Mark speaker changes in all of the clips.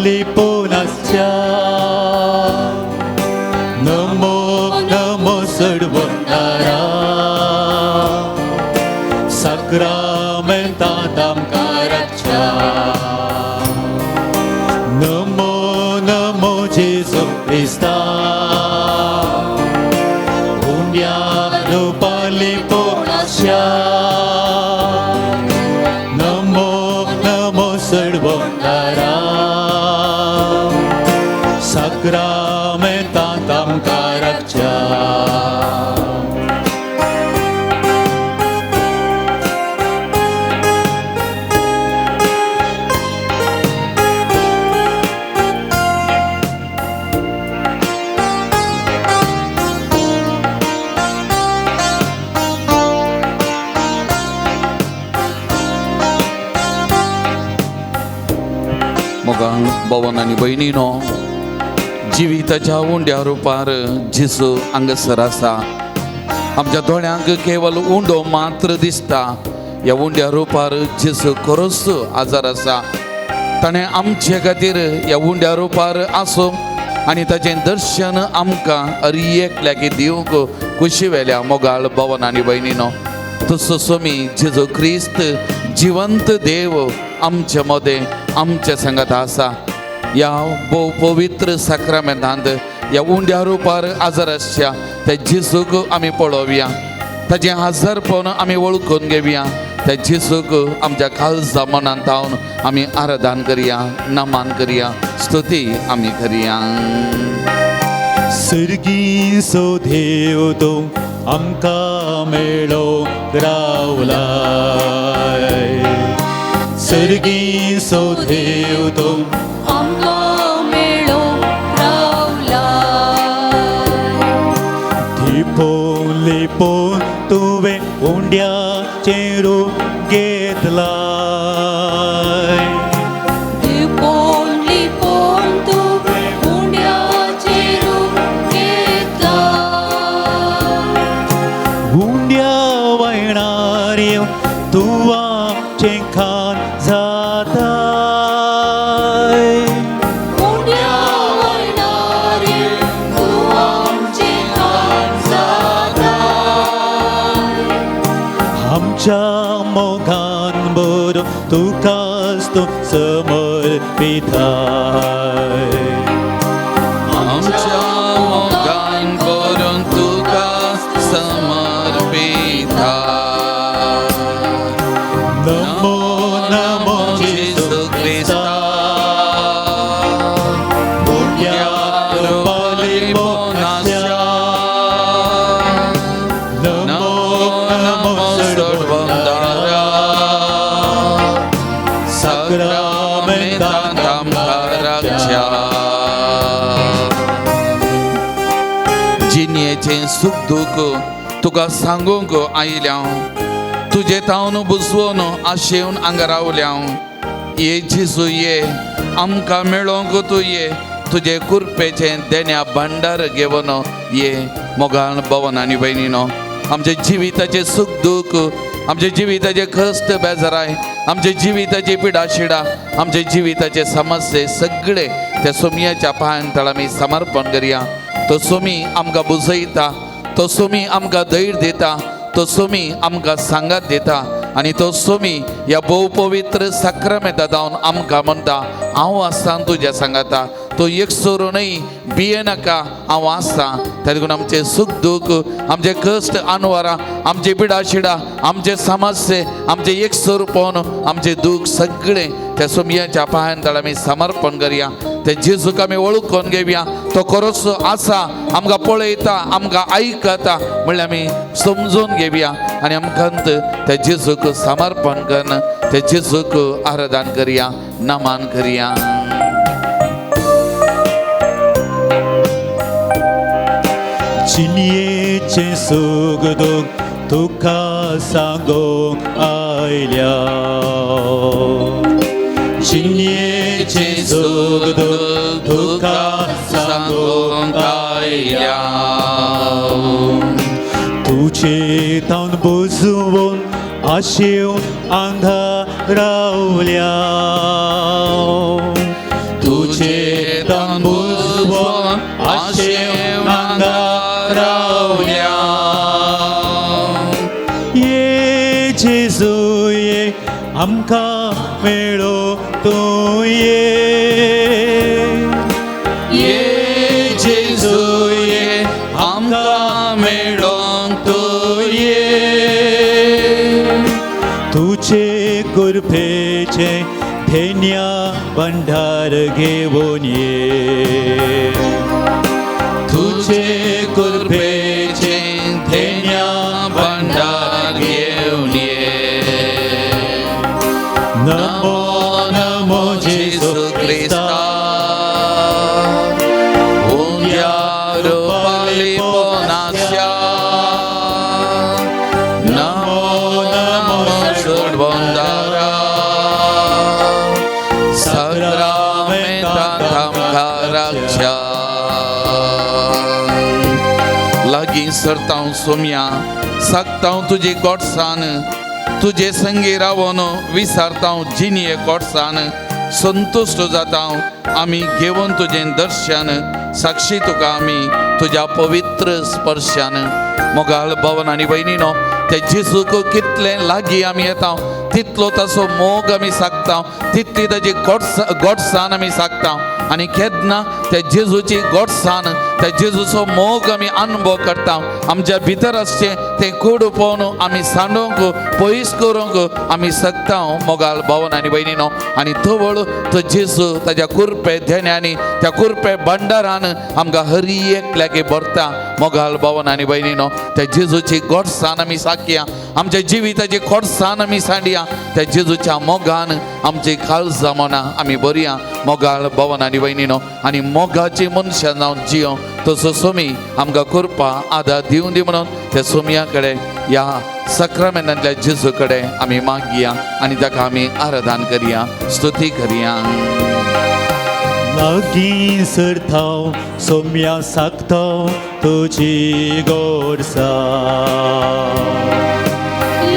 Speaker 1: लिपून आसच्या नमो नमो सडवंदारा साक्रामेंतांत आमकां राखच्या नमो नमो जेजू क्रिस्ता उंड्या रुपार लिपून आसच्या नमो नमो सडवंदारा साक्रामेंतांत आमकां राखच्या.
Speaker 2: मोगान भवन आनी भयणीनो, जिविताच्या उंड्या रुपार जेजू हांगासर आसा. आमच्या दोळ्यांक केवल उंडो मात्र दिसता. ह्या उंड्या रुपार जेजू खरोच आजार आसा. ताणें आमचे खातीर ह्या उंड्या रुपार आसूं आनी ताचें दर्शन आमकां हर एकल्याक दिवंक खुशी वेल्या. मोगाळ भवन आनी भयणीनो, तसो सोमी जेजू क्रिस्त जिवंत देव आमचे मदें आमचे सांगात आसा. ह्या भोव पवित्र साक्रामेंतांत ह्या उंड्या रुपार आजार आसच्या त्या जेजूक आमी पळोवया, ताचें हाजरपण आमी वळखून घेवया. त्या जेजूक आमच्या काळजा मनांत जावन आमी आराधन करया, नमान करया, स्तुती आमी करया.
Speaker 1: सर्गी सो देव तूं आमकां मेळो रावलाय सर्गी सो देव तूं
Speaker 3: आमकां मेळो रावलाय.
Speaker 1: लिपोवन लिपोवन तुवें उंड्याचें रूप घेतलाय.
Speaker 3: लिपोवन लिपोवन तुवें उंड्याचें रूप घेतलाय.
Speaker 1: उंड्या वयणार येवन तूं आमचें खाण जाताय.
Speaker 3: उंड्या वयणार येवन तूं आमचें खाण जाताय.
Speaker 1: आमच्या मोगान बरो तुकाच तूं समर्पिताय.
Speaker 2: आमच्या मोगान भरून तुका समर्पिता.
Speaker 1: नमो नमो
Speaker 2: जेजू क्रिस्ता,
Speaker 1: उंड्या रुपार लिपोवन आसच्या नमो नमो
Speaker 2: सडवंदारा साक्रामेंतांत आमकां राखच्या. जिणेचें सूख दूख तुका सांगूंक आयल्या, तुजे तावन बुजवून आशेवन हांगा रावल्या. ये जेजू ये, आमकां मेळोंक तूं ये, तुजे कुरपेचें देण्या भांडार घेवन ये. मोगान भवन आनी भयणीनो, आमच्या जिविताचें सूख दूख, आमच्या जिविताचे कश्ट बेजाराय, आमच्या जिविताची पिडा शिडा, आमच्या जिविताचे समस्ये सगळे त्या सोमयाच्या पांयां तळा आमी समर्पण करया. तो सोमी आमकां बुजयता, तो सोमी आमकां धैर्य दिता, तो सोमी आमकां सांगात दिता आनी तो सोमी ह्या भोव पवित्र साक्रामेंता जावन आमकां म्हणटा, हांव आसा तुज्या सांगाता, तूं एकसुरो न्हय, भिये नाका, हांव आसा. ताका लागून आमचें सूख दूख, आमचे कश्ट अनवरां, आमचे पिडा शिडा, आमचे समस्ये, आमचे एकसुरपण, आमचे दूख सगळें त्या सोमयाच्या पांयां तळा आमी समर्पण करया. ते जेजूक आमी वळखून घेवया. तो खरोच आसा, आमकां पळयता, आमकां आयकता म्हणल्यार आमी समजून घेवया आनी आमकां त्या जेजूक समर्पण करून त्या जेजूक आराधन करया, नमान करया.
Speaker 1: जिणयेचें सूख दूख तुका सांगूंक आयल्या जिणयेचें सूख दूख तुका सांगूंक आयल्या तुजे तावन बुजवून आशेवन हांगा रावल्या.
Speaker 2: तुजे
Speaker 1: तूं ये.
Speaker 2: ये जेजू ये, आमकां मेळोंक तूं ये.
Speaker 1: तुझे कृपेचे धेन्या भंडार घेवन ये.
Speaker 2: तुझे कृपेचे धेन्या भंडार घेवन ये.
Speaker 1: नमो नमो
Speaker 2: जेजू
Speaker 1: जेजू
Speaker 2: क्रिस्ता,
Speaker 1: क्रिस्ता,
Speaker 2: उंद्या रुपालिपोनास्या. नमो नमो सोडबंदारा, सक्रामेंतांत आमकां राखच्या. लागीं सरतांव सोम्या, सागतांव तुजी गोडसान. तुजे संगी रावन विसारतांव जिणये गोडसान. संतुश्ट जातांव आमी घेवन तुजें दर्शन, साक्षी तुका आमी तुज्या पवित्र स्पर्शान. मोगाळ भवन आनी भयणीनो, ते जेजूक कितलें लागीं आमी येता तितलो ताचो मोग आमी सागता, तितली ताजी गोडसान आमी सागता. आनी केन्ना त्या जेजूची गोडसान, त्या जेजूचो मोग आमी अनुभव करता, आमच्या भितर आसचें तें कूड पळोवन आमी सांडोवंक, पयस करूंक आमी शकता. मोगाल भवन आनी भयणीनो, आनी तवळ तो जेजू ताज्या कुरपे धेण्यांनी, त्या कुरपे भंडारान आमकां हरी एकल्याक भरता. मोगाल भवन आनी भयणीनो, त्या जेजूची गोडसान आमी साकया, आमच्या जिविताची गोडसान आमी सांडया. त्या जेजूच्या मोगान आमची काळजां मनां आमी बरया. मोगाळ भवन आनी भयणीनो, आनी मोगाची मनशां जावन जियो तसो सोमी आमकां कृपा आदार दिवन दी म्हणून त्या सोमया कडेन, ह्या सक्रामेंतांतल्या जेजू कडेन आमी मागया आनी ताका आमी आराधन करया, स्तुती करया.
Speaker 1: लागीं सरतांव सोम्या, सागतांव तुजी गोडसा.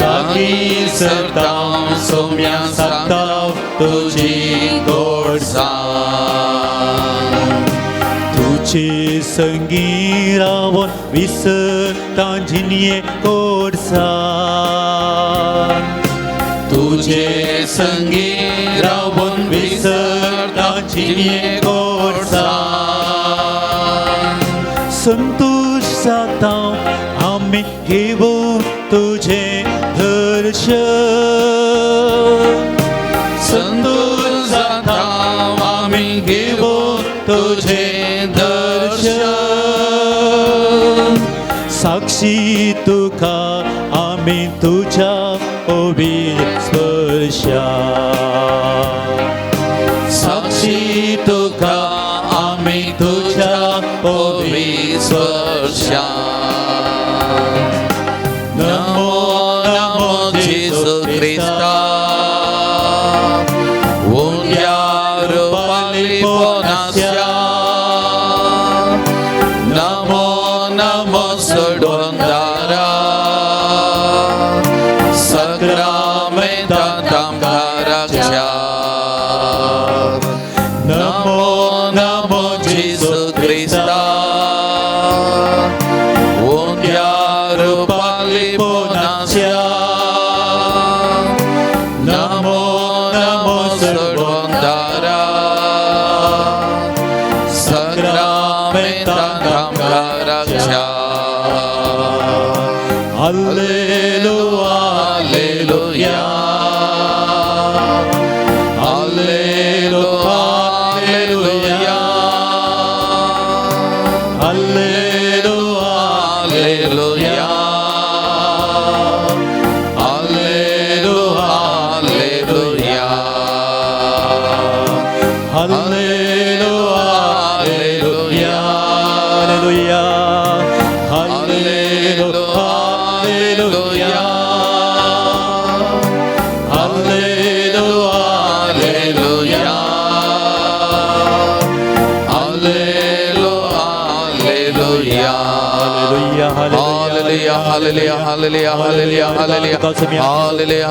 Speaker 2: लागीं सरतांव सोम्या,
Speaker 1: सागतांव
Speaker 2: तुजी गोडसा.
Speaker 1: तुझे संगी रावन विसरतां जिणये गोडसा.
Speaker 2: तुझे संगी रावन
Speaker 1: विसरतां जिणये गोडसा. संतोष जाता आमी घेवन तुझे दर्शन.
Speaker 2: संतोष जाता आमी घेवन तुझे दर्शन.
Speaker 1: साक्षी तुका आमी तुझ्या ओबी स्पर्शा.
Speaker 2: साक्षी तुका आमी तुझ्या ओवी स्पर्शा. नमो नमो जेजू क्रिस्ता, उंद्या रुपालिपोनास्या. नमो नमो सडोंदारा, सक्रामेंतांत आमकां राखच्या. नमो नमो जेजू क्रिस्ता, उंद्या रुपालिपोनास्या. नमो नमो सडोंदारा, सक्रामेंतांत आमकां राखच्या.
Speaker 1: Alleluia.
Speaker 2: Alleluia. Alleluia.
Speaker 1: Alleluia.
Speaker 2: Alleluia. Alleluia. Alleluia.
Speaker 1: Alleluia.
Speaker 2: Alleluia.
Speaker 1: Alleluia. Alleluia.
Speaker 2: Alleluia.
Speaker 1: Alleluia.
Speaker 2: Alleluia. Alleluia.
Speaker 1: Alleluia.
Speaker 2: Hallelujah. Hallelujah, hallelujah, hallelujah, hallelujah, hallelujah.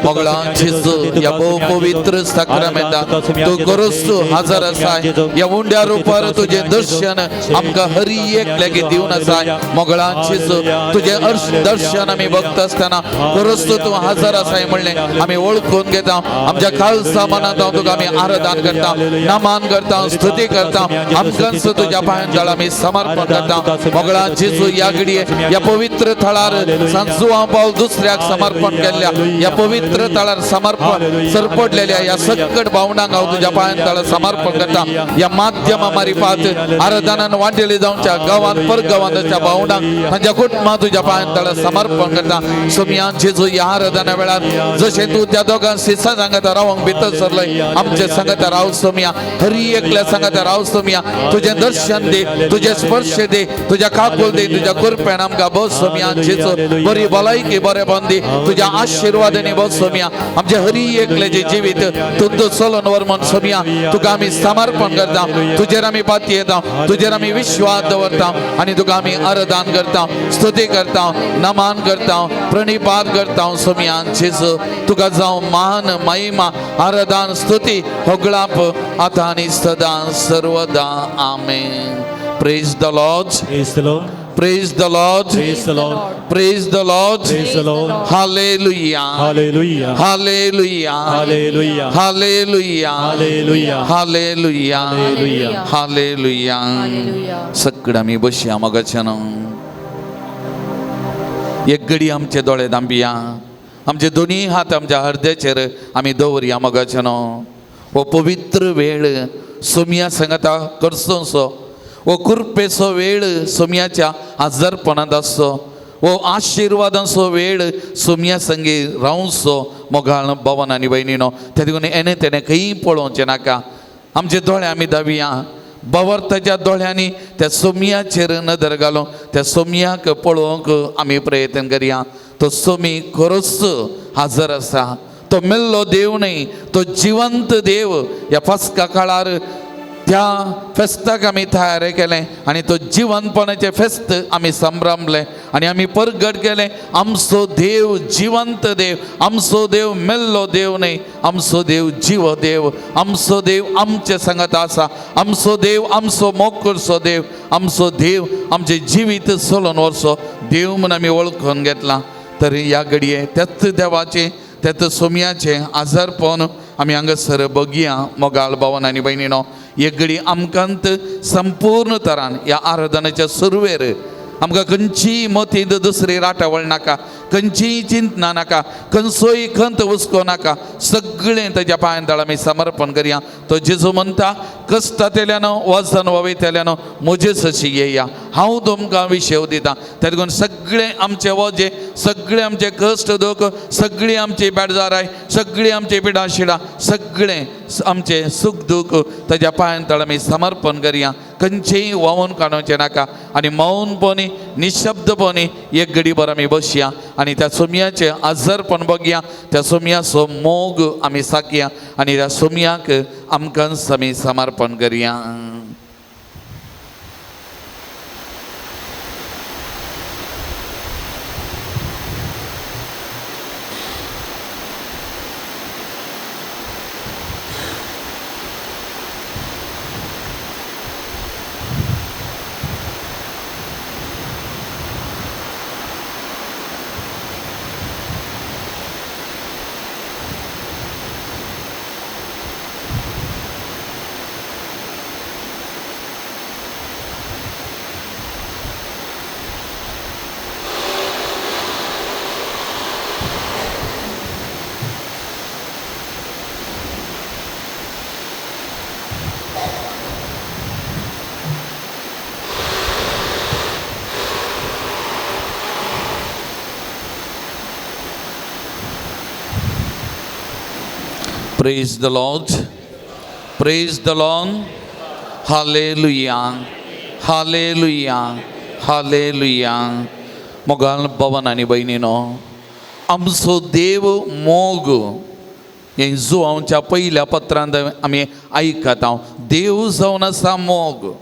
Speaker 2: मोगळां जेजू ह्या भोव पवित्र साक्रामेंताक तूं गरज हजर आसाय. ह्या उंड्या रुपार तुजें दर्शन आमकां हरी एक लेगीत दिवन आसाय. मोगळां जेजू तुजें दर्शन आमी बघता आसतना खरोच तूं हजर आसाय म्हणलें आमी वळखून घेता. आमच्या खालसा मनांत हांव तुका आमी आराधन करता, नमन करता, स्तुती करता. आमकांच तुज्या पांयां तळा आमी समर्पण करता. मोगळां जेजू ह्या घडये ह्या पवित्र थळार सांत जुवांव पावल दुसऱ्याक समर्पण केल्ल्या ह्या पवित्र थळार समर्पण सरपडलेल्या ह्या सकट भावनांक हांव तुज्या पांयां तळा समर्पण करता. ह्या माध्यमा मारिफात आराधनान वांटेली जावच्या गांवांत परगांवांतच्या भावनांक तांच्या कुटुंबां तुज्या पांयां तळा समर्पण करता. सोमयान जेजू ह्या आराधना वेळार जशें तूं त्या दोगां शिसां सांगता रावंक भितर सरलय आमचे सांगता राव सोमया, हरी एकल्या सांगता राव सोमया. तुजें दर्शन दे, तुजें स्पर्श दे, तुज्या काकुल दे, तुज्या कृपेन आमकां बस सोमया जेजू. बरी भलायकी बरेपण दी, तुज्या आशिर्वादांनी बस सोमया. आमचे हरी एकल्याचें जिवीत तुमचो चलोन व्हर म्हण सोमया तुका आमी समर्पण करता. तुजेर आमी पातयेता, तुजेर आमी विश्वास दवरता आनी तुका आमी आराधन करता, स्तुती करता, नमन करता, प्रणिपात करता. सोमया जेजू तुका जावं मान, महिमा, आराधन, स्तुती, होगळाप आतां आनी सदां सर्वदा. आमेन. Praise the Lord.
Speaker 1: Praise the Lord.
Speaker 2: Praise the Lord.
Speaker 1: Praise the Lord.
Speaker 2: Praise the Lord.
Speaker 1: Praise the Lord.
Speaker 2: Hallelujah.
Speaker 1: Hallelujah.
Speaker 2: Hallelujah.
Speaker 1: Hallelujah.
Speaker 2: Hallelujah.
Speaker 1: Hallelujah.
Speaker 2: Hallelujah.
Speaker 1: Hallelujah.
Speaker 2: Hallelujah.
Speaker 3: Hallelujah.
Speaker 2: सगळं आमी बसया मगाच्यान. एक घडी आमचे दोळे दांबिया, आमचे दोनी हात आमच्या हृदयाचेर आमी दवरया मगाच्यान. हो पवित्र वेळ सोमया सांगता करसो, हो कृपेचो वेळ सोमयाच्या आजारपणांत आसचो, हो आशिर्वादांचो वेळ सोमया संगी रावचो. मोगाळ भवन आनी भयणीनो, त्या देखून येणे तेणें खंयी पळोवचें नाका. आमचे दोळे आमी दावया, बवर्ताच्या दोळ्यांनी त्या सोमयाचेर नदर घालून त्या सोमयाक पळोवंक आमी प्रयत्न करया. तो सोमी खरोच हजर आसा. तो मेल्लो देव न्हय, तो जिवंत देव. ह्या फास्का काळार त्या फेस्ताक आमी तयार केलें आनी तो जिवंतपणाचें फेस्त आमी संभ्रमलें आनी आमी परगट केलें. आमचो देव जिवंत देव, आमचो देव मेल्लो देव न्हय, आमचो देव जिवो देव, आमचो देव आमचे सांगात आसा, आमचो देव आमचो मोग करचो देव, आमचो देव आमचें जिवीत चलोवन व्हरचो देव म्हूण आमी वळखून घेतलां. तरी ह्या घडये त्याच देवाचें त्याच सोमयाचें आजारपण आमी हांगासर बगया. मोगाळ भावन आनी भयणीनो, एक घडी आमकांत संपूर्ण तरान ह्या आराधनेच्या सुरवेर आमकां खंयचीय मतींत दुसरी राटावळ नाका, खंयचीय चिंतना नाका, खंयचोय खंत हुस्को नाका. सगळें ताच्या पांयां तळा आमी समर्पण करया. तो जेजू म्हणटा, कश्टांतल्यान वजन वयतल्यान म्हजे सशी येया, हांव तुमकां विशेव दिता. त्या देखून सगळें आमचें वजें, सगळें आमचें कश्ट दुख, सगळीं आमची बेडजाराय, सगळीं आमची पिडाशिडां, सगळें आमचें सूख दूख ताच्या पांयां तळा आमी समर्पण करया. खंयचेय व्हांवून काडोवचें नाका आनी मौनपणी निशब्दपणी एक घडीभर आमी बसया आनी त्या सोमयाचें आजारपण बघया, त्या सोमयाचो मोग आमी साकया आनी त्या सोमयाक आमकांच आमी समर्पण करया. Praise the Lord. Praise the Lord. Hallelujah. Hallelujah. Hallelujah. मोगाल भवन आनी भयणीनो, आमचो देव मोग हें जुवांवच्या पयल्या पत्रांत आमी आयकता. देव जावन आसा मोग.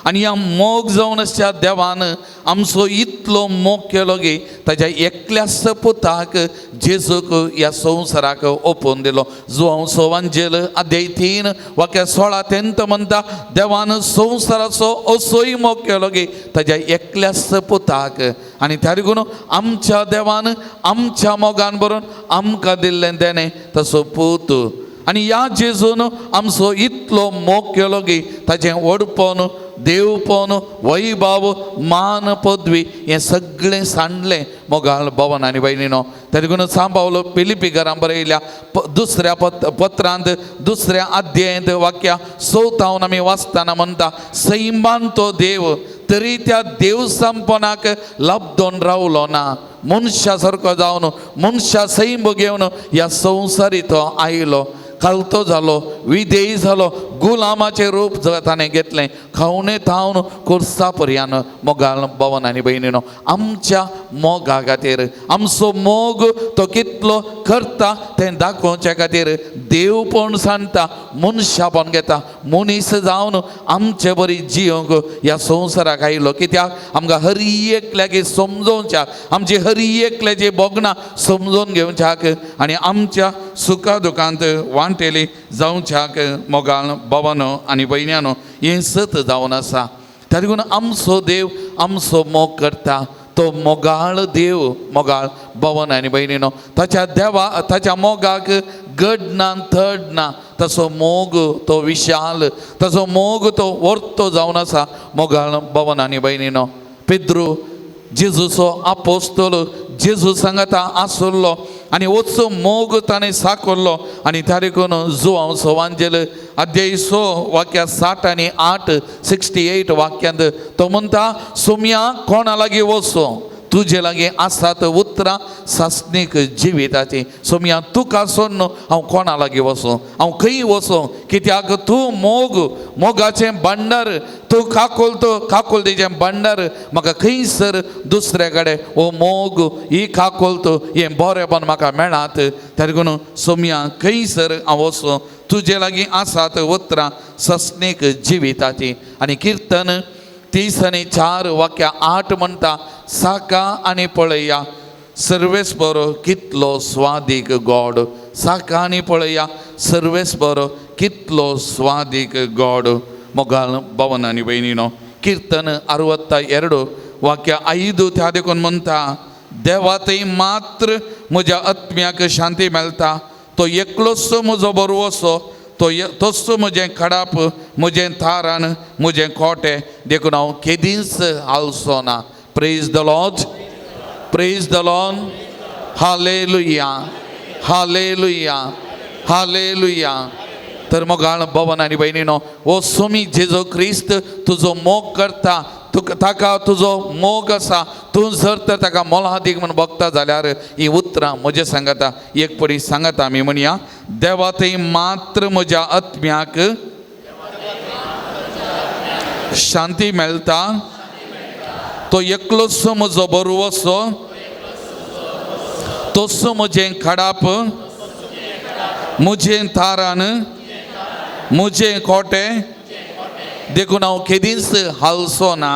Speaker 2: आनी ह्या मोग जावन आसच्या देवान आमचो इतलो मोग केलो की ताज्या एकल्याच पुताक जेजूक ह्या संवसाराक ओपून दिलो. जुवांव सोवांजेल अध्याय 3 वाक्या 16 तेंत म्हणटा, देवान संवसाराचो असोय मोग केलो की ताज्या एकल्याच पुताक. आनी त्या देखून आमच्या देवान आमच्या मोगान भरून आमकां दिल्लें देणें तसो पूत. आनी ह्या जेजून आमचो इतलो मोग केलो की ताजें व्हडपण, देवपण, वैभाव, मान, पदवी हें सगळें सांडलें मोगाळ भवन आनी भयणीनो. त्या देखून सांबावलो पिलिपी घरां बरयल्या दुसऱ्या पत्रांत दुसऱ्या अध्यायांत वाक्या 4 आमी वाचतना म्हणटा, सैमान तो देव तरी त्या देवसांपणाक लब्दोन रावलो ना, मनशा सारको जावन मनशा सैम घेवन ह्या संवसारी तो आयलो, खालतो जालो, विधेयी जालो, गुलामाचें रूप ताणें घेतलें, खावणे थावन कोर्सा पर्यान. मोगाल भवन आनी भयणीनो, आमच्या मोगा खातीर आमचो मोग तो कितलो करता तें दाखोवच्या खातीर देवपण सांडटा, मनशापण घेता, मनीस जावन आमचे बरी जियोंक ह्या संवसाराक आयलो. कित्याक आमकां हर एकल्याक समजोवच्याक, आमची हर एकल्याची भोगणां समजून घेवच्याक आनी आमच्या सुखा दुखांत वांटेली जावच्याक. मोगाल भवनो आनी भयण्यानो, हें सत जावन आसा. त्या देखून आमचो देव आमचो मोग करता, तो मोगाळ देव. मोगाळ भवन आनी भयणीनो, ताच्या देवा ताच्या मोगाक गड ना थड ना, तसो मोग तो विशाल, तसो मोग तो वर्तो जावन आसा. मोगाळ भवन आनी भयणीनो, पेद्रू जेजूचो आपोस्तोल जेजू सांगाता आसुल्लो आनी वचो मोग ताणें साकरलो. आनी त्या देखून जुवांव सोवांजेल अध्याय 6 वाक्या 60 आनी 8 68 वाक्यांत तो म्हणटा, सोम्या कोणा लागीं वचो, तुजे लागीं आसात उतरां सासणीक जिविताची. सोम्या तुका सोडून हांव कोणा लागीं वचूं, हांव खंय वचूं, कित्याक तूं मोग, मोगाचें भांडार, तूं काकोलतो काकोलतेचें भांडार, म्हाका खंयसर दुसऱ्या कडेन हो मोग ही काकोलतो हें बरेंपण म्हाका मेळात. त्या देखून सोम्या खंयसर हांव वचूं, तुजे लागीं आसात उतरां ससणीक जिविताची. आनी किर्तन 34 वाक्या 8 म्हणटा, साका आनी पळया सर्वेस बरो कितलो स्वादीक गॉड, साका आनी पळया सर्वेस बरो कितलो स्वादीक गॉड. मोगाल भवन आनी भयणीनो, किर्तन 62 वाक्य 5 त्या देखून म्हणटा, देवा थंय मात्र म्हज्या आत्म्याक शांती मेळटा, तो एकलोच म्हजो बरो तो तोच म्हजें खडाप, म्हजें थारान, म्हजें कोटें, देखून हांव केदींच हालचो ना. Praise the Lord, praise the Lord, hallelujah, hallelujah, hallelujah. तर मोगाळ भवन आनी भयणीनो, हो सोमी जेजू क्रिस्त तुजो मोग करता, तुका ताका तुजो मोग आसा, तूं जर तर ताका मोलादीक म्हूण बगता जाल्यार ही उतरां म्हजें सांगता, एक पडी सांगता आमी म्हणया, देवा थंय मात्र म्हज्या आत्म्याक शांती मेळटा, तो एकलोच म्हजो बरो तोच म्हजें खडाप, म्हजें थारान, म्हजें कोटें, देखून हांव केदींच हालचो ना.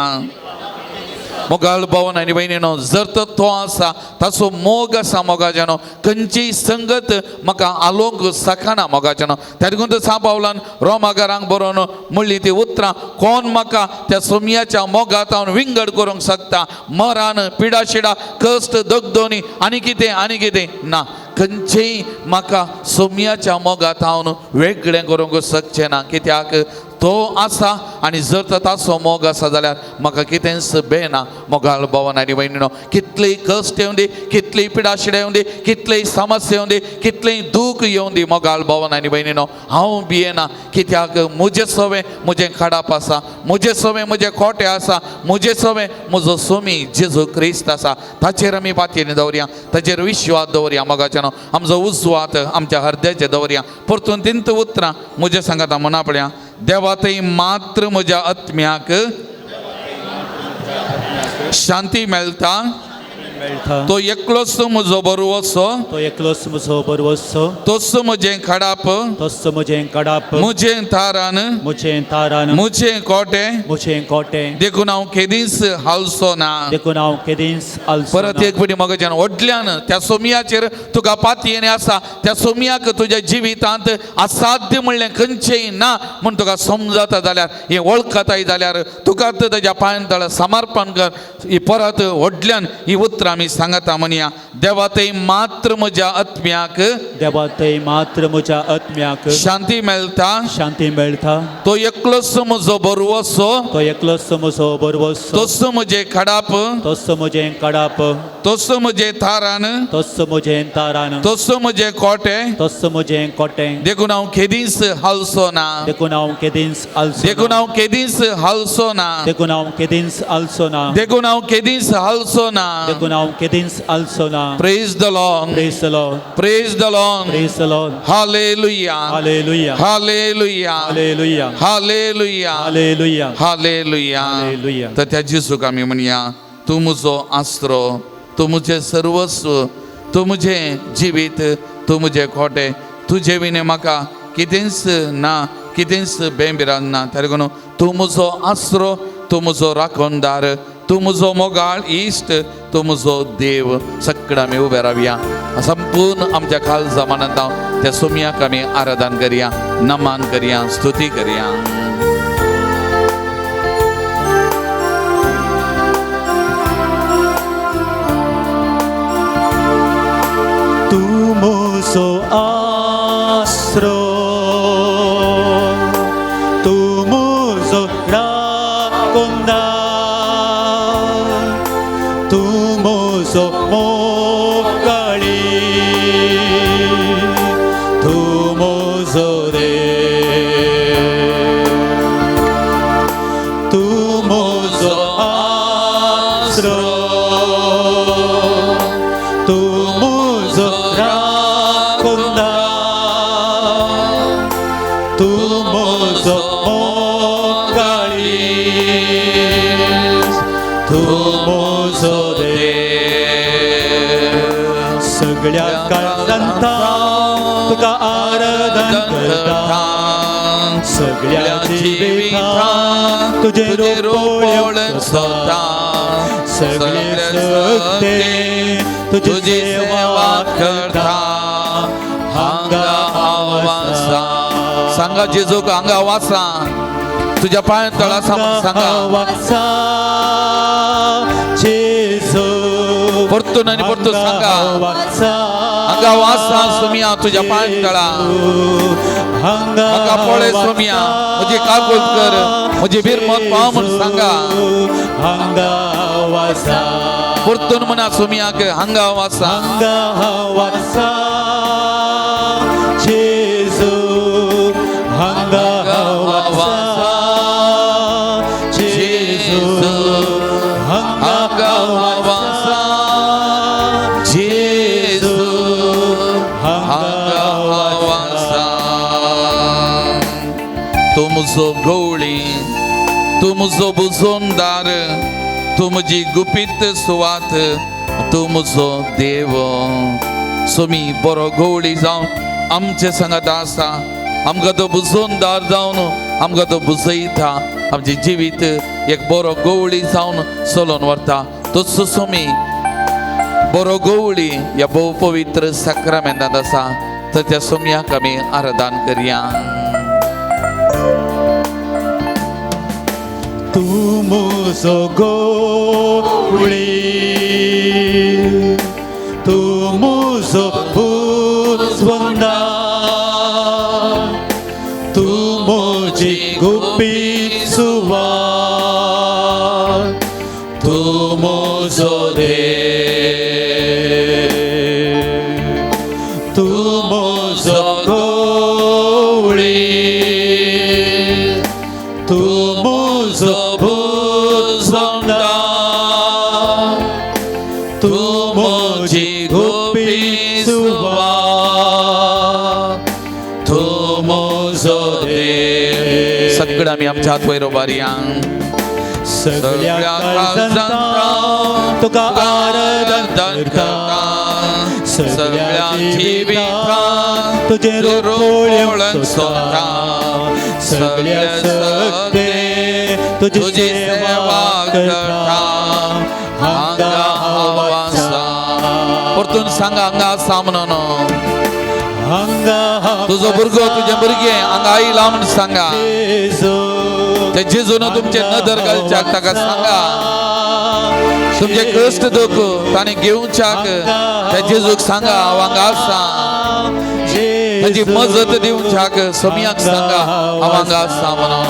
Speaker 2: मोगाळ भवन आनी भयणीनो, जर तर तो आसा ताचो मोग आसा मोगाच्यानो, खंयचीय संगत म्हाका आलोवंक शकना मोगाच्यानो. त्या देखून तर सा पावलान रोमागारांक बरोवन म्हणली ती उतरां, कोण म्हाका त्या सोमयाच्या मोगात हांव विंगड करूंक शकता, मरान, पिडाशिडा, कश्ट, दगदोनी आनी कितें आनी कितें ना, खंयचेय म्हाका सोमयाच्या मोगात हांव वेगळें करूंक शकचें ना, कित्याक तो आसा आनी जर तर ताचो मोग आसा जाल्यार म्हाका कितेंच बेना. मोगाळ भवन आनी भयणीनो, कितलीय कश्ट येवं दी, कितलीय पिडाशिडा येवं दी, कितलीय समस्या येवं दी, कितलीय दूख येवं दी, मोगाळ भवन आनी भयणीनो, हांव भियेना, कित्याक म्हजें सवें म्हजें खडाप आसा, म्हजें सवें म्हजें कोटें आसा, म्हजें सवें म्हजो सोमी जेजू क्रिस्त आसा. ताचेर आमी पातयेन दवरया, ताचेर विश्वास दवरया मोगाच्यानो, आमचो उजवात आमच्या हरद्याचेर दवरया. परतून तीन उतरां म्हजें सांगता म्हणा पळया, देवा थंय मात्र म्हज्या आत्म्याक शांती मेळटा,
Speaker 1: मेळटा।
Speaker 2: तो एकलोच म्हजो बरवसो,
Speaker 1: तो एकलोच म्हजो बरवसो,
Speaker 2: तोच म्हजें खडाप,
Speaker 1: तोच म्हजें कडाप,
Speaker 2: म्हजें तारान,
Speaker 1: म्हजें तारान,
Speaker 2: म्हजें कोटें,
Speaker 1: म्हजें कोटें,
Speaker 2: देखून हांव केदींच हालचो ना।
Speaker 1: देखून हांव केदींच हालचो
Speaker 2: परत
Speaker 1: ना।
Speaker 2: एक फावटी मगजान व्हडल्यान त्या सोमयाचेर तुका पातयेन आसा, त्या सोमयाक तुज्या जिवितांत असाध्य म्हणलें खंयचेंय ना म्हूण तुका समजता जाल्यार, हें वळखताय जाल्यार तुका ताज्या पांयां तळा समर्पण कर। ही परत व्हडल्यान ही उतरां आमी सांगता म्हणया, देवा थंय मात्र म्हज्या आत्म्याक,
Speaker 1: देवा थंय मात्र म्हज्या आत्म्याक
Speaker 2: शांती मेळटा,
Speaker 1: शांती मेळटा।
Speaker 2: तो एकलोच म्हजो बरवसो,
Speaker 1: तो एकलोच म्हजो बरवसो,
Speaker 2: तोच म्हजें खडाप,
Speaker 1: तोच म्हजें कडाप,
Speaker 2: तोच म्हजें तारान,
Speaker 1: तोच म्हजें तारान,
Speaker 2: तोच म्हजें कोटें,
Speaker 1: तोच म्हजें कोटें,
Speaker 2: देखून हांव केदींच हालचो ना,
Speaker 1: देखून हांव केदींच हालचो
Speaker 2: देखून
Speaker 1: ना,
Speaker 2: हांव केदींच हालचो ना,
Speaker 1: देखून हांव केदींच हालचो ना,
Speaker 2: देखून हांव केदींच हालचो ना।
Speaker 1: देखून हांव केदींच हालचो ना।
Speaker 2: Praise the Lord,
Speaker 1: praise the Lord,
Speaker 2: praise the Lord,
Speaker 1: praise the Lord,
Speaker 2: hallelujah,
Speaker 1: hallelujah,
Speaker 2: hallelujah,
Speaker 1: hallelujah,
Speaker 2: hallelujah,
Speaker 1: hallelujah,
Speaker 2: hallelujah.
Speaker 1: Hallelujah.
Speaker 2: तर त्या जेजूक आमी म्हणया, तूं म्हजो आसरो, तूं म्हजें सर्वस्व, तूं म्हजें जिवीत, तूं म्हजें खोटें, तुजे विणें म्हाका कितेंच ना, कितेंच बेंबिरान ना। ताका लागून तूं म्हजो आसरो, तूं म्हजो राखणदार, तूं म्हजो मोगाळ इश्ट, तूं म्हजो देव। सगळं आमी उबे रावया, संपूर्ण आमच्या खालसा मनांत त्या सोमयाक आमी आराधन करया, नमन करया, स्तुती करया।
Speaker 1: तूं म्हजो आसरो, तूं म्हजो राखणदार, तूं म्हजो मोगाळी, तूं म्हजो देव, तूं म्हजो आसरो, तूं म्हजो राखणदार, तूं म्हजो मोगाळी, तूं म्हजो देव। सगळ्या काळजांत तुका आराधन करता, सगळ्या जिवितांत तुजें रूप पळोवंक सोदता, सगळे सगळे तुजी सेवा करता,
Speaker 2: हांगा हांव आसा। सांगा जेजूक, हांगा हांव आसा, तुज्या पांयां तळा आसा म्हूण सांगा।
Speaker 1: जेजू,
Speaker 2: परतून आनी परतून सांगा, हांगा हांव आसा सोमया, तुज्या पांयां तळा। म्हाका पळय सोमया, म्हजी काकूत कर, म्हजी बिरमत पाव म्हूण सांगा।
Speaker 1: हांगा हांव आसा,
Speaker 2: परतून म्हणा सोमयाक, हांगा हांव आसा,
Speaker 1: हांगा हांव आसा जेजू, हांगा हांव आसा जेजू, हांगा हांव आसा
Speaker 2: जेजू,
Speaker 1: हांगा
Speaker 2: हांव आसा। तूं म्हजो गवळी, तूं म्हजो बुजोनदार, तूं म्हजी गुपीत सुवात, तूं म्हजो देव। सोमी बरो गवळी जावन आमचे सांगात आसा, आमकां तो बुजोनदार जावन आमकां तो बुजयता, आमचें जिवीत एक बरो गवळी जावन चलोवन व्हरता। तोच सोमी बरो गवळी ह्या भोव पवित्र साक्रामेंतांत आसा, तर त्या सोमयाक आमी आराधन करया।
Speaker 1: तूं म्हजो गवळी, तूं म्हजो बुजवंदार, तूं म्हजी गुपीत सुवात, तूं म्हजो देव, तूं म्हजो गवळी, तूं म्हजो बुजवंदार, तूं म्हजी गुपीत सुवात, तूं म्हजो देव।
Speaker 2: सगळं आमी आमच्या हात वयर उबारया।
Speaker 1: सगळ्या काळजांत तुका आराधन करता, सगळ्या जिवितांत तुजें रूप पळोवंक सोदता, सगळ्या शक्ते तुजी सेवा करता. हांगा हांव आसा.
Speaker 2: परतून सांगा, हांगा आसा म्हणून.
Speaker 1: हांगा हांव
Speaker 2: तुजो भुरगो, तुजें भुरगें हांगा आयला म्हूण सांगा.
Speaker 1: जेजू,
Speaker 2: ते जेजून तुमचे नदर घालच्याक ताका सांगा. तुमचे कश्ट दुख ताणें घेवच्याक त्या जेजूक सांगा, हांव हांगा आसा. ताची मजत दिवच्याक सोम्याक सांगा, हांव हांगा आसा म्हणून.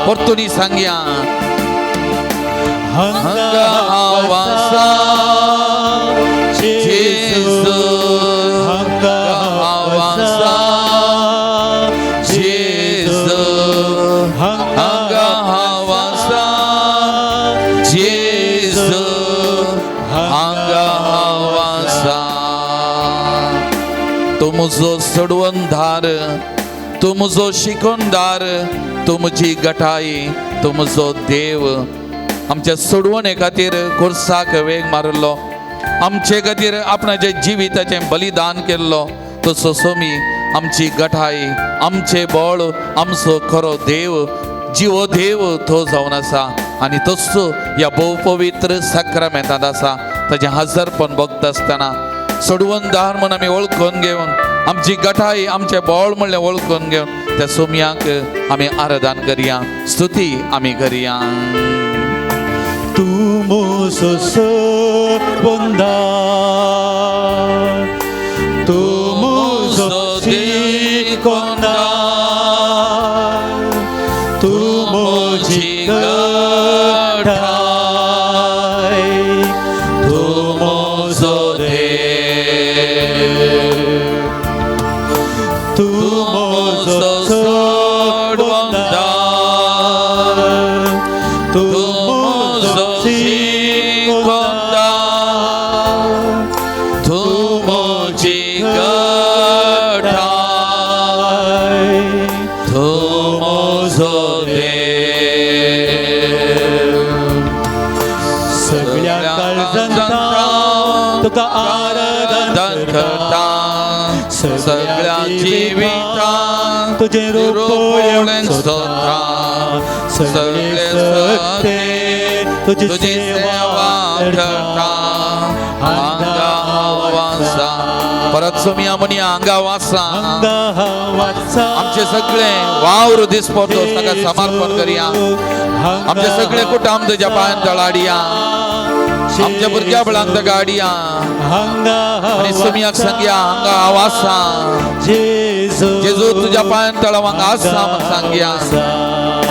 Speaker 2: परतून सांगया, हांगा हांव आसा जेजू,
Speaker 1: हांगा
Speaker 2: हांव आसा जेजू, हांगा हांव आसा जेजू, हांगा हांव आसा. तूं म्हजो सोडवणदार, तूं म्हजो शिकोणदार, तूं म्हजी गटाई, तूं म्हजो देव. आमच्या सोडवणे खातीर कोर्साक वेग मारिल्लो, आमचे खातीर आपणाच्या जिविताचें बलिदान केल्लो तसो सोमी आमची गठाई, आमचें बळ, आमचो खरो देव, जिवो देव तो जावन आसा. आनी तसो ह्या भोव पवित्र साक्रामेंतांत आसा. ताचें हजरपण भोगता आसतना सोडवणदार म्हूण आमी वळखून घेवन, आमची गठाई, आमचें बळ म्हणलें वळखून घेवन त्या सोम्याक आमी आराधन करया, स्तुती आमी करया.
Speaker 1: तूं म्हजो सोडवणदार, तूं म्हजो शिकोणदार, तूं म्हजी गठाय, तूं म्हजो देव, तूं म्हजो सोडवणदार, तूं म्हजो शिकोणदार,
Speaker 2: तूं म्हजी गठाय, तूं म्हजो देव.
Speaker 1: सगळ्या काळजांत तुका आराधन
Speaker 2: करता, सगळ्या जिवितांत
Speaker 1: तुजें रूप पळोवंक
Speaker 2: सोदता,
Speaker 1: सगळे शक्ते तुजी
Speaker 2: तुजी सेवा करता. हांगा हांव आसा. परत सोमया म्हणया, हांगा हांव आसा.
Speaker 1: हांगा हांव आसा.
Speaker 2: आमचे सगळे वावर दिसपटो ताका समर्पण करया. आमचे सगळे कुटुंब तुज्या पांयान तळाडया, आमच्या भुरग्या बळांक ताका हाडया.
Speaker 1: हांगा
Speaker 2: आनी सोमयाक सांगया, हांगा हांव आसा.
Speaker 1: जेजू,
Speaker 2: जेजू तुज्या पांयान तळाव हांगा आसा म्हूण सांगया.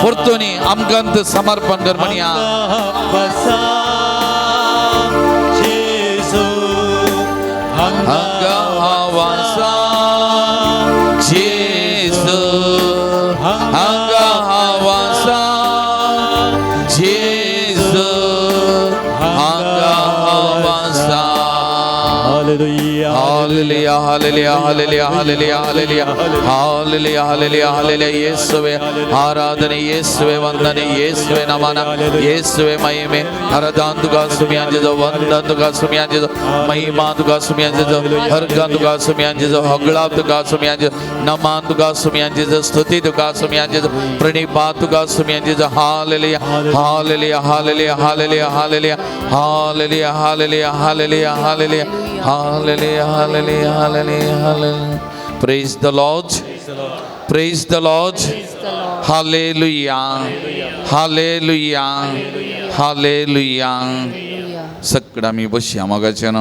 Speaker 2: परतून आमकां समर्पण कर म्हणया. हांगा हांव आसा जेजू, हांगा हांव आसा जेजू, हांगा हांव आसा.
Speaker 1: Hallelujah.
Speaker 2: Hallelujah, hallelujah, hallelujah, hallelujah, hallelujah, hallelujah, hallelujah, hallelujah. ಯೇಸುವೆ ಆರಾಧನೆ, ಯೇಸುವೆ ವಂದನೆ, ಯೇಸುವೆ ನಮನ, ಯೇಸುವೆ ಮಹಿಮೆ. ಹರದಾಂದುಗ ಸುಮಿಯಾಂಜಿದೋ, ವಂದಂದುಗ ಸುಮಿಯಾಂಜಿದೋ, ಮಹಿಮಾಂದುಗ ಸುಮಿಯಾಂಜಿದೋ, ಹರ್ಗಂದುಗ ಸುಮಿಯಾಂಜಿದೋ, ಹೊಗಳಾದುಗ ಸುಮಿಯಾಂಜಿದೋ, ನಮಾಂದುಗ ಸುಮಿಯಾಂಜಿದೋ, ಸ್ತುತಿದುಗ ಸುಮಿಯಾಂಜಿದೋ, ಪ್ರಣಿಪಾತುಗ ಸುಮಿಯಾಂಜಿದೋ. Hallelujah, hallelujah, hallelujah, hallelujah, hallelujah, hallelujah, hallelujah, hallelujah, hallelujah, hallelujah, hallelujah, hallelujah, hallelujah. Praise the Lord. Praise the Lord. Hallelujah. Hallelujah. Hallelujah. सगळं आमी बसया मोगाचें.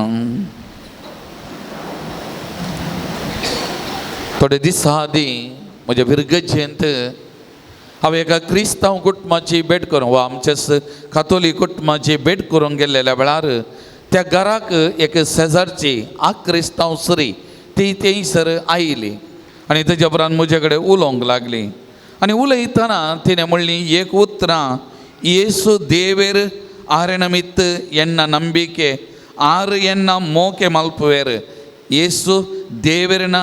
Speaker 2: थोडे दिसा आदीं म्हज्या फिरगजेंत हांवें एका क्रिस्तांव कुटुंबाची भेट करूंक वा आमच्याच कातोलीक कुटुंबाची भेट करूंक गेल्ल्या वेळार त्या घराक एक शेजारची आक्रिस्तांव स्त्री ती थंयसर आयली आनी तेज्या उपरांत म्हजे कडेन उलोवंक लागली. आनी उलयतना तिणें म्हणली एक उतरां, येसू देवेर आरणमित एन्न ನಂಬಿಕೆ ಆರು ಎನ್ನ ಮೋಕೆ ಮಲ್ಪುವೆರ್. ಯೇಸು ದೇವರಿನ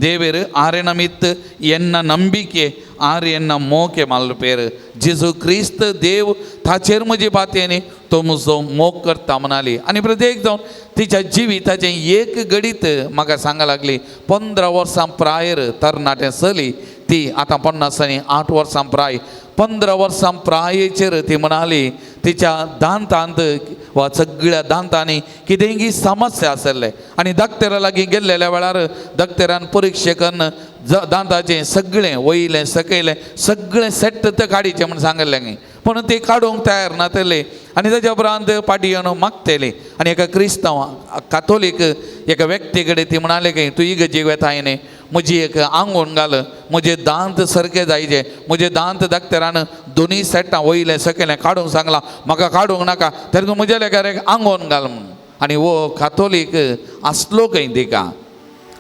Speaker 2: ದೇವರು ಆರೆನಮಿತ್ ಎನ್ನ ನಂಬಿಕೆ आर्येन्ना मोग मालपेर जेजू क्रिस्त देव ताचेर म्हजी पातयेनी तो म्हजो मोग करता म्हणाली. आनी प्रत्येक जावन तिच्या जिविताचें एक गडीत म्हाका सांगा लागली. 15 वर्सां प्रायर तरणाटें चली ती आतां 58 वर्सां प्राय, 15 वर्सां प्रायेचेर ती म्हणाली तिच्या दांतांत वा सगळ्या दांतांनी कितेंगी समस्या आसले आनी डॉक्टरा लागीं गेल्लेल्या वेळार डॉक्टरान परिक्षा करून दांताचें सगळें वयलें सकयलें सगळें सेट्ट तें काडीचें म्हूण सांगिल्लें, पूण ती काडूंक तयार नातली आनी ताच्या उपरांत पाटी येवन मागतली. आनी एका क्रिस्तांव कातोलीक एका व्यक्ती कडेन ती म्हणाले की तूं इगर्जेक वेताय न्ही, म्हजी एक आंगून घाल, म्हजे दांत सारके जायचे, म्हजे दांत डॉक्टरान दोनूय सेटां वयलें सकयलें काडूंक सांगलां, म्हाका काडूंक नाका, तरी म्हज्या लेखार एक आंगोन घाल म्हूण. आनी हो कातोलीक आसलो खंय तिका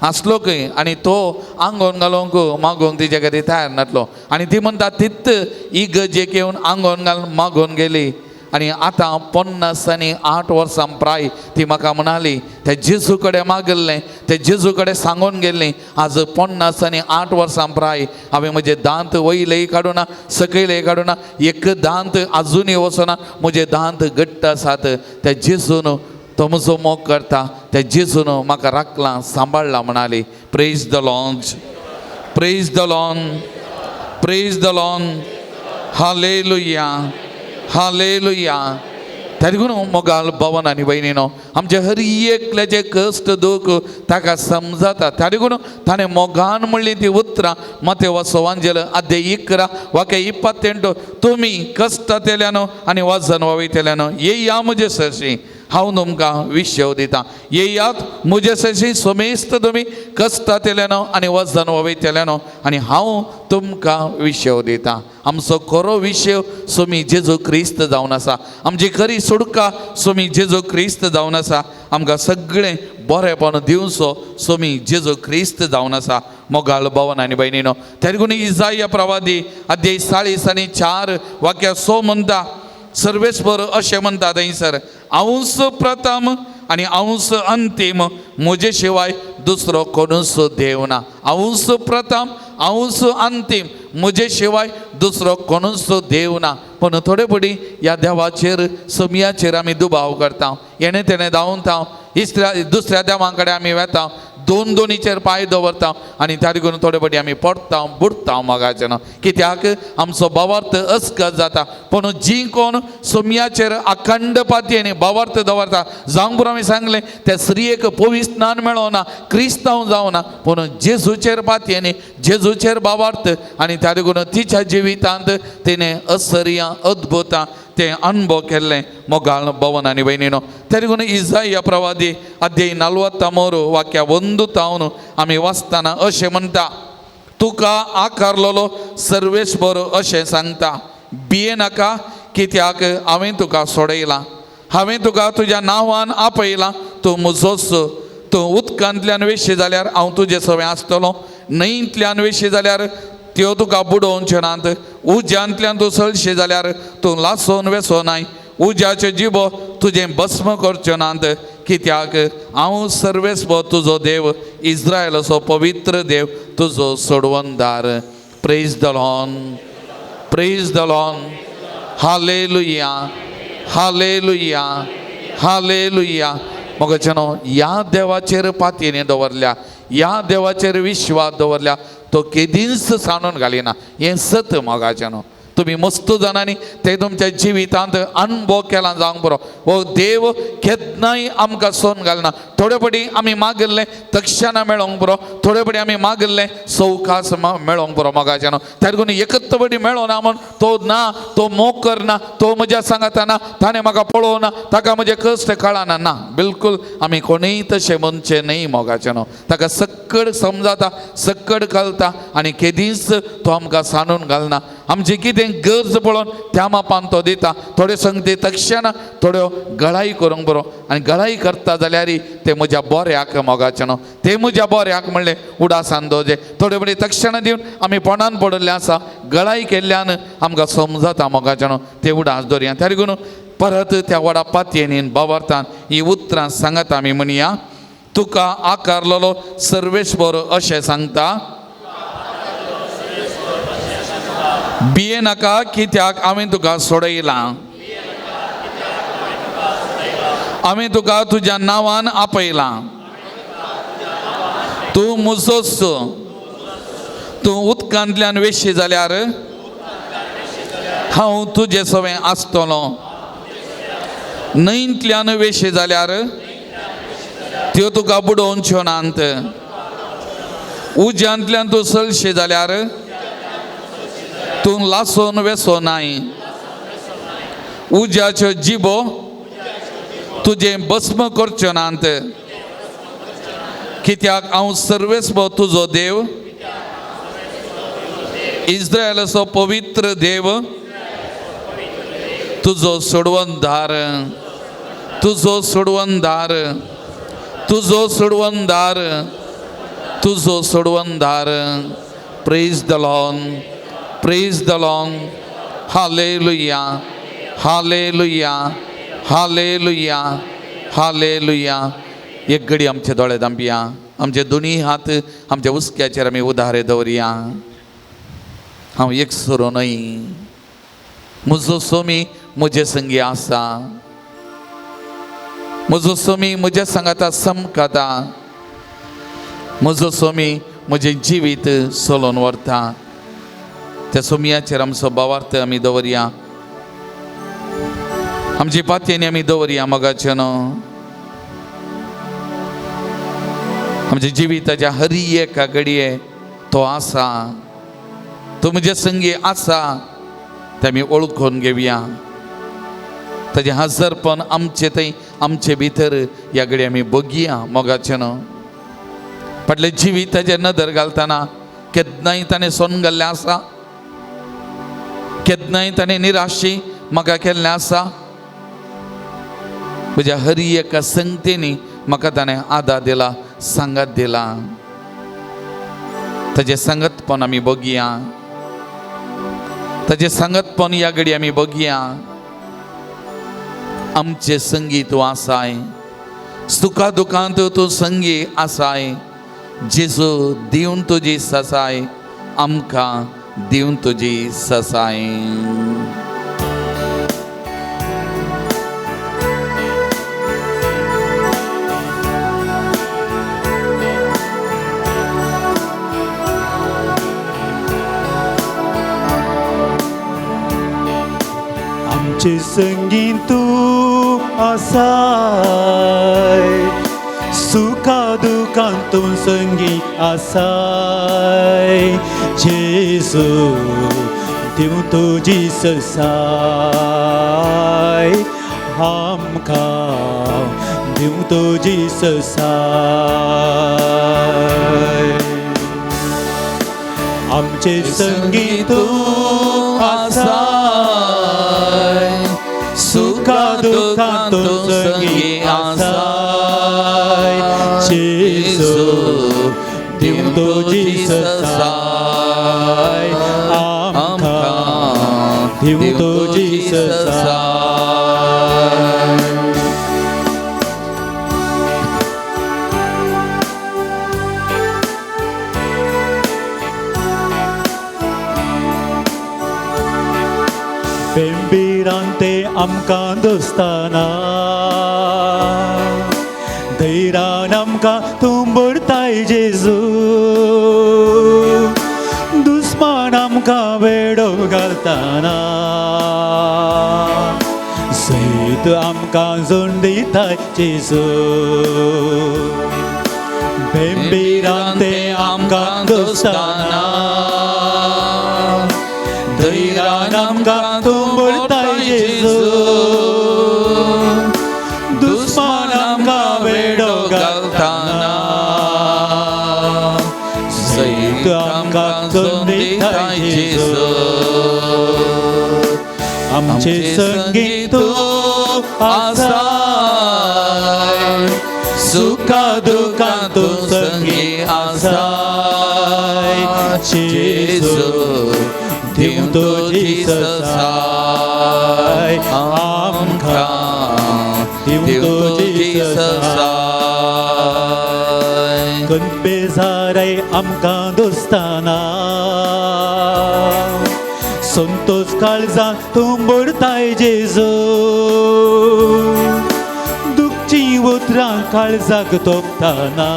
Speaker 2: आसलो खंय आनी तो आंगोन घालूंक मागोवंक तिच्या खातीर तयार नासलो. आनी ती म्हणटा तित इगर्जेक येवन आंगोन घालून मागोवन गेली. आनी आतां 58 वर्सां प्राय ती म्हाका म्हणाली त्या जेजू कडेन मागिल्लें, त्या जेजू कडेन सांगून गेल्ली, आज 58 वर्सां प्राय हांवें म्हजे दांत वयलेय काडूना सकयलेय काडूना, एक दांत आजुनूय वचना, म्हजे दांत घट्ट आसात, त्या जेजून तो म्हजो मोग करता, त्या जेजून म्हाका राखलां सांबाळ्ळां म्हणाली. Praise the Lord, praise the Lord, praise the Lord, hallelujah, hallelujah. तरी मोगाल भवन आनी भयणीनो आमचे हर एकल्याचे कश्ट दूख ताका समजता. तरी ताणें मोगान म्हणली ती उतरां मातेव सवांजेल अध्याय 11 वाक्य 28, तुमी कश्टांतल्यान आनी वजन वावयतल्यान येया म्हजे सरशी, हांव तुमकां विशेव दितां, येयात म्हजे सरशी समेस्त तुमी कश्टांतल्यान आनी वजन वावयतल्यान आनी हांव तुमकां विशेव दितां. आमचो खरो विशेव सोमी जेजू क्रिस्त जावन आसा, आमची खरी सुडका सोमी जेजू क्रिस्त जावन आसा, आमकां सगळें बरेंपण दिवचो सोमी जेजू क्रिस्त जावन आसा. मोगाळ भवन आनी भयणीनो तरी इजाया प्रवादी अध्याय 44 वाक्य 6 म्हणटा, सर्वेस्पर अशें म्हणटा थंयसर, हांवूच प्रथम आनी हांवूच अंतीम, म्हजे शिवाय दुसरो कोणूच देव ना. हांवूच प्रथम हांवूच अंतीम, म्हजे शिवाय दुसरो कोणूच देव ना. पूण थोडे पडी ह्या देवाचेर समयाचेर आमी दुबाव करता, हेणें तेणें धांवता, दुसऱ्या देवां कडेन आमी वेता, दोन दोनीचेर पांय दवरता आनी त्या करून थोडे फावटी आमी पडटा बुडटा मोगाचें. कित्याक आमचो भावार्थ अस्कत जाता. पूण जी कोण सोमयाचेर अखंड पातयेन भावार्थ दवरता, जावंक पुरो आमी सांगलें त्या स्त्रियेक पविस्नान मेळोना, क्रिस्तांव जावना, पूण जेजूचेर पातयेन जेजूचेर भावार्थ आनी त्या देखून तिच्या जिवितांत तिणें असर्यां अद्भुतां ते अनुभव केल्लें मोगाळ भवन आनी भयणीनो. तरी इजाया प्रवादी अध्याय 43 वाक्या 1 तावन आमी वाचतना अशें म्हणटा, तुका आकारलेलो सर्वेस्पर अशें सांगता, भिये नाका कित्याक हांवें तुका सोडयलां, हांवें तुका तुज्या नांवान आपयलां, तूं म्हजोच, तूं उदकांतल्यान वेशी जाल्यार हांव तुजे सवें आसतलो, न्हंयंतल्यान वेशी जाल्यार त्यो तुका बुडोवच्यो नात, उज्यांतल्यान तूं सळशी जाल्यार तूं लासोन वेसो नाय, उज्याच्यो जिबो तुजें भस्म करच्यो नात, कित्याक हांव सर्वेस्पर तुजो देव, इस्रायलाचो पवित्र देव तुजो सोडवणदार. Praise the Lord, praise the Lord, hallelujah, hallelujah, hallelujah. मोगाच्यानो ह्या देवाचेर पातयेनी दवरल्या, ह्या देवाचेर विश्वास दवरल्या, तो केदींच सांडून घालिना. हें सत मोगाच्यानो. तुमी मस्त जाणांनी ते तुमच्या जिवितांत अनुभव केला जावंक पुरो. हो देव केन्नाय आमकां सोन घालना. थोडे फावटी आमी मागिल्लें तक्षणां मेळोंक पुरो, थोडे फावटी आमी मागिल्लें सवकास मेळोंक पुरो मोगाच्यानो. त्या देखून एकच फावटी मेळोना म्हूण तो ना, तो मोग करना, तो म्हज्या सांगाता ना, ताणें म्हाका पळोवना, ताका म्हजें कश्ट कळना ना, बिलकूल आमी कोणूय तशें म्हणचें न्हय मोगाच्यानो. ताका सक्कड समजाता, सक्कड कळटा आनी केदींच तो आमकां सांडून घालना. आमची कितें गरज पळोवन त्या मापान तो दिता. थोड्यो संगती तक्षणां थोड्यो गळाई करूंक बरो, आनी गळाई करता जाल्यार ते म्हज्या बऱ्याक मोगाचें न्हू, ते म्हज्या बऱ्याक म्हणलें उडासान दवरचें. थोडे फावटी तक्षणां दिवन आमी पोंडान पडिल्लें आसा, गळाई केल्ल्यान आमकां समजता मोगाचें न्हू, ते उडास दवरया. त्या देखून परत त्या व्हडा पातयेन बावरतान ही उतरां सांगत आमी म्हणया, तुका आकारलेलो सर्वेस्पर अशें सांगता, भिये नाका कित्याक हांवें तुका सोडयलां, हांवें तुका तुज्या नांवान आपयलां, तूं म्हजोच, तूं उदकांतल्यान वेशी जाल्यार हांव तुजे सवें आसतलो, न्हंयंतल्यान वेशी जाल्यार त्यो तुका बुडोवच्यो नात, उज्यांतल्यान तूं चलशी जाल्यार तूं लासून वेसो नाय, उज्याच्यो जिबो तुजें भस्म करच्यो नात, कित्याक हांव सर्वेस्व तुजो देव, इस्रायलाचो पवित्र देव, तुजो सोडवणदार, तुजो सोडवणदार, तुजो सोडवणदार, तुजो सोडवणदार. Praise the Lord, praise the Lord, hallelujah, hallelujah, hallelujah, hallelujah. एक घडी आमचे दोळे दांपया, आमचे दोनी हात आमच्या हुस्क्याचेर आमी उदारे दवरया. हांव एक सोरो न्हय, म्हजो सोमी म्हजे संगी आसा, म्हजो सोमी म्हज्या सांगाता समकाता, म्हजो सोमी म्हजें जिवीत चलोवन व्हरता. त्या सोमयाचेर आमचो भावार्थ आमी दवरया, आमची पातयेनी आमी दवरया मोगाचें न्हू. आमच्या जिविताच्या हरी एका घडये तो आसा, तो म्हजे संगी आसा, तें आमी वळखून घेवया. ताजें हजरपण आमचे थंय आमचे भितर ह्या घडये आमी बगया मोगाचें न्हू. फाटलें जिविताचेर नदर घालतना केन्नाय ताणें सोन घाल्लें आसा, केन्नाय ताणें निराशी म्हाका केल्लें आसा. म्हज्या हरी एका संगतेनी म्हाका ताणें आदार दिला, सांगात दिला. ताजें सांगतपण आमी बगया, ताजें सांगतपण ह्या घडये आमी बगया. आमचे संगी तूं आसाय, सुखा दुखांत तूं संगी आसाय. जेजू दिवन तुजी ससाय, आमकां दिवन तुजी ससाय.
Speaker 1: आमचे संगी तूं आसाय, सुखा दुखान तूं संगी आसाय. जेजू दिवं तुजी ससाय, आमकां दिवं तुजी ससाय. आमचे संगी तूं आसाय, सुखा दुखान तूं संगी आसाय. जेजू दिवं तुजी ससाय, आमकां दिवं तुजी ससाय. बेंबिरांते आमकां दोस्ताना, धैरान आमकां तूं भरताय जेजू. दुस्मान आमकां वेडो घालताना, सैत आमकां जोड दिताय जेजू. बेंबिरांते आमकां दोस्ताना, धैरान आमकां तूं भरताय जेजू. दुस्मान आमकां वेडो घालताना, सैत आमकां जोड दिताय जेजू. आमचे संगी तूं आसाय, सुखा दुखान तूं संगी आसाय. जेजू दिवं तुजी ससाय, आमकां दिवं तुजी ससाय. बेजाराय आमकां दोस्ताना, संतोष काळजां तूं भरताय जेजू दुखचीं उतरां काळजाक तोपताना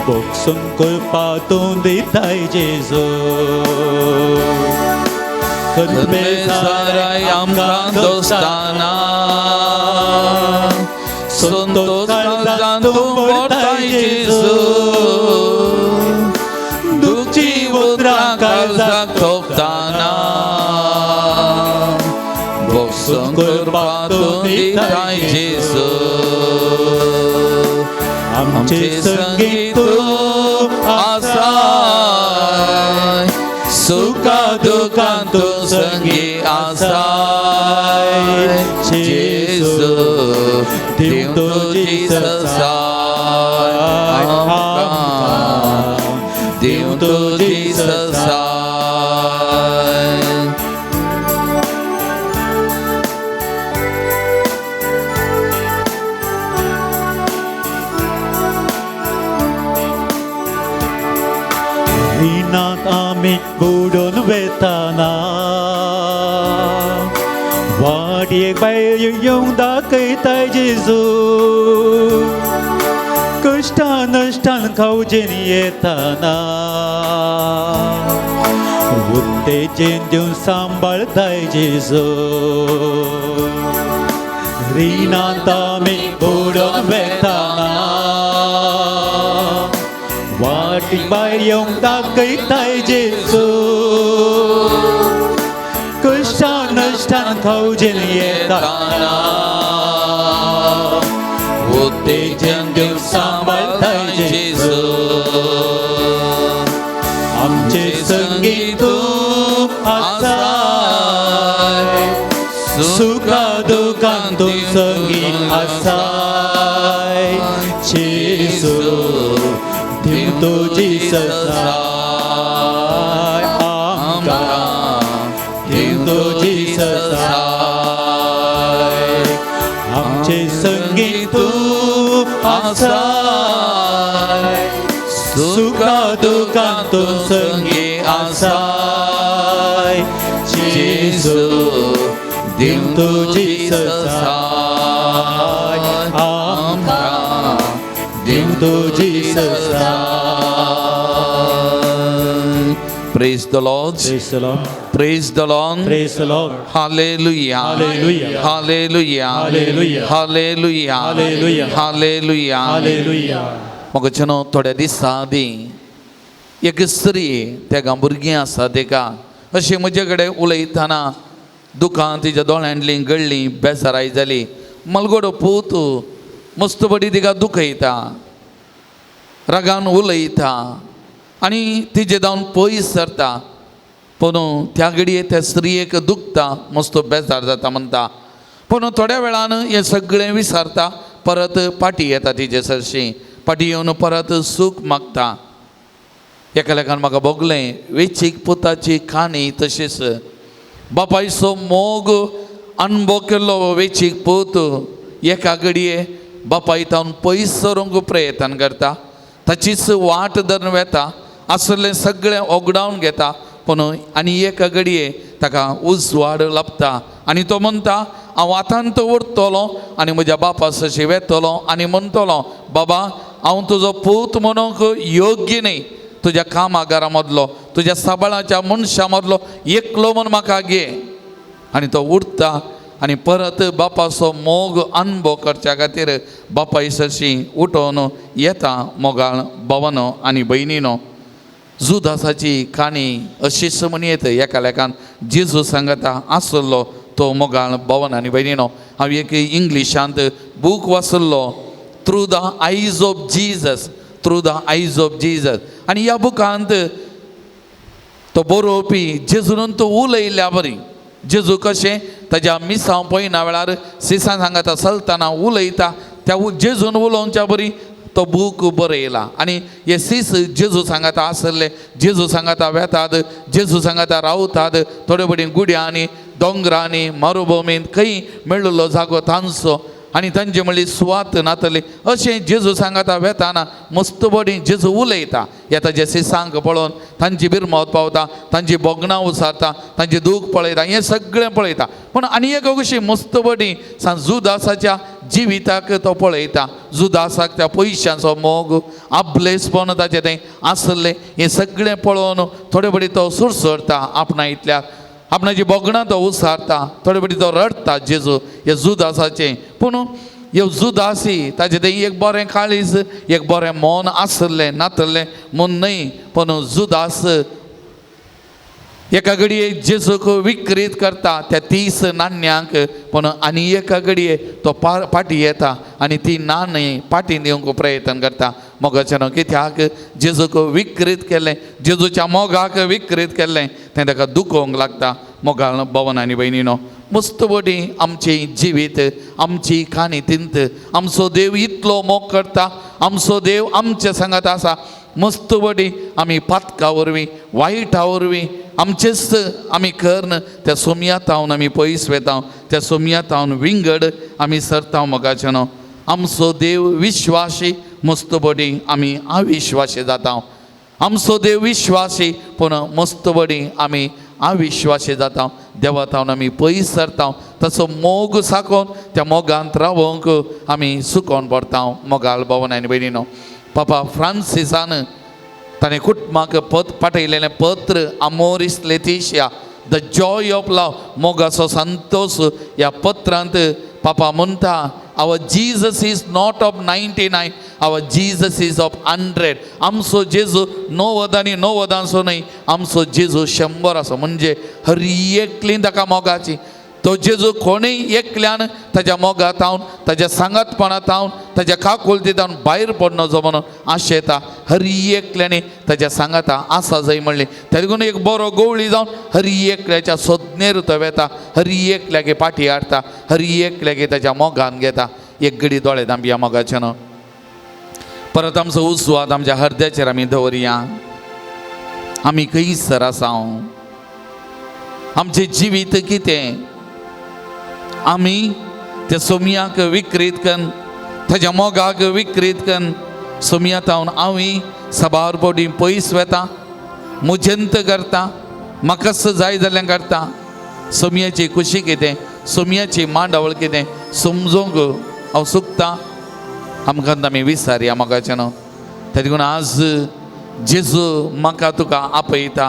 Speaker 1: बोगसून करपा तूं दिताय जेजू
Speaker 2: खंबेसाराय आमकां दोस्ताना संतोष काळजान तूं भरताय जेजू दुखची उतरां काळजाक तोपताना बोगसून करपा तूं दिताय जेजू
Speaker 1: आमचे
Speaker 2: आमचे
Speaker 1: संगी
Speaker 2: संगी
Speaker 1: तूं
Speaker 2: तूं
Speaker 1: आसाय
Speaker 2: आसाय सुखा दुखान तूं संगी आसाय जेजू दिवं तुजी ससाय आमकां दिवं तुजी ससाय.
Speaker 1: रिणांत आमी बुडून वेताना वाटयेक भायर येवंक दाखयताय जेजू कश्टान नश्टान खावजेन येताना उत्तेजन दिवन सांबाळताय जेजू रिणांत आमी बुडून वेताना वाटीक भायर येवंक दाखयताय जेजू कश्टान नश्टान खावजेन येताना
Speaker 2: उत्तेजन दिवन सांबाळताय जेजू
Speaker 1: आमचे संगी तूं आसाय सुखा दुखान तूं संगी आसाय जेजू दिवं तुजी ससाय आमकां दिवं तुजी ससाय आमचे संगी तूं आसाय सुखा दुखान तूं संगी आसाय जेजू
Speaker 2: दिवं
Speaker 1: तुजी
Speaker 2: तुजी
Speaker 1: ससाय
Speaker 2: ससाय
Speaker 1: आमकां
Speaker 2: दिवं
Speaker 1: तुजी
Speaker 2: ससाय. Praise the Lord.
Speaker 1: Praise the Lord.
Speaker 2: Praise the Lord.
Speaker 1: Praise the Lord.
Speaker 2: Hallelujah.
Speaker 1: Hallelujah.
Speaker 2: Hallelujah.
Speaker 1: Hallelujah.
Speaker 2: Hallelujah.
Speaker 1: Hallelujah.
Speaker 2: Hallelujah.
Speaker 1: Hallelujah.
Speaker 2: म्हाका न्हू थोड्या दिसां आदीं एक स्त्री तेका भुरगीं आसा तेका अशी म्हजे कडेन उलयतना दुकां तिच्या दोळ्यांतलीं गळ्ळीं बेजाराय जाली. मलगोडो पूत मस्त बडी तिका दुखयता, रागान उलयता आनी तिजे जावन पयस सरता. पूण त्या घडये त्या स्त्रियेक दुखता, मस्त बेजार जाता म्हणटा. पूण थोड्या वेळान हें सगळें विसरता, परत पाटी येता तिजे सरशी, पाटी येवन परत सूख मागता. एका लेखान म्हाका भोगलें वेचीक पुताची काणी. तशेंच बापायचो मोग अणभव केल्लो वेचीक पूत एका घडये बापाय तावन पयस सरूंक प्रयत्न करता, ताचीच वाट धरून वेता, आसलें सगळें ओगडावन घेता. पूण आनी एका घडये ताका उजवाड लाबता आनी तो म्हणटा हांव आतांत उरतलो आनी म्हज्या बापा सशी वेतलो आनी म्हणटलो बाबा हांव तुजो पूत म्हणूंक योग्य न्ही, तुज्या कामागारा मदलो तुज्या साबाळाच्या मनशां मदलो एकलो म्हूण म्हाका घे. आनी तो उरता आनी परत बापाचो मोग अणभव करच्या खातीर बापाय सरशी उठोवन येता. मोगाळ भावानो आनी भयणीनो, जुदासाची काणी अशीच म्हण येता. एका लेखान जेजू सांगता आसलो तो मोगाळ भवन आनी भयणीनो. हांव एक इंग्लिशांत book वाचल्लो, through the eyes of Jesus, through the eyes of Jesus. आनी ह्या बुकांत तो बरोवपी जेजून तो उलयल्ल्या बरी जेजू कशें ताज्या मिसांव पळयना वेळार सिसान सांगता चलतना उलयता त्या जेजून उलोवच्या बरी तो बूक बरयला. आनी हे सीस जेजू सांगता आसले, जेजू सांगता वेतात, जेजू सांगता रावतात, थोडे बडी गुड्यांनी दोंगरांनी मरुभुमींत खंय मेळिल्लो जागो तांचो. आनी तांचे म्हणली सुवात नातली अशें जेजू सांगाता वेताना मस्त बडी जेजू उलयता. येता जेसे सांग पळोवन तांची बिरमत पावता, तांची भोगणां उसारता, तांची दूख पळयता, हें सगळें पळयता. पूण आनी एक कशी मस्त बडी सांग जुदासाच्या जिविताक तो पळयता. जुदासाक त्या पयशांचो मोग आपलेसपण ताचें तें आसलें, हें सगळें पळोवन थोडे बडी तो सुरसरता आपणा इतल्या आपणाची भोगणां तो उसारता, थोडे बडी तो रडटा जेजू हे जुदासाचें. पूण हे जुदासी ताचें तें एक बरें काळीज एक बरें मन आसलें नातलें म्हूण न्हय, पूण जुदास एका घडये जेजूक विक्रीत करता त्या 30 नाण्यांक. पूण आनी एका घडये तो फाटीं येता आनी ती नाणीं फाटीं दिवंक प्रयत्न करता. मोगाच्यान कित्याक जेजूक विक्रीत केलें, जेजूच्या मोगाक विक्रीत केलें, तें ताका दुखोवंक लागता. मोगाळ भवन आनी भयणीनो, मस्त बडी आमचें जिवीत आमची काणी तिंत आमचो देव इतलो मोग करता, आमचो देव आमचे सांगात आसा. मस्त बडी आमी पातका वरवीं वायटा वरवीं आमचेच आमी कर्ण त्या सोमया तावन आमी पयस वेता, त्या सोमया तावन विंगड आमी सरता. मोगाच्यानो आमचो देव विश्वासी, मस्त बडी आमी अविश्वासी जाता. आमचो देव विश्वासी पूण मस्त बडी आमी अविश्वासी जाता. देवा तावन आमी पयस सरता, तसो मोग साकोन त्या मोगांत रावोंक आमी सुकोन पडता. मोगाल भवन आनी भयणीनो, पापा फ्रांसिसान ताणें कुटुंबाक पाठयलेलें पत्र Amoris Laetitia the joy of love मोगाचो संतोश ह्या पत्रांत पापा म्हणटा, our Jesus is not of 99, our Jesus is of 100. आमचो जेजू 90 आनी 90 न्हय, आमचो जेजू 100 आसा. म्हणजे हर एकली ताका मोगाची. तो जेजू कोणूय एकल्यान ताज्या मोगात हांव ताज्या सांगातपणांत हांव ताज्या काकुळतींत हांव भायर पडनो म्हणून आशेता. हर एकल्यानी ताज्या सांगाता आसा जाय म्हणली. तेका लागून एक बरो गवळी जावन हर एकल्याच्या सोदनेर तो वेता, हर एकल्यागे पाटी हाडटा, हर एकल्यागे ताज्या मोगान घेता. एक घडी दोळे दांबया मोगाचे न्हू. परत आमचो उस्वाद आमच्या हरद्याचेर आमी दवरया. आमी खंयसर आसा, आमचें जिवीत कितें, आमी त्या सोमयाक विक्रीत कन्न ताज्या मोगाक विक्रीत कन्न सोमया तावन आमी सबार पवटी पयस वेता, मुजंत करता, म्हाकाच जाय जाल्यार करता. सोमयाची खुशी कितें, सोमयाची मांडावळ कितें समजूंक हांव चुकता. आमकां आमी विसारया मोगाचें न्हू. तेका लागून आज जेजू म्हाका तुका आपयता,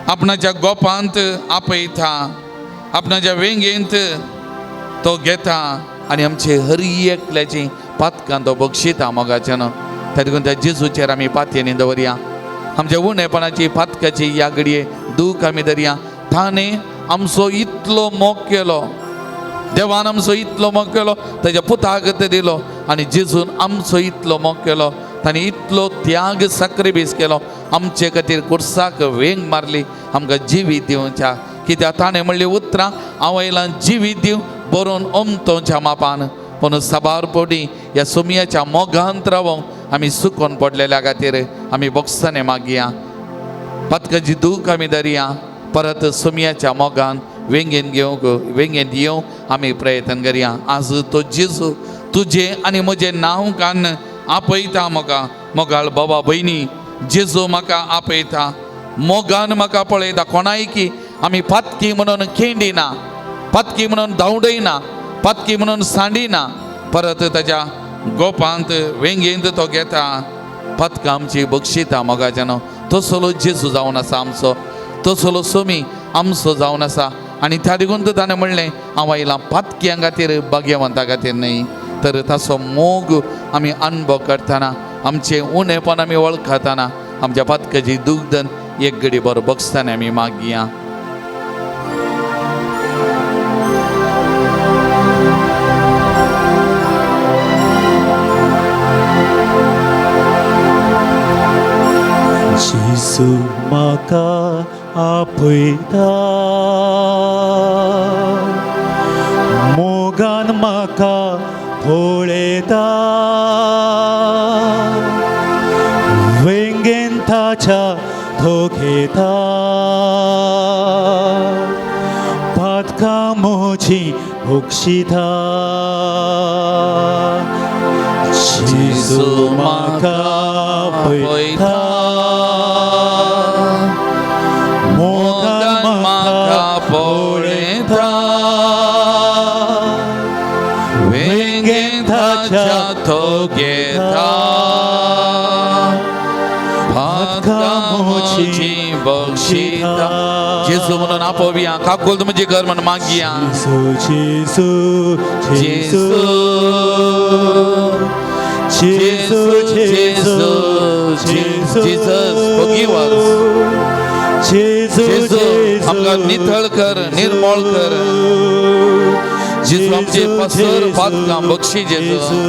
Speaker 2: आपणाच्या गोपांत आपयता, आपणाच्या वेंगेंत तो घेता आनी आमचे हर एकल्याची पातकां तो बक्षिता मोगाचें न्हू. तेका लागून त्या जेजूचेर आमी पातयेनी दवरया. आमच्या उणेपणाची पातकाची ह्या घडये दूख आमी धरया. ताणें आमचो इतलो मोग केलो, देवान आमचो इतलो मोग केलो, ताज्या पुताक दिलो आनी जेजून आमचो इतलो मोग केलो, ताणें इतलो त्याग साक्रिफीस केलो आमचे खातीर, कुर्साक वेंग मारली आमकां जिवीत दिवच्या. कित्याक ताणें म्हणली उतरां हांव आयलां जिवीत दिवं बरोवन ओमतोच्या मापान. पूण साबार पवटी ह्या सोमयाच्या मोगांत रावोंक आमी सुकोन पडलेल्या खातीर आमी बोगसाने मागया, पातकाची दूख आमी धरया. परत सोमयाच्या मोगान वेंगेन घेवंक वेंगेन येवंक आमी प्रयत्न करया. आज तो जेजू तुजें आनी म्हजें नांव कान्न आपयता म्हाका. मोगाळ बाबा भयणी, जेजू म्हाका आपयता, मोगान म्हाका पळयता. कोणायकी आमी पातकी म्हणून खेंडिना, पातकी म्हणून धांवडयना, पातकी म्हणून सांडिना. परत ताज्या गोपांत वेंगेंत तो घेता, पातकां आमची बक्षिता मोगाच्यान. तसलो जेजू जावन आसा आमचो, तसलो सोमी आमचो जावन आसा. आनी त्या देखून ताणें म्हणलें हांव आयलां पातक्यां खातीर, भाग्यवंता खातीर न्हय. तर ताचो मोग आमी अणभव करतना, आमचें उणेपण आमी वळखतना, आमच्या पातकाची दुग्धन एक घडी बरो बगसताना आमी मागया.
Speaker 1: जेजू म्हाका आपयता, मोगान म्हाका पळयता, वेंगेन ताच्या तो घेता, पातकां म्हजीं बक्षिता. जेजू म्हाका पळयता,
Speaker 2: मोगान म्हाका पळयता, वेंगेन ताच्या तो घेता, पातकां म्हजी बक्षिता. जेजू म्हणून आपोवया, काकुल म्हजी कर म्हणून मागया.
Speaker 1: जेजू, जेजू,
Speaker 2: जेजू,
Speaker 1: जेजू,
Speaker 2: जेजू, Jesus, forgive us.
Speaker 1: जेजू,
Speaker 2: जेजू, आमकां नितळ कर, निर्मळ कर. जेजू, आमचे पसर पातकां बक्षी जेजू.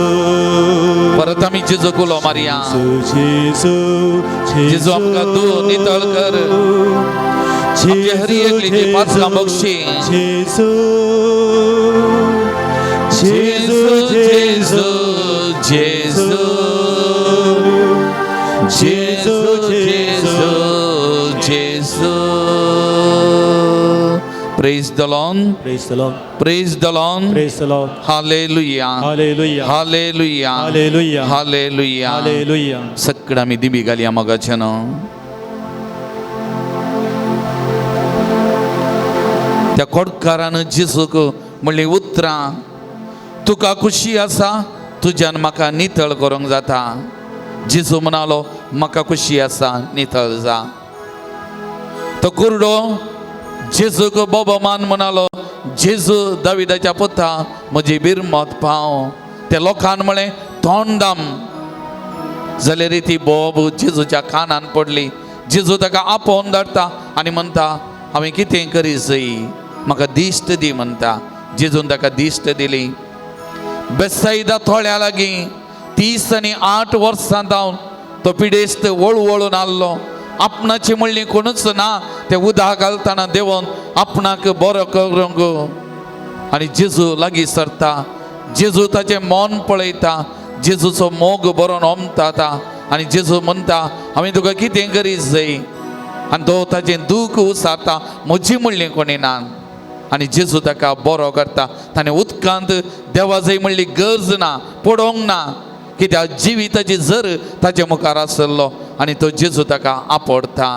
Speaker 2: परत आमी जेजू उलो मारया.
Speaker 1: जेजू,
Speaker 2: जेजू, आमकां तूं नितळ कर. आमचे हरी एकलीची पातकां बक्षी.
Speaker 1: जेजू,
Speaker 2: जेजू, जेजू, जेजू, जेजू, जेजू, जेजू. Praise the Lord.
Speaker 1: Praise the Lord.
Speaker 2: Praise the Lord.
Speaker 1: Praise the Lord.
Speaker 2: Hallelujah.
Speaker 1: Hallelujah.
Speaker 2: Hallelujah.
Speaker 1: Hallelujah.
Speaker 2: Hallelujah.
Speaker 1: Hallelujah.
Speaker 2: सगळं आमी दिमी घालया मोगाचें न्हू. त्या कोडकारान जेजूक म्हणली उतरां, तुका खुशी आसा, तुज्यान म्हाका नितळ करूंक जाता. जेजू म्हणालो, म्हाका खुशी आसा, नितळ जा. तो कुरडो जेजूक बोबो मान म्हणालो, जेजू दाविदाच्या पुता, म्हजी बिरमत पाव. त्या लोकान म्हळें, तोंड दाम. जाल्यार ती बोब जेजूच्या कानान पडली. जेजू ताका आपोवन धाडटा आनी म्हणटा, हांवें कितें करी जय, म्हाका दिश्ट दी म्हणटा. जेजून ताका दिश्ट दिली. बेसायदा थोड्या लागीं 38 वर्सां जावन तो पिडेस्त वळवळून आसलो. आपणाची म्हणली कोणूच ना. ते उदक घालतना देंवन आपणाक बरो करूंक आनी जेजू लागीं सरता. जेजू ताचें मन पळयता. जेजूचो मोग बरोवन ओमता आनी जेजू म्हणटा, हांवें तुका कितें करी जाय. आनी तो ताचें दूख उसारता, म्हजी म्हणली कोणी ना. आनी जेजू ताका बरो करता. ताणें उदकांत देवा जाय म्हणली गरज ना, पडोवंक ना, कित्याक जिविताची जर ताचे मुखार आसलो आनी तो जेजू ताका आपडता.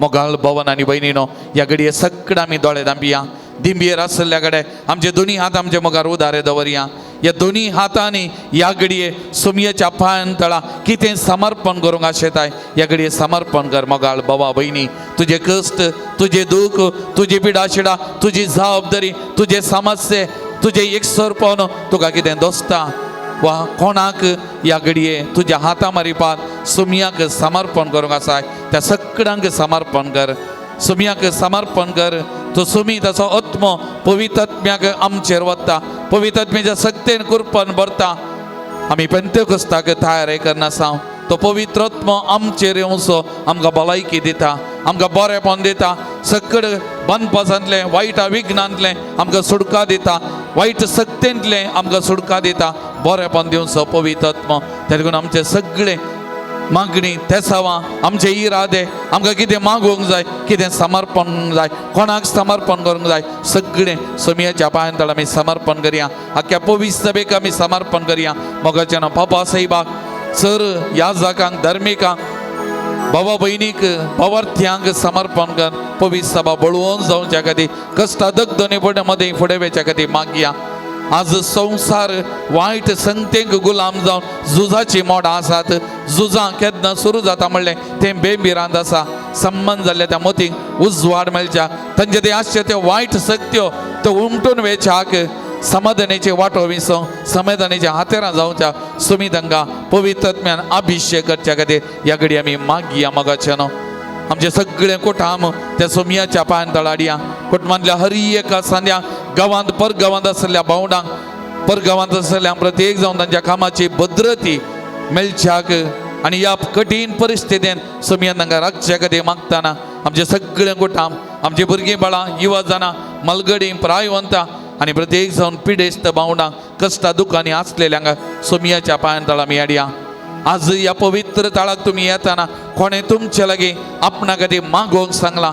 Speaker 2: मोगाळ भवन आनी भयणीनो, ह्या घडये सगळें आमी दोळे धांपया. दिंबयेर आसल्या कडेन आमचे दोनी हात आमचे मुखार उदारे दवरया. ह्या दोनी हातांनी ह्या घडये सुमयेच्या पांयान तळा कितें समर्पण करूंक आशेताय, ह्या घडये समर्पण कर. मोगाळ बाबा भयणी, तुजे कश्ट, तुजे दूख, तुजी पिडाशिडा, तुजी जबाबदारी, तुजे समस्ये, तुजे एकसरपण तुका कितें दोसता वा कोणाक ह्या घडये तुज्या हाता मारिपात सुमयाक समर्पण करूंक आसाय, त्या सगळ्यांक समर्पण कर. सुमयाक समर्पण कर. तो सुमी ताचो आत्मो पवित्रात्म्याक आमचेर वता. पवित्रात्म्याच्या सक्तेन कुरपन भरता. आमी पेंतेकोस्ताक तयारी करनासा. तो पवित्र आत्मो आमचेर येवचो, आमकां भलायकी दिता, आमकां बरेपण दिता. सगळे बांदपासांतलें वायट विघ्नांतलें आमकां सुटका दिता, वायट सक्तेंतलें आमकां सुटका दिता, बरेपण दिवचो पवित्र आत्मो. तेका लागून आमचे सगळे मागणी तेसावां, आमचे इरादे, आमकां कितें मागूंक जाय, कितें समर्पण जाय, कोणाक समर्पण करूंक जाय, सगळें सोमयाच्या पांयान तळ आमी समर्पण करया. आख्या पवित्र सभेक आमी समर्पण करया. मोगाच्या नांव पापा साहेबाक, सर ह्या जाकांक, धार्मिकांक, बाबा भयणीक, भावार्थ्यांक समर्पण कर. पवित्र सभा बळवून जावच्या खातीर, कश्टा दगदनी फुडें मदें फुडें वचच्या खातीर मागया. आज संवसार वायट संगतेक गुलाम जावन झुजाची मोडां आसात. झुजां केन्ना सुरू जाता म्हणलें तें बेबिरांत आसा. संबंद जाल्ल्या त्या मोतींक उजवाड मेळच्या, तांचे ते आसचे त्यो वायट शक्त्यो त्यो उमटून वेच्याक समाधानाचे वाटो विसो, समाधानाच्या हातेरां जावच्या सुमी तांकां पवित्रत्म्यान अभिषेक करच्या खातीर ह्या घडी आमी मागया. मोगाचे न्हू आमचे सगळे कुटाम त्या सोमयाच्या पांयान तळाडया. कुटुंबांतल्या हरी एका सांद्या गांवांत परगांवांत आसल्या भावंडांक, परगांवांत आसल्या प्रत्येक जावन तांच्या कामाची भद्रती मेळच्याक आनी ह्या कठीण परिस्थितीन सोमयान तांकां राखच्या खातीर मागतना आमचे सगळे कुटाम, आमची भुरगीं बाळां, युवा जाणां, मलगडी प्रायवंतां आनी प्रत्येक जावन पिडेस्त भावंडांक, कश्टा दुखांनी आसलेल्यांक सोमयाच्या पांयान तळा आमी हाडया. आज ह्या पवित्र तळाक तुमी येताना कोणें तुमचे लागीं आपणा खातीर मागोवंक सांगलां,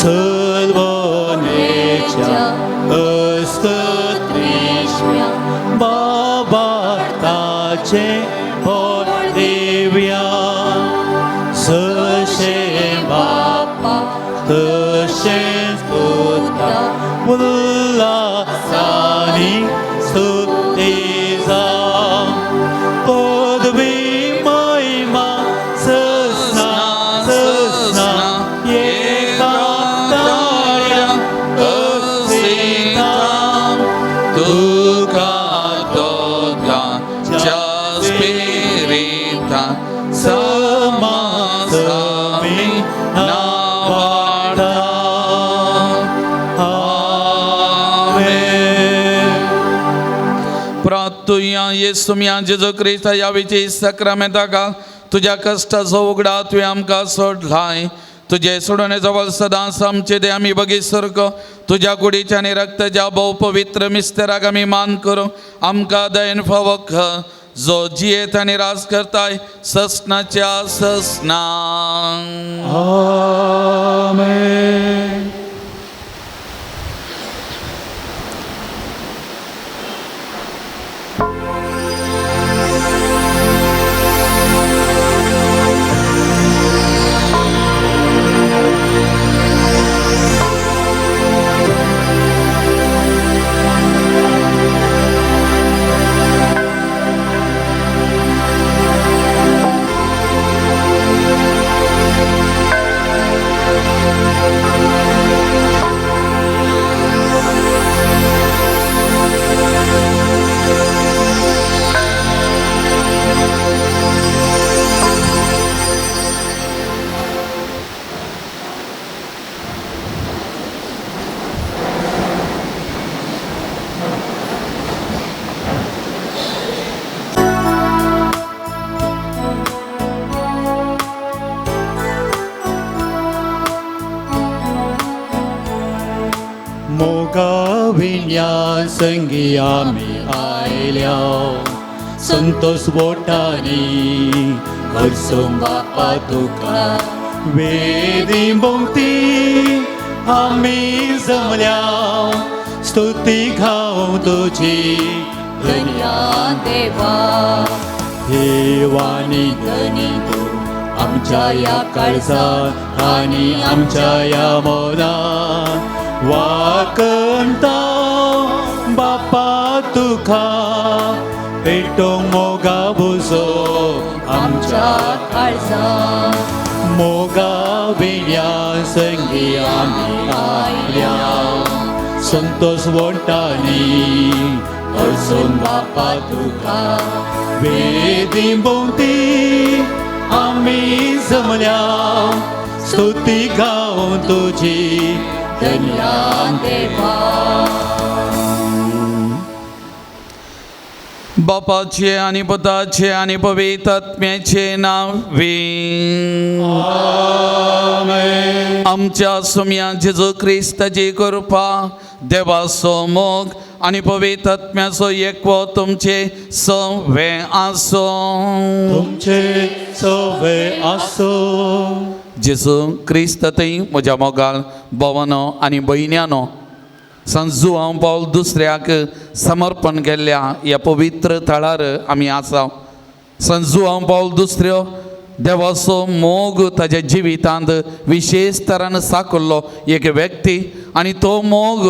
Speaker 1: सलवणेच्या अस्कत्रिश्म्या बाबा ताचे भोळ दिव्या सशे बापा तशेंच पुता उल्हासानी स्तुती जावं पदवी महिमा ससना ससना एका ताळ्या असिता
Speaker 2: तुका दोगांच्या स्पिरिता
Speaker 1: समासमी नावाडा. आमेन.
Speaker 2: प्रातुया येसुम्या जेजू क्रिस्ता ह्या विची सक्रामेंता घाल तुज्या कश्टाचो उगडा तुवें आमकां सोडलाय तुजे सोडवणेचो बल सदांच आमचे ते आमी बगी सारको तुज्या कुडीच्या आनी रक्ताच्या भोव पवित्र मिस्तेराक आमी मान करूं आमकां दयन फावो कर, जो जियेत आनी राज करताय ससनाच्या ससना.
Speaker 1: आमेन. मोगा विण्या संगी आमी आयल्या संतोष बोटांनी हरसूं बापा तुका वेदी भोंवती आमी जमल्या स्तुती गावं तुजी
Speaker 3: धन्या देवा
Speaker 1: देवानी धनी तूं आमच्या ह्या काळजात आनी आमच्या ह्या मनात वाकणता बापा तुका पेटोवंक मोगा बुजो आमच्या
Speaker 3: आमच्या काळजात
Speaker 1: मोगा विण्या संगी आमी आयल्या संतोष वोंटांनी हरसून बापा तुका वेदी भोंवती आमी जमल्या स्तुती गावं तुजी
Speaker 3: धन्या देवा.
Speaker 2: बापाचे आनी पुताचे आनी पवित्र आत्म्याचे नांवी.
Speaker 1: आमेन.
Speaker 2: आमच्या सुम्या जेजू क्रिस्ताची कृपा देवाचो मोग आनी पवित्र आत्म्याचो एकवो तुमचे सवे आसूं.
Speaker 1: तुमचे सवे आसूं.
Speaker 2: जेजू क्रिस्त थंय म्हज्या मोगाल भोवानो आनी भयण्यानो संजू हांव पावल दुसऱ्याक समर्पण केल्ल्या ह्या पवित्र थळार आमी आसा. संजू हांव पावल दुसऱ्यो देवाचो मोग ताज्या जिवितांत विशेश तरान साकल्लो एक व्यक्ती आनी तो मोग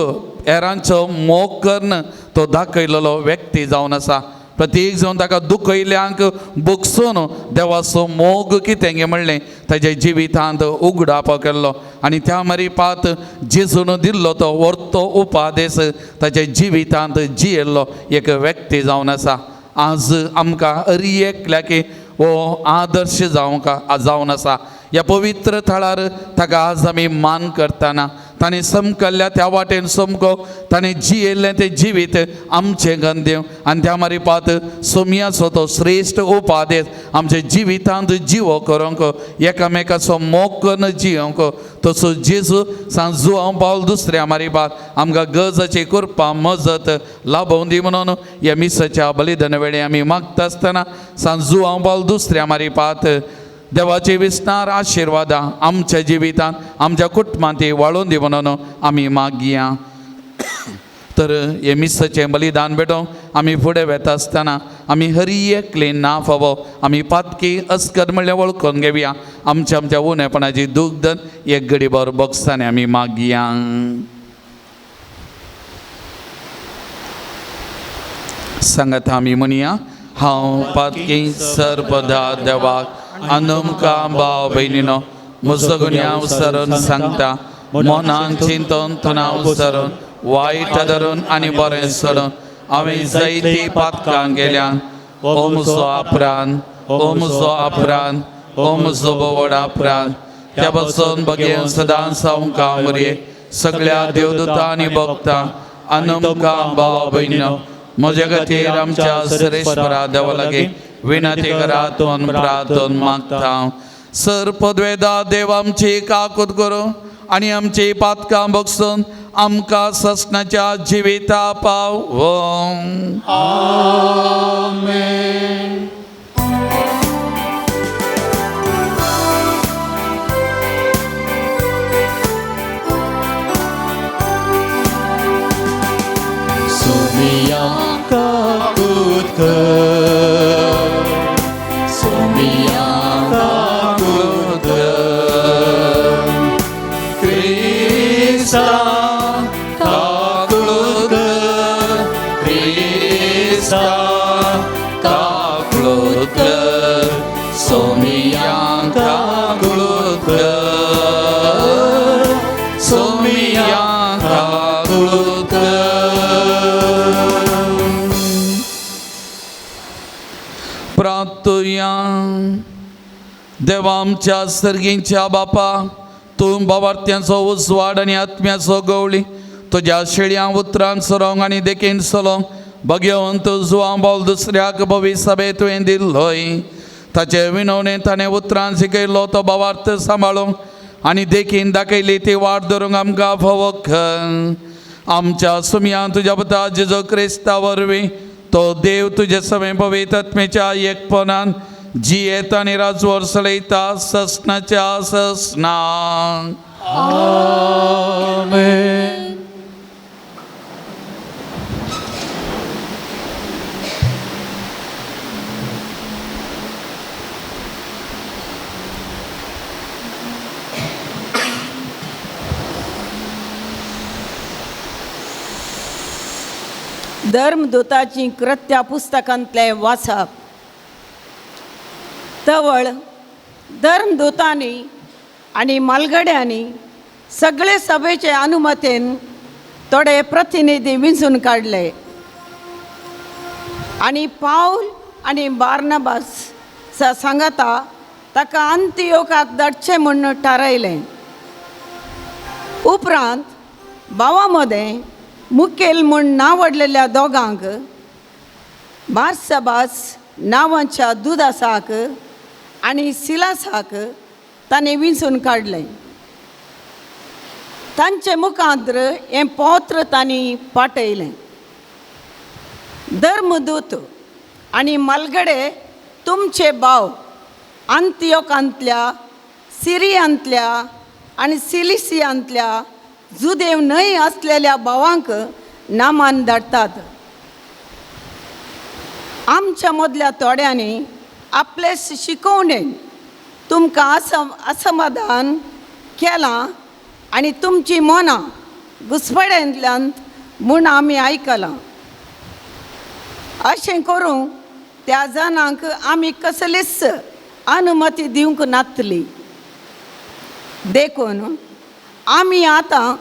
Speaker 2: हेरांचो मोग करून तो दाखयलेलो व्यक्ती जावन आसा. प्रत्येक जावन ताका दुखयल्यांक बोगसून देवाचो मोग कितें गे म्हणलें ताज्या जिवितांत उगडाप केल्लो आनी त्या मरिपात जेजून दिल्लो तो वर्तो उपादेस ताज्या जिवितांत जियेल्लो एक व्यक्ती जावन आसा. आज आमकां हरी एकल्याक हो आदर्श जावंक जावन आसा. ह्या पवित्र थळार ताका आज आमी मान करतना ताणें समकल्ल्या त्या वाटेन समको ताणें जियेल्लें तें जिवीत आमचें गंदेव आनी त्या मारिपात सोमयाचो तो श्रेश्ठ उपादेश आमच्या जिवितांत जिवो करूंक एकामेकाचो मोग करून जियोंक तसो जेजू सांजू हांव पावल दुसऱ्या मारिपात आमकां गरजाची कृपा मजत लाभोवन दी म्हणून ह्या मिसाच्या बलिदान वेळे आमी मागता आसतना सांजू हांव पावल दुसऱ्या मारिपात देवाची विस्तार आशिर्वादां आमच्या जिवितांत आमच्या कुटुंबांत ती वाळोवन दी म्हणून आमी मागया. तर हे मिसाचें बलिदान भेटोवंक आमी फुडें वेता आसतना आमी हरी एकले ना फावो आमी पातकी अस्कर म्हणल्यार वळखून घेवया. आमच्या आमच्या उणेपणाची दूख धन एक घडी भर बॉक्सांनी आमी मागया. सांगात आमी म्हणया, हांव पातकी सर्पदा देवाक आनी भाव भयणीनो म्हजो गुन्यांव सरून सांगता, मनान चिंतून तणाव सरून वायट धरून आनी बरें सोडून हांवें जायती पातकां गेल्यान. ओ म्हजो अपरान, ओ म्हजो अपरान, ओ म्हजो बोवड अपरान, त्या पासून बगेवन सदां सावंका मुरये सगळ्या देवदूता आनी भक्तां आनी भाव भयणीनो म्हज्या खातीर आमच्या सरेश्वरा देवा लागीं विनंती करात प्रार्थन मागता. सर पदवेदा देव आमची काकूत करूं आनी आमची पातकां बगसून आमकां ससनाच्या जिविता पावों.
Speaker 1: आमेन. सोमिया काकूत कर, सोमिया काकूत कर,
Speaker 2: क्रिस्ता काकूत कर, क्रिस्ता काकूत कर, सोमिया काकूत कर, सोमिया काकूत कर. प्रार्थुया. देवा आमच्या सर्गींच्या बापा, तूं बाबार्थ्यांचो उजवाड आनी आत्म्याचो गवळी तुज्या शेळयां उतरान सरोंक आनी देखीन सलोंक बगेवन तूं जुवां बोल दुसऱ्याक भवी सभे तुवें दिल्लोय. ताचे विनवणे ताणें उतरान शिकयलो तो बाबार्थ सांबाळूंक आनी देखीन दाखयली ती वाट धरूंक आमकां फावो कर. आमच्या सुमयान तुज्या पुता जेजू क्रिस्ता वरवीं तो देव तुजे समें पवित्र आत्मेच्या एकपणान जियेत आनी राजवर चलयता ससनाच्या ससना.
Speaker 1: आमेन.
Speaker 4: धर्मदूताची कृत्या पुस्तकांतलें वाचप. तवळ धर्मदूतांनी आनी मालगड्यांनी सगळे सभेचे अनुमतीन थोडे प्रतिनिधी विंचून काडले आनी पावल आनी बार्नबास सांगाता ताका अंत्योकाक धाडचें म्हूण थारायलें. उपरांत भावा मदें मुखेल म्हूण नांवडलेल्या दोगांक बार्सबास नांवाच्या दुदासाक आनी सिलासाक तांणी विंचून काडलें. तांचे मुखांत्र हें पत्र तांणी पाठयलें. धर्मदूत आनी मालगडे तुमचे भाव अंत्योकांतल्या सिरियांतल्या आनी सिलिसियांतल्या जुदेव न्हय आसलेल्या भावांक नामान धाडटात. आमच्या मदल्या थोड्यांनी आपले शिकोवणेन तुमकां असमाधान केलां आनी तुमची मनां घुसपड्यांतल्यान म्हूण आमी आयकलां. अशें करूंक त्या जाणांक आमी कसलीच अनुमती दिवंक नातली. देखून आमी आतां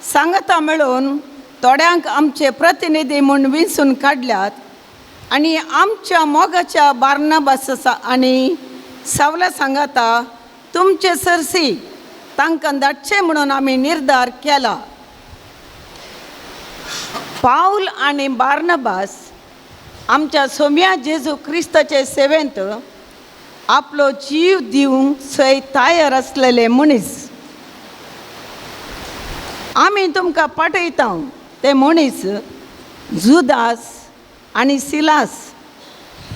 Speaker 4: सांगता मेळून थोड्यांक आमचे प्रतिनिधी म्हूण विंचून काडल्यात आनी आमच्या मोगाच्या बार्नाबास आनी सावला सांगाता तुमचे सरसी तांकां धाडचें म्हणून आमी निर्धार केला. पावल आनी बार्नाबास आमच्या सोम्या जेजू क्रिस्ताचे सेवेंत आपलो जीव दिवंक सय तयार आसलेले मनीस. आमी तुमकां पाठयता ते मनीस जुदास आनी सिलास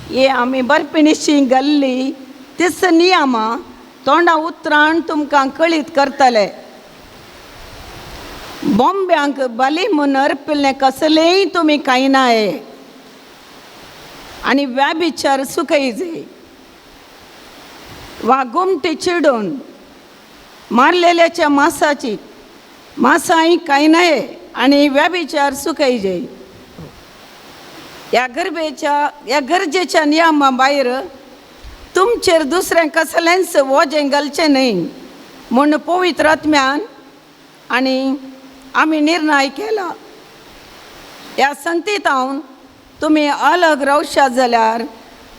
Speaker 4: हे आमी बर्पिणीशी गल्ली तिस नियमां तोंडा उतरान तुमकां कळीत करतले. बॉम्ब्यांक बली म्हूण अर्पिल्लें कसलेंय तुमी खायनाये आनी व्याभिचार सुकयजे वा गुमटी चिडून मारलेल्याच्या मासाची मासांय खायनाये आनी व्याभिचार सुकयजे. ह्या गरबेच्या ह्या गरजेच्या नियमा भायर तुमचेर दुसरें कसलेंच वजें घालचें न्हय म्हूण पवित्र आत्म्यान आनी आमी निर्णय केला. ह्या संगतीतावन तुमी अलग रावशात जाल्यार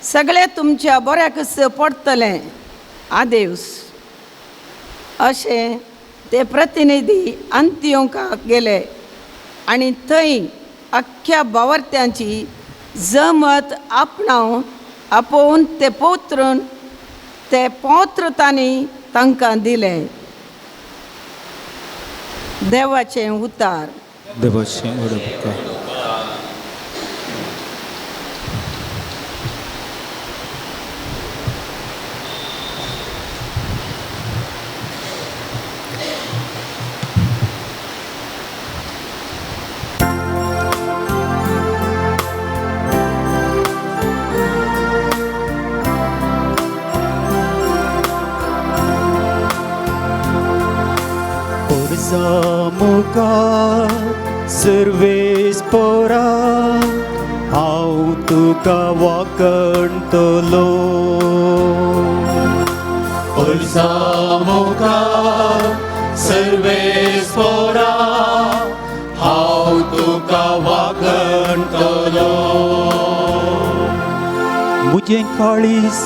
Speaker 4: सगळें तुमच्या बऱ्याकच पडटलें. आदेवस. अशें ते प्रतिनिधी अंत्योंकाक गेले आनी थंय अख्ख्या बावर्त्यांची जमत आपणावन आपोवन ते पोत्रून ते पोत्र तांणी तांकां दिले. देवाचें उतार.
Speaker 1: देवाचें उडप. मुखार सर्वेस पोरा हांव तुका वाकणतलो.
Speaker 5: पुरसा मुखार सर्वेस पोरा हांव तुका वागणतलो.
Speaker 1: म्हजें काळीज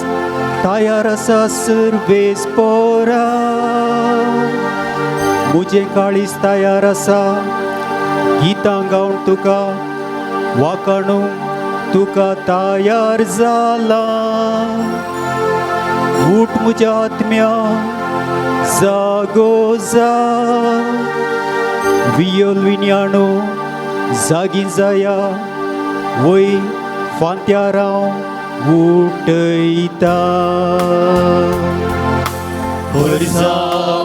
Speaker 1: तयार आसा सर्वेस पोरा, म्हजें काळीज तयार आसा गितां गावन तुका वाकाणूंक तुका तयार जालां. उठ म्हज्या आत्म्या जागो जा, वियल विन्याणो जागी जाया वय फांत्यार हांव उठयता.
Speaker 5: पुरसा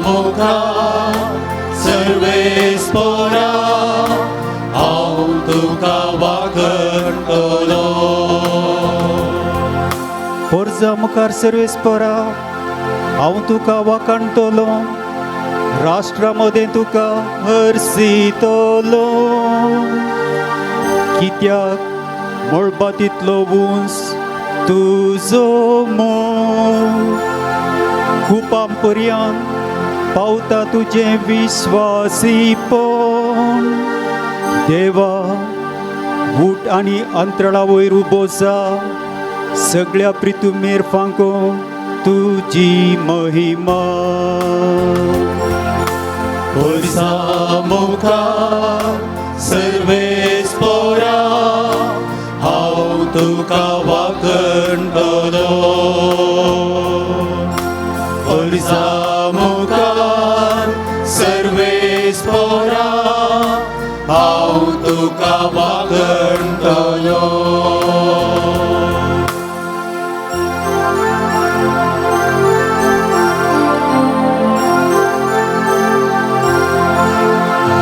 Speaker 5: मुखार सर्वेस पोरा हांव तुका वागणतलो.
Speaker 1: पोरजा मुखार सर्वेस पोरा हांव तुका वाकाणतलो, राष्ट्रा मदें तुका हरसितलो. कित्याक मळबांतलो उंच तुजो मोग कुपां पर्यंत पावता तुजें विश्वासीपण. देवा उठ आनी अंतराळा वयर उबो जा, सगळ्या प्रितुमेर फांको तुजी महिमा.
Speaker 5: पुरसा मुखार सर्वेस पोरा हांव तुका वागणतलो. पुरसा मुखार सर्वेस पोरा हांव तुका वागणतलो.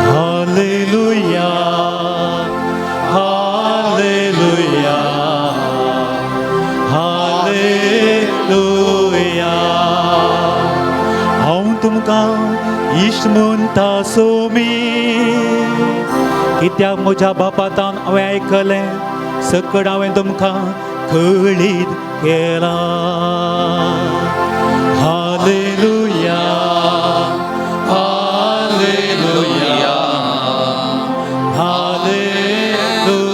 Speaker 1: Hallelujah hallelujah hallelujah. हांव तुमकां इश्ट म्हणटा सोमी, कित्याक म्हज्या बापातान हांवें आयकलें सकड हांवें तुमकां कळीत केलां. Hallelujah
Speaker 2: hallelujah
Speaker 1: hallelujah.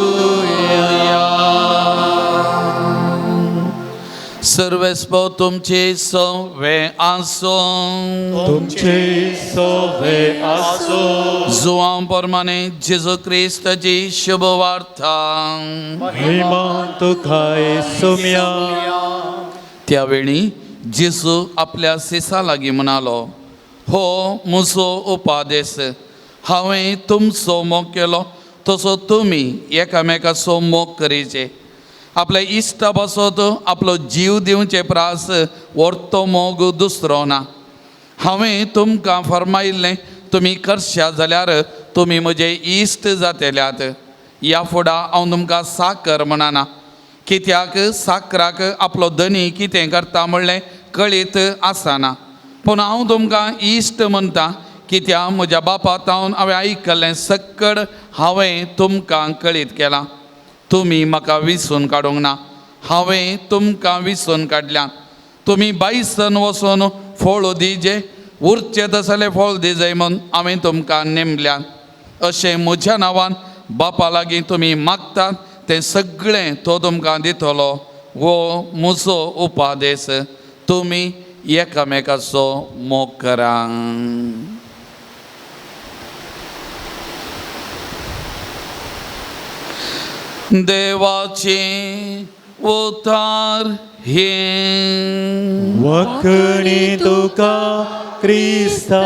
Speaker 2: सर्वेस्पो तुमचे सवे आसूं.
Speaker 5: तुमचे सवे आसूं.
Speaker 2: जुवां प्रमाणे जेजू क्रिस्ताची शुभ वार्ता.
Speaker 1: महिमा तुकाय सोम्या.
Speaker 2: त्यावेळी जेजू आपल्या सिसा लागीं म्हणालो, हो म्हजो उपादेश, हांवें तुमचो मोग केलो तसो तुमी एकामेकाचो मोग करीचे. आपल्या इश्टा पासत आपलो जीव दिवचे प्रास व्हरतो मोग दुसरो ना. हांवें तुमकां फर्मायिल्लें तुमी करश्या जाल्यार तुमी म्हजे इश्ट जातेल्यात. ह्या फुडां हांव तुमकां साकर म्हणना, कित्याक साकराक आपलो धनी कितें करता म्हणलें कळीत आसना. पूण हांव तुमकां इश्ट म्हणटा, कित्याक म्हज्या बापा तावन हांवें आयकल्लें सक्कड हांवें तुमकां कळीत केलां. तुमी म्हाका विसून काडूंक ना, हांवें तुमकां विसून काडल्या. तुमी बायसन वचून फळ दिजे, उरचें तसलें फळ दिजय म्हूण हांवें तुमकां नेमल्या. अशें म्हज्या नांवान बापा लागीं तुमी मागतात तें सगळें तो तुमकां दितलो. हो म्हजो उपादेश, तुमी एकामेकाचो मोग करा. देवाचे उतार हे
Speaker 1: वखणी तुका क्रिस्ता.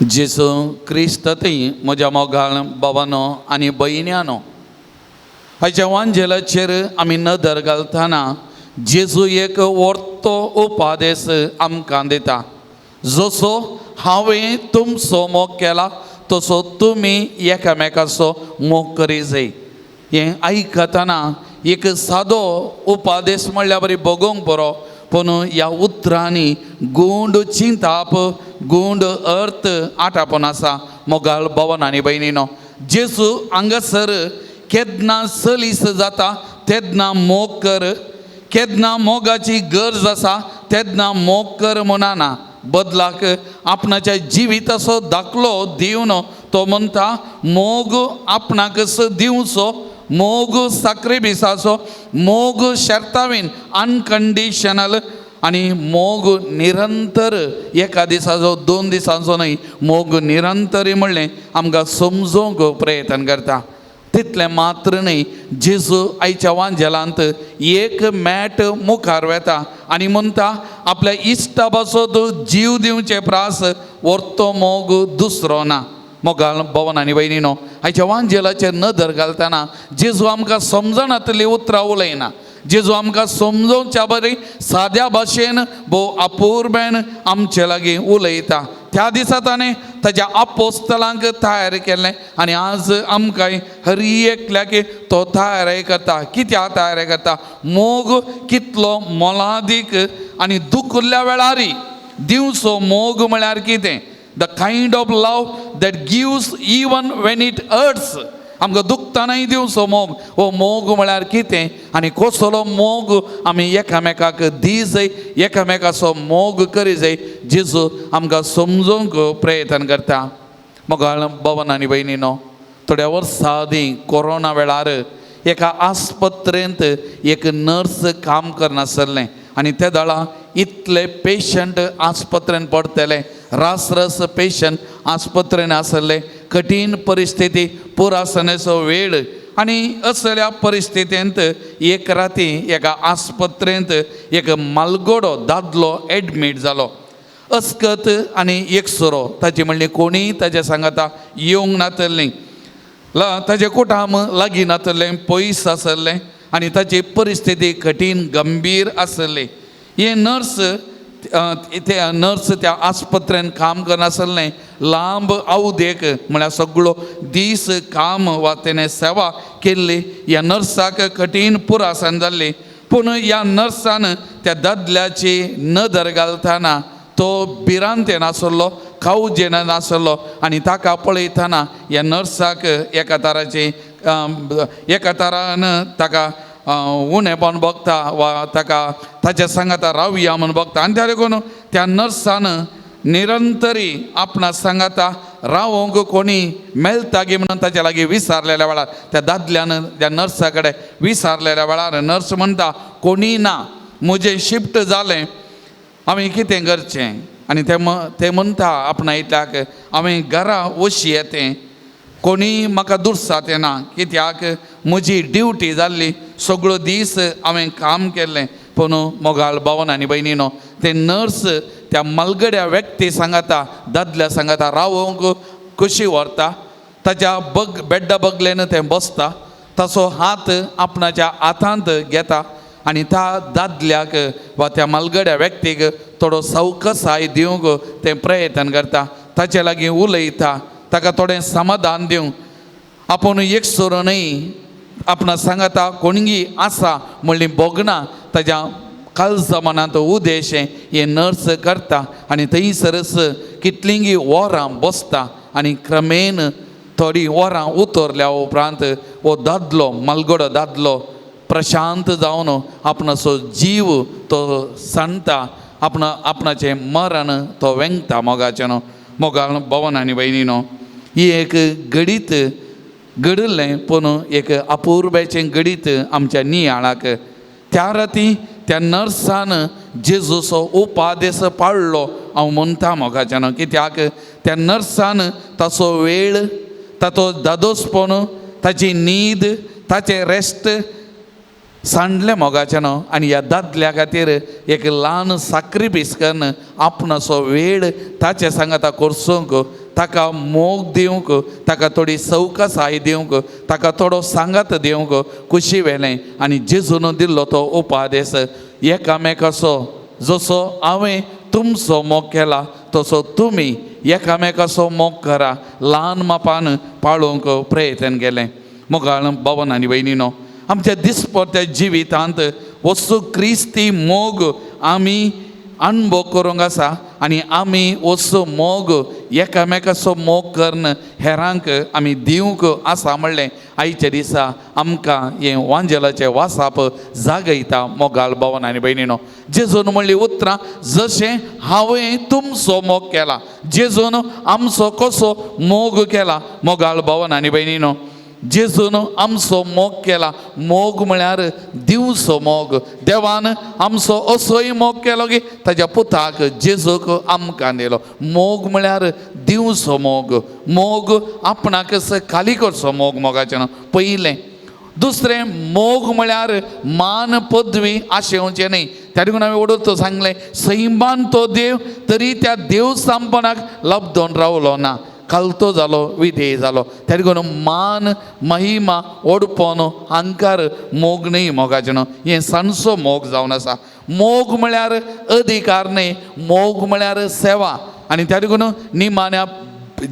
Speaker 2: जेजू क्रिस्त थंय म्हज्या मोगाळ बाबानो आनी भयण्यानो, हाच्या वांजेलाचेर आमी नदर घालतना जेजू एक व्हडतो उपादेश आमकां दिता. जसो हांवें तुमचो मोग केला तसो तुमी एकामेकाचो मोग करी जाय. हें आयकतना एक सादो उपादेश म्हणल्यार बरी बगोवंक बरो, पूण ह्या उतरांनी गूंड चिंताप, गूंड अर्थ आटापून आसा. मोगाळ भवन आनी भयणीनो, जेजू हांगासर केन्ना सलीस जाता तेन्ना मोग कर, केन्ना मोगाची गरज आसा तेन्ना मोग कर म्हणना. बदलाक आपणाच्या जिविताचो दाखलो दिवन तो म्हणटा मोग आपणाकच दिवचो, मोग साक्रिबिसाचो, मोग शर्तावीन अनकंडिशनल, आनी मोग निरंतर, एका दिसाचो दोन दिसांचो न्हय, मोग निरंतरी म्हणलें आमकां समजूंक प्रयत्न करता. तितलें मात्र न्हय, जेजू आयच्या वांजेलांत एक मॅट मुखार वेता आनी म्हणटा आपल्या इश्टा पासत जीव दिवचे प्रास व्हरतो मोग दुसरो ना. मोगाळ भवन आनी भयणीनो, आयच्या वांजेलाचेर नदर घालतना जेजू आमकां समजनातली उतरां उलयना. जेजू आमकां समजोवच्या बरी साद्या भाशेन भोव अपुरबेन आमचे लागीं उलयता. त्या दिसा ताणें ताज्या आपोस्तलांक तयार केलें आनी आज आमकां हर एकल्याक तो तयार करता. कित्याक तयार करता? मोग कितलो मोलादीक आनी दुखल्या वेळारी दिवचो मोग म्हळ्यार कितें? The kind of love that gives even when it hurts. आमकां दुखतानाय दिवचो मोग. हो मोग म्हळ्यार कितें आनी कसलो मोग आमी एकामेकाक दी जाय, एकामेकाचो मोग करी जाय, जेजू आमकां समजूंक प्रयत्न करता. मोगाळ भवन आनी भयणीनो, थोड्या वर्सां आदीं कोरोना वेळार एका आस्पत्रेंत एक नर्स काम करनासलें आनी त्या दळा इतले पेशंट आस्पत्रेन पडटले, रासरस पेशंट आस्पत्रेन आसले, कठीण परिस्थिती, पुरासनेचो वेळ. आनी असल्या परिस्थितींत एक राती एका आस्पत्रेंत एक मालगोडो दादलो एडमीट जालो. अस्कत आनी एकसुरो, ताची म्हणली कोणीय ताच्या सांगाता येवंक नातल्लीं, ताजें कुटाम लागीं नातलें, पयस आसलें आनी ताची परिस्थिती कठीण गंभीर आसली. हे नर्स ते नर्स त्या आस्पत्रेन काम करनासलें, लांब अवदेक म्हळ्यार सगळो दीस काम वा तेणें सेवा केल्ली. ह्या नर्साक कठीण पुरासन जाल्ली, पूण ह्या नर्सान त्या दादल्याची नदर घालतना तो भिरांतेन आसलो, कावजेन नासलो आनी ताका पळयतना ह्या नर्साक एका तराची एका तरान ताका उणेपण बगता वा ताका ताच्या सांगाता रावया म्हूण बगता. आनी त्या देखून त्या नर्सान निरंतरी आपणा सांगाता रावोंक कोणी मेळटा गी म्हणून ताच्या लागीं विचारलेल्या वेळार त्या दादल्यान त्या नर्सा कडेन विचारलेल्या वेळार नर्स म्हणटा कोणी ना, म्हजें शिफ्ट जालें, हांवें कितें करचें? आनी ते म्हणटा आपणा इतल्याक हांवें घरा वशी येतें, कोणी म्हाका दुर्सात येना, कित्याक म्हजी ड्युटी जाल्ली, सगळो दीस हांवें काम केल्लें. पूण मोगाळ भावन आनी भयणीनो, ते नर्स त्या मलगड्या व्यक्ती सांगाता, दादल्या सांगाता रावोंक कशी व्हरता, ताच्या बग बेड्डा बगलेन तें बसता, ताचो हात आपणाच्या हातांत घेता आनी त्या दादल्याक वा त्या मालगड्या व्यक्तीक थोडो सवकसाय दिवंक तें प्रयत्न करता, ताचे लागीं उलयता, ताका थोडें समाधान दिवंक. आपूण एकसुरो न्हय, आपणा सांगाता कोणगी आसा म्हणली भोगना ताज्या काळजा मनांत उद्देश हे नर्स करता आनी थंयसरच कितलींगी वरां बसता आनी क्रमेन थोडीं वरां उतरल्या उपरांत हो दादलो, मालगडो दादलो प्रशांत जावन आपणाचो जीव तो सांडटा, आपणा आपणाचें मरण तो वेंगता. मोगाचें न्हू, मोगाळ भवन आनी भयणी न्हू, ही एक घडीत घडिल्लें पूण एक अपुर्बायेचें घडीत आमच्या नियाळाक. त्या राती त्या नर्सान जेजूचो उपादेस पाळ्ळो हांव म्हणटा मोगाचें न्हू, कित्याक त्या नर्सान ताचो वेळ, ताचो दादोसपण, ताची न्हीद, ताचें रेस्ट सांडलें मोगाचें न्हू आनी ह्या दादल्या खातीर एक ल्हान साक्रिफीस करून आपणाचो वेळ ताचे सांगाता कोर्सूंक, ताका मोग दिवंक, ताका थोडी सवकसाय दिवंक, ताका थोडो सांगात दिवंक खुशी व्हेलें आनी जेजून दिल्लो तो उपादेस एकामेकाचो, जसो हांवें तुमचो मोग केला तसो तुमी एकामेकाचो मोग करा, ल्हान मापान पाळोवंक प्रयत्न केलें. मोगाळ भवन आनी भयणीनो, आमच्या दिसपट्ट्या जिवितांत वस्तू क्रिस्ती मोग आमी अणभव करूंक आसा आनी आमी वस्तू मोग एकामेकाचो मोग करून हेरांक आमी दिवंक आसा म्हणलें आयच्या दिसा आमकां हें वांजेलाचें वासाप जागयता. मोगाळ भवन आनी भयणीनो, जेजून म्हणली उतरां, जशें हांवें तुमचो मोग केला, जेजून आमचो कसो मोग केला. मोगाळ भवन आनी भयणीनो, जेजून आमचो मोग केला. मोग म्हळ्यार दिवचो मोग. देवान आमचो असोय मोग केलो की ताज्या पुताक जेजूक आमकां दिलो. मोग म्हळ्यार दिवचो मोग, मोग आपणाकच खाली करचो मोग मोगाचें पयलें. दुसरें मोग म्हळ्यार मान पदवी आशेवचें न्हय. त्या देखून हांवें ओडून सांगलें, सैमान तो देव तरी त्या देव सामपणाक लब्दोन रावलो ना, खालतो जालो, विधेय जालो. त्या देखून मान महिमा ओडपोन अहंकार मोग न्हय मोगाचें न्हू, हें सांजचो मोग जावन आसा. मोग म्हळ्यार अधिकार न्हय, मोग म्हळ्यार सेवा. आनी त्या देखून निमाण्या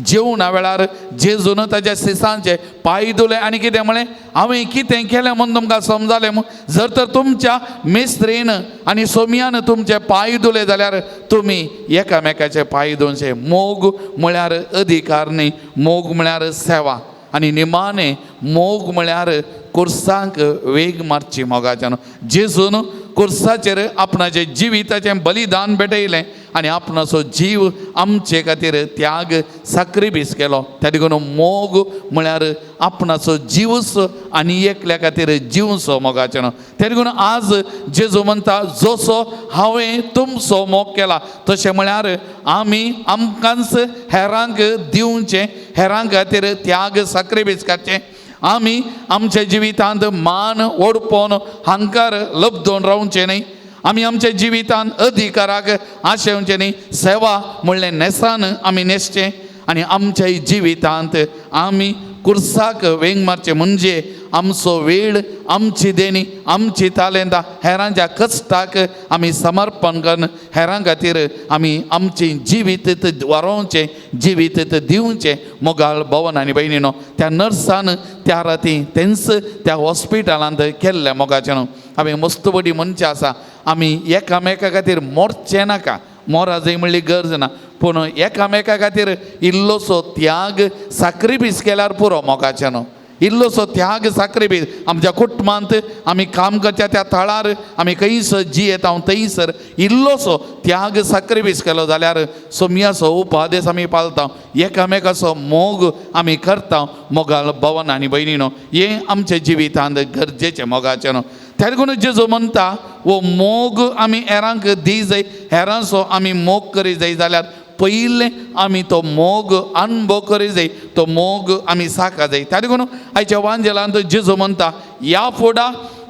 Speaker 2: जेवणा वेळार जेजून ताज्या सिसांचे पांय धुले आनी कितें म्हळें, हांवें कितें केलें म्हूण तुमकां समजालें म्हूण, जर तर तुमच्या मिस्त्रीन आनी सोमयान तुमचे पांय धुले जाल्यार तुमी एकामेकाचे पांय धुवचे. मोग म्हळ्यार अधिकार न्हय, मोग म्हळ्यार सेवा. आनी निमाणें मोग म्हळ्यार कुर्सांक वेग मारची मोगाच्यान. जेजून कुर्साचेर आपणाचें जिविताचें बलिदान भेटयलें आनी आपणाचो जीव आमचे खातीर त्याग साक्रिफीस केलो. त्या देखून मोग म्हळ्यार आपणाचो जीवच आनी एकल्या खातीर जिवचो मोगाचें न्हू. त्या देखून आज जेजू म्हणटा, जसो हांवें तुमचो मोग केला तशें म्हळ्यार आमी आमकांच हेरांक दिवचें, हेरां खातीर त्याग साक्रिफीस करचें. आमी आमच्या जिवितांत मान ओडपोन हांकार लब्दोन रावचें न्हय. आमी आमच्या जिवितांत अधिकाराक आशेवचें न्हय. सेवा म्हणलें न्हेसान आमी न्हेसचें आनी आमच्या जिवितांत आमी कुर्साक वेंग मारचें. म्हणजे आमचो वेळ, आमची देणी, आमची तालेंतां हेरांच्या कश्टाक आमी समर्पण करून हेरां खातीर आमी आमचें जिवीत वारोवचें, जिवीत दिवचें. मोगाळ भवन आनी भयणीनो, त्या नर्सान त्या राती तेंच त्या हॉस्पिटलांत केल्लें मोगाचें न्हू. आमी मस्त बडी मनशां आसा, आमी एकामेका खातीर मोरचें नाका, मोरा जंय म्हणली गरज ना, पूण एकामेका खातीर इल्लोसो त्याग साक्रिफीस केल्यार पुरो मोगाचें न्हू. इल्लोसो त्याग साक्रिफीस आमच्या कुटुंबांत आमी काम करच्या त्या थळार आमी खंयसर जियेता हांव थंयसर इल्लोसो त्याग साक्रिफीस केलो जाल्यार सोमयाचो उपादेस आमी पाळता, एकामेकाचो मोग आमी करता. मोगाळ भवन आनी भयणीनो, हें आमच्या जिवितांत गरजेचें मोगाचें न्हू. त्या देखून जेजू म्हणटा, हो मोग आमी हेरांक दी जाय, हेरांचो आमी मोग करी जाय जाल्यार पयलें आमी तो मोग अणभव करी जाय, तो मोग आमी साका जाय. त्या देखून आयच्या वांजेलांत जेजू म्हणटा, ह्या फुडा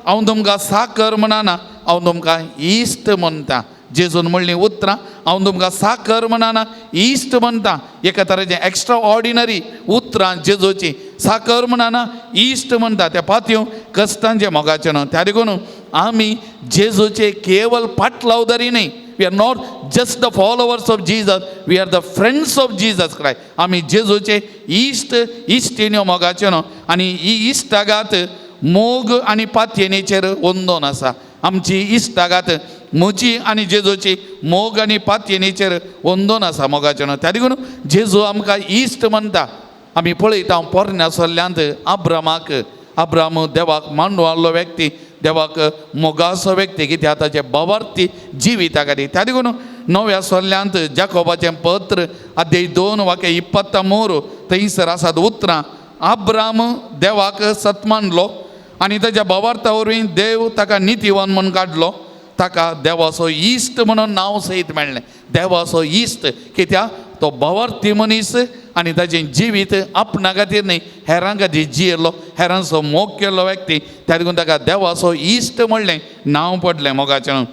Speaker 2: हांव तुमकां साकर म्हणना, हांव तुमकां इश्ट म्हणटा. जेजून म्हणलीं उतरां, हांव तुमकां साकर म्हणना, इश्ट म्हणटा. एका तरेचें एक्स्ट्रा ऑर्डिनरी उतर. उतरां जेजूची साकर म्हणना, इश्ट म्हणटा त्या पातयो कश्टांचे मोगाचें न्हू. त्या देखून आमी जेजूचे केवल पाटलावदारी न्ही. We are not just the followers of Jesus, we are the friends of Jesus Christ. आमी जेजूचे इश्ट इश्टिण्यो मोगाचे न्हू. आनी ही इश्टागात मोग आनी पातयेनेचेर वंदोन आसा. आमची इश्टागात म्हजी आनी जेजूची मोग आनी पातयेनेचेर वंदोन आसा मोगाचें न्हू. त्या देखून जेजू आमकां इश्ट म्हणटा. आमी पळयता पोरण्या सल्ल्यांत आब्रामाक, आब्राम देवाक मांडू आहलो व्यक्ती, देवाक मोगाचो व्यक्ती, कित्याक ताचे बावार्थी जिविता खातीर. त्या देखून नव्या सल्ल्यांत जाकोबाचें पत्र अध्याय 2 वाक्य 23 थंयसर आसात उतरां, आब्राम देवाक सत मानलो आनी ताच्या बावार्था वरवीं देव ताका नितीवान म्हूण काडलो. ताका देवाचो इश्ट म्हणून नांव सयत मेळ्ळें. देवाचो इश्ट कित्याक तो बावार्थी मनीस आनी ताचें जिवीत आपणा खातीर न्ही, हेरां खातीर जियेलो, हेरांचो मोग केल्लो व्यक्ती. त्या देखून ताका देवाचो इश्ट म्हणलें नांव पडलें मोगाचें.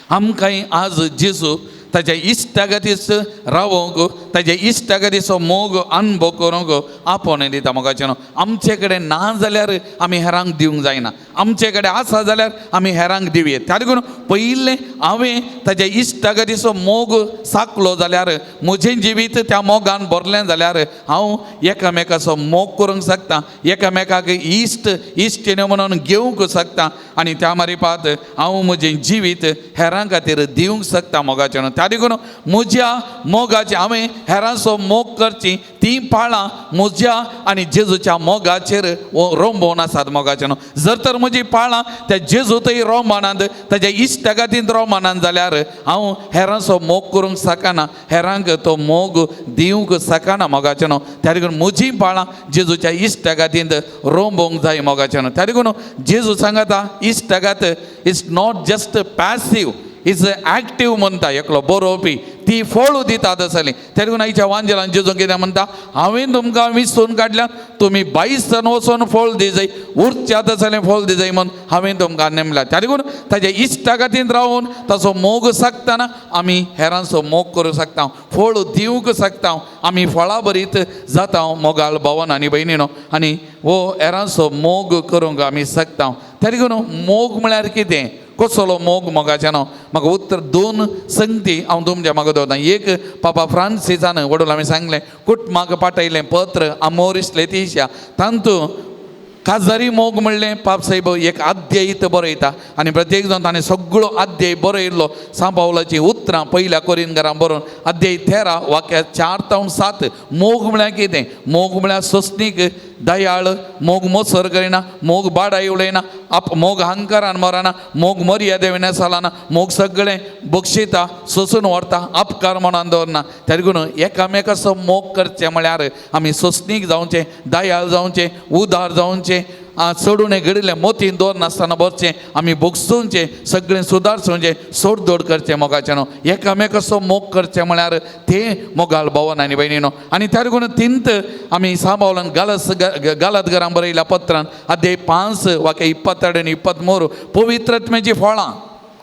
Speaker 2: आमकांय आज जेजू ताच्या इश्टागतीच रावोंक, ताच्या इश्टागतीचो मोग अनुभव करूंक आपोवणें दिता मोगाचें न्हू. आमचे कडेन ना जाल्यार आमी हेरांक दिवंक जायना, आमचे कडेन आसा जाल्यार आमी हेरांक दिवये. त्या देखून पयलें हांवें ताच्या इश्टागतीचो मोग साकलो जाल्यार, म्हजें जिवीत त्या मोगान भरलें जाल्यार हांव एकामेकाचो मोग करूंक शकता, एकामेकाक इश्ट इश्टिण्यो म्हणून घेवंक शकता आनी त्या मारिपात हांव म्हजें जिवीत हेरां खातीर दिवंक शकता मोगाचें न्हू. त्या देखून म्हज्या मोगाचें हांवें हेरांचो मोग करची तीं पाळां म्हज्या आनी जेजूच्या मोगाचेर रोंबोवन आसात मोगाचें न्हू. जर तर म्हजी पाळां त्या जेजू थंय रोमानांत, ताच्या इश्टागातींत रोमानांत जाल्यार हांव हेरांचो मोग करूंक शकना, हेरांक तो मोग दिवंक शकना मोगाचें न्हू. त्या देखून म्हजी पाळां जेजूच्या इश्टागातींत रोंबोवंक जाय मोगाचें न्हू. त्या देखून जेजू सांगता इश्टागात it's not just passive, it's active म्हणटा एकलो बरोवपी, ती फळ दितात आसली. त्या देखून आयच्या वांजेलान जेजू कितें म्हणटा, हांवें तुमकां विसून काडल्या, तुमी बायसन वचून फळ दिजय, उरच्यात आसलें फळ दिजय म्हूण हांवें तुमकां नेमला. त्या देखून ताच्या इश्टागातींत रावून ताचो मोग सागतना आमी हेरांचो मोग करूंक शकता, फळ दिवंक शकता, आमी फळां भरीत जाता मोगाळ भावन आनी भयणीनो, आनी हो हेरांचो मोग करूंक आमी शकता. त्या देखून मोग म्हळ्यार कितें, कसलो मोग मोगाचें न्हू. म्हाका उत्तर दोन संगती हांव तुमच्या म्हाका दवरता. एक पापा फ्रांसिसान वडूल आमी सांगलें कुटुंबाक पाठयलें पत्र आमोरीस लेतिशा, तातूंत काजारी मोग म्हणलें पाप साहेब एक अध्याय बरयता आनी प्रत्येक जाण ताणें सगळो अध्याय बरयल्लो सांव पावलाचीं उतरां पयल्या कोरिनकारां बरोवन अध्याय 13 वाक्या 4 ते 7. मोग म्हळ्यार कितें, मोग म्हळ्यार सोंसणीक, दयाळ, मोग मोसर करिना, मोग बाडाय उलयना, आप मोग अहंकारान मरना, मोग मर्यादे विना चलना, मोग सगळें बक्षिता, सोंसून व्हरता, अपकार मनान दवरना. त्या देखून एकामेकाचो मोग करचें म्हळ्यार आमी सोंसणीक जावचें, दयाळ जावचें, उदार जावचें, चडून घडिल्लें मोतीन दवरनासतना बसचें, आमी भोगसुचें, सगळें सुदारचें, सोडदोड करचें मोगाचें न्हू. एकामेकाचो मोग करचें म्हळ्यार तें मोगाळ भोवन आनी भयणी न्हू. आनी त्या देखून तिंत आमी सांबावलान गालत घरां बरयल्या पत्रान अध्याय 5 वाक्य 22 आनी 23 पवित्रत्म्याचीं फळां,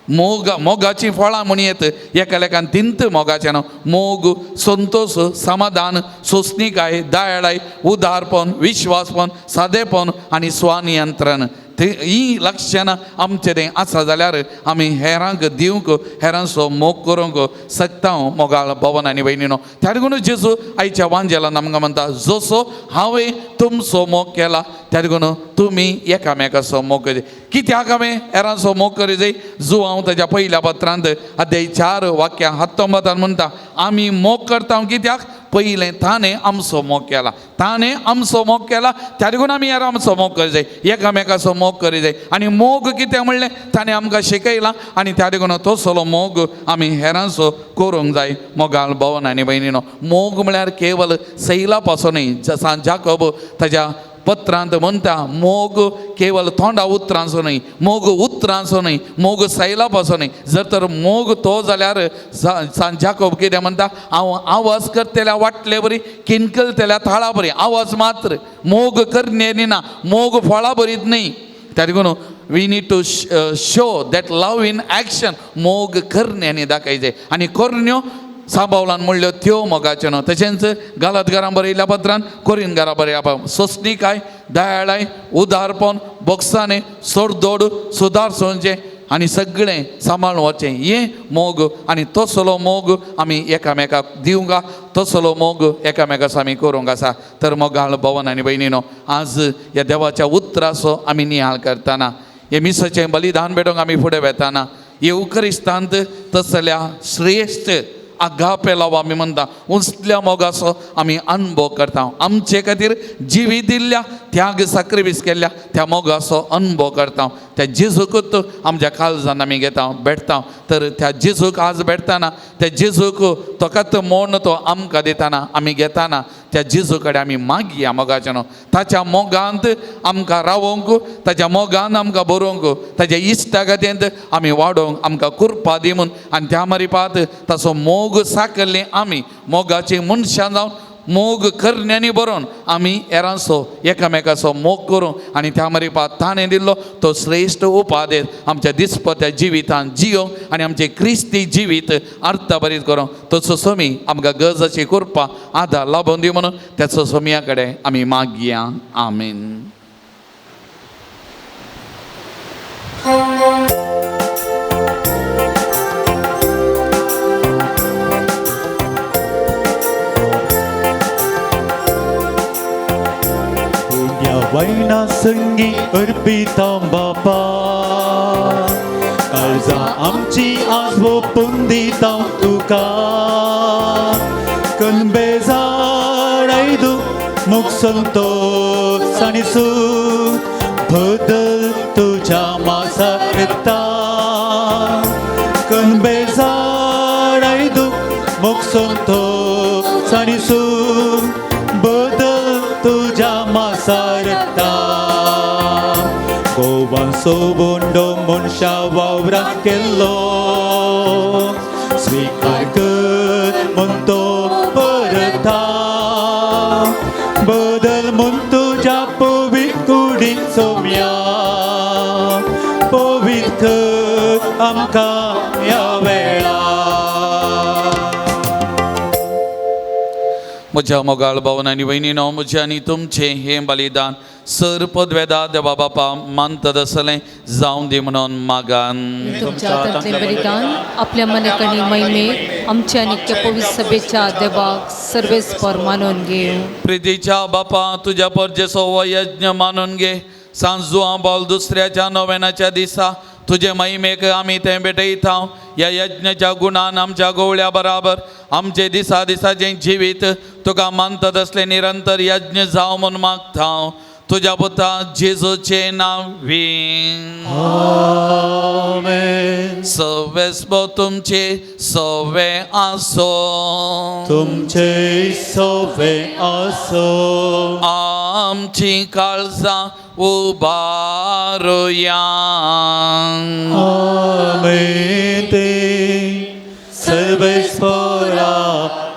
Speaker 2: मोग मोगाचीं फळां म्हण येत एकालेकान तिंत मोगाचें न्हू. मोग, संतोश, समाधान, सोंसणीकाय, दयाळाय, उदारपण, विश्वासपण, सादेपण आनी स्वनियंत्रण. ते ही लक्षणां आमचे तें आसा जाल्यार आमी हेरांक दिवंक, हेरांचो मोग करूंक शकता मोगाळ भवन आनी भयणीनो. त्या देखून जेजू आयच्या वांजेलान आमकां म्हणटा, जसो हांवें तुमचो मोग केला त्या देखून तुमी एकामेकाचो मोग करी. कित्याक हांवें हेरांचो मोग करी जाय? जुवांव ताच्या पयल्या पत्रांत अध्याय 4 वाक्यां 19 म्हणटा, आमी मोग करता कित्याक? पयलें ताणें आमचो मोग केला, ताणें आमचो मोग केला, त्या देखून आमी हेर आमचो मोग करी जाय, एकामेकाचो मोग करी जाय. आनी मोग कितें म्हणलें ताणें आमकां शिकयलां आनी त्या देखून तसलो मोग आमी हेरांचो करूंक जाय मोगाळ भोवन आनी भयणीनो. मोग म्हळ्यार केवल सैला पासून न्ही. सांत जाकोब ताज्या पत्रांत म्हणटा, मोग केवल तोंडा उतरांचो न्हय, मोग उतरांचो न्हय, मोग सैला पासून न्हय. जर तर मोग तो जाल्यार सांत जाकोब कितें म्हणटा, हांव आवाज करतल्या वाटले बरी, किनकलतल्या थाळा बरी, आवाज मात्र, मोग करणे ना, मोग फळा बरीत न्हय. त्या देखून we need to show that love in action. मोग करण्यांनी दाखयचें आनी करण्यो सांबावलान म्हणल्यो त्यो मोगाच्यो न्हू. तशेंच गालात घरां बरयल्या पत्रान कोरीन घरां बरयल्या सोंसणीकाय दयाळाय उदारपण बोगसाणें सोडदोड सुदार सोंचें आनी सगळें सांबाळून वचचें हें मोग. आनी तसलो मोग आमी एकामेकाक दिवंक तसलो मोग एकामेकाचो आमी करूंक आसा. तर मोगाळ भवन आनी भयणीनो आज ह्या देवाच्या उतराचो आमी नियाळ करतना हे मिसाचें बलिदान भेटोवंक आमी फुडें वेताना येवकरिस्तांत तसल्या श्रेश्ठ आगापे लाव आमी म्हणटा उंचल्या मोगाचो आमी अनुभव करता. आमचे खातीर जिवीत दिल्ल्या त्याग साक्रिफीस केल्ल्या त्या मोगाचो अनुभव करता. त्या जेजूकूच आमच्या काळजान आमी घेता भेटता. तर त्या जेजूक आज भेटताना त्या जेजूक तोकात मोन तो आमकां दिताना आमी घेताना त्या जेजू कडेन आमी मागया मोगाचें न्हू. ताच्या मोगांत आमकां रावोंक ताच्या मोगान आमकां बरोवंक ताच्या इश्टागतेंत आमी वाडोवंक आमकां कृपा दी म्हूण. आनी त्या मारिपात ताचो मोग साकल्ले आमी मोगाची मनशां जावन मोग करण्यांनी बरोवन आमी हेरांचो एकामेकाचो मोग करूं आनी त्या मारिपात ताणें दिल्लो तो श्रेश्ठ उपादेश आमच्या दिसपत्या जिवितान जियोंक आनी आमचें क्रिस्ती जिवीत अर्थभरीत करूंक तसो सोमी आमकां गरजाची कृपा आदार लाबोवन दी म्हणून त्याचो सोमया कडेन आमी मागया. आमीन.
Speaker 5: वैना संगी अर्पिता बापा काळजा आमची आज ओपून दिता तुका कनबेजार आयदू मुख संतोष आनी सूख बदल तुज्या मासारता कनबेजार आयदू मुख संतोष आनी सूख बदल तुज्या मासारता गोवान सोबोंडो मनशा वावरा केल्लो स्वीकार कर म्हूण तो परता बदल म्हूण तुज्या पवित्र कुडीन सोम्या पवित्र कर आमकां ह्या वेळा.
Speaker 2: म्हज्या मोगाळ भावन आनी भयणीनो म्हजें आनी तुमचें हें बलिदान सर पदवेदा देवा बापा मानतात आसलें जावं दी म्हणून मागान.
Speaker 3: तुमच्या हातांतलें बलिदान आपल्या मनाकणी महिमे आमच्या आनी पवित्र सभेच्या देवाक सर्वेस्पर मानून घेवं.
Speaker 2: प्रितीच्या बापा तुज्या परजेचो हो यज्ञ मानून घे. सांजुआ बाल दुसऱ्याच्या नोवेनाच्या दिसा तुजे महिमेक आमी तें भेटयता. ह्या यज्ञाच्या गुणान आमच्या गोवळ्या बराबर आमचे दिसा दिसाचें जिवीत तुका मानतात असलें निरंतर यज्ञ जावं म्हूण मागता. तुज्या पुता जेजूचें नांवी.
Speaker 5: आमेन.
Speaker 2: सवेस्पो तुमचे सवे आसो
Speaker 5: तुमचे सवे आसो
Speaker 2: आमची काळजां उबारुया.
Speaker 5: आमेन. ते सर्वेस्परा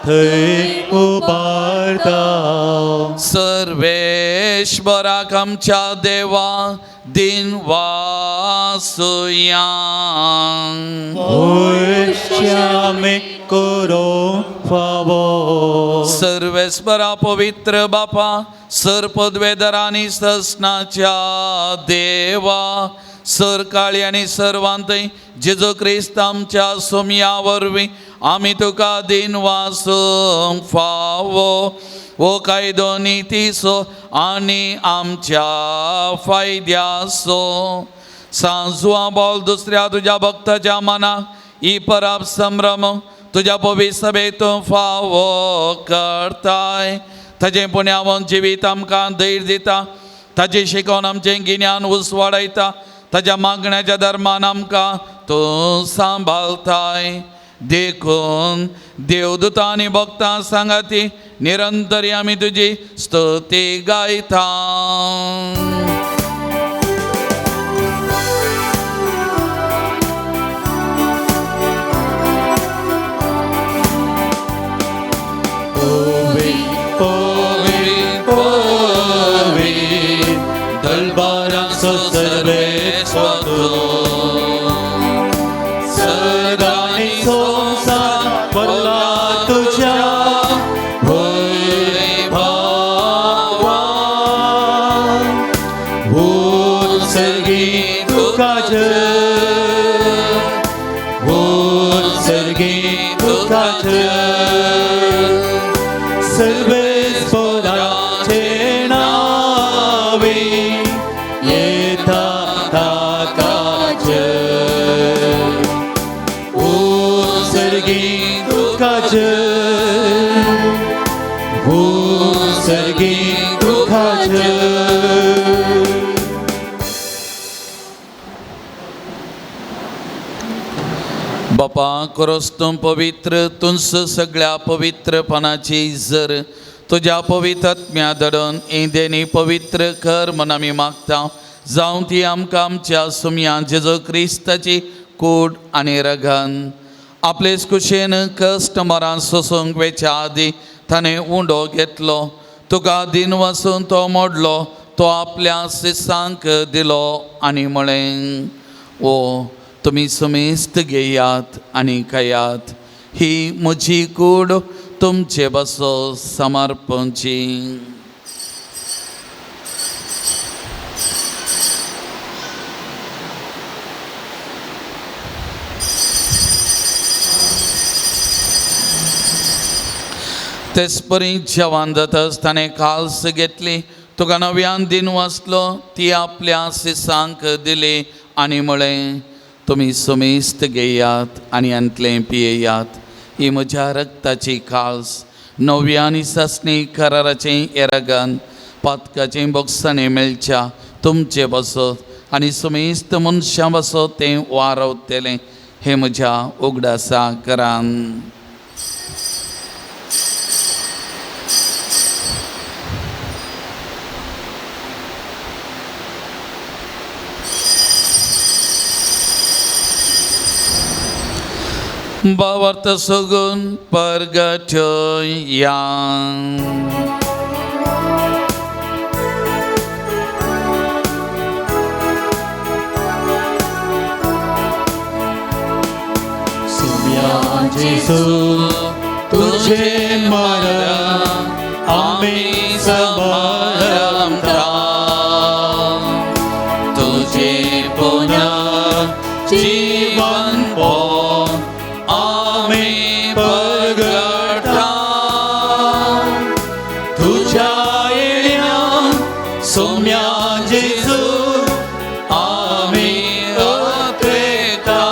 Speaker 5: थंय उबारता
Speaker 2: सर्वेश्वराक आमच्या देवा दिन वासुया.
Speaker 5: होय करो फावो
Speaker 2: सर्वेस्परा पवित्र बापा सर पदवेदरांनी ससनाच्या देवा सर काळी आनी सर्वांतय जेजू क्रिस्त आमच्या सोमया वरवीं आमी तुका दिन वासूंक फावो हो कायदो नितीचो आनी आमच्या फायद्याचो. सांजुआ बोल दुसऱ्या तुज्या भक्ताच्या मनाक ही पराब संभ्रम तुज्या पवित्र सभेत फावो करताय. ताजें पुण्यावन जिवीत आमकां धैर्य दिता ताजें शिकोवन आमचें गिन्यान उस वाडयता ताज्या मागण्याच्या धर्मान आमकां तूं सांबाळताय. देखून देवदूतां आनी भक्तां सांगाती निरंतर आमी तुजी स्तुती गायता.
Speaker 5: दलबारांचो सर्वेस्पर तूं सदांनी संवसार भरला.
Speaker 1: तुका जय सर्वेस्पराचे नावे येता ताका जय ओ सर्गी तुका जय ओ सर्गी तुका जय.
Speaker 2: बापा करोस तूं पवित्र तुंस सगळ्या पवित्रपणाची जर तुज्या पवित्र आत्म्या धरून इंदेनी पवित्र कर म्हण आमी मागता जावं ती आमकां आमच्या सुमया जेजू क्रिस्ताची कूड आनी रगन आपलेच कुशेन कश्ट मरान सोसूंक वेच्या आदी ताणें उंडो घेतलो तुका दिन वसून तो मोडलो तो आपल्या शिसांक दिलो आनी म्हळें ओ तुमी सुमेस्त घेयात आनी खायात ही म्हजी कूड तुमचे बसो समर्पणची. तेच परी जेवण जातच ताणें काल्स घेतली तुका नव्यान दिन वाचलो ती आपल्या शिसांक दिली आनी म्हळें तुमी सुमेस्त घेयात आनी आंतलें पियेयात ही म्हज्या रक्ताची काल्स नव्या आनी सासणी कराराचें येरागन पातकाचें बोगसाणें मेळच्या तुमचे बसत आनी सुमेस्त मनशां बसत तें वारवतलें हें म्हज्या उगडासा करान. भावार्थ सगून परगटया.
Speaker 1: सुम्या जेजू तुझे मरण आमी
Speaker 2: समारंभता तुझे पुन्हा जीवन आमी परगटा
Speaker 1: तुझ्या येण्या सोम्या जेजू
Speaker 2: आमी अत्रेता.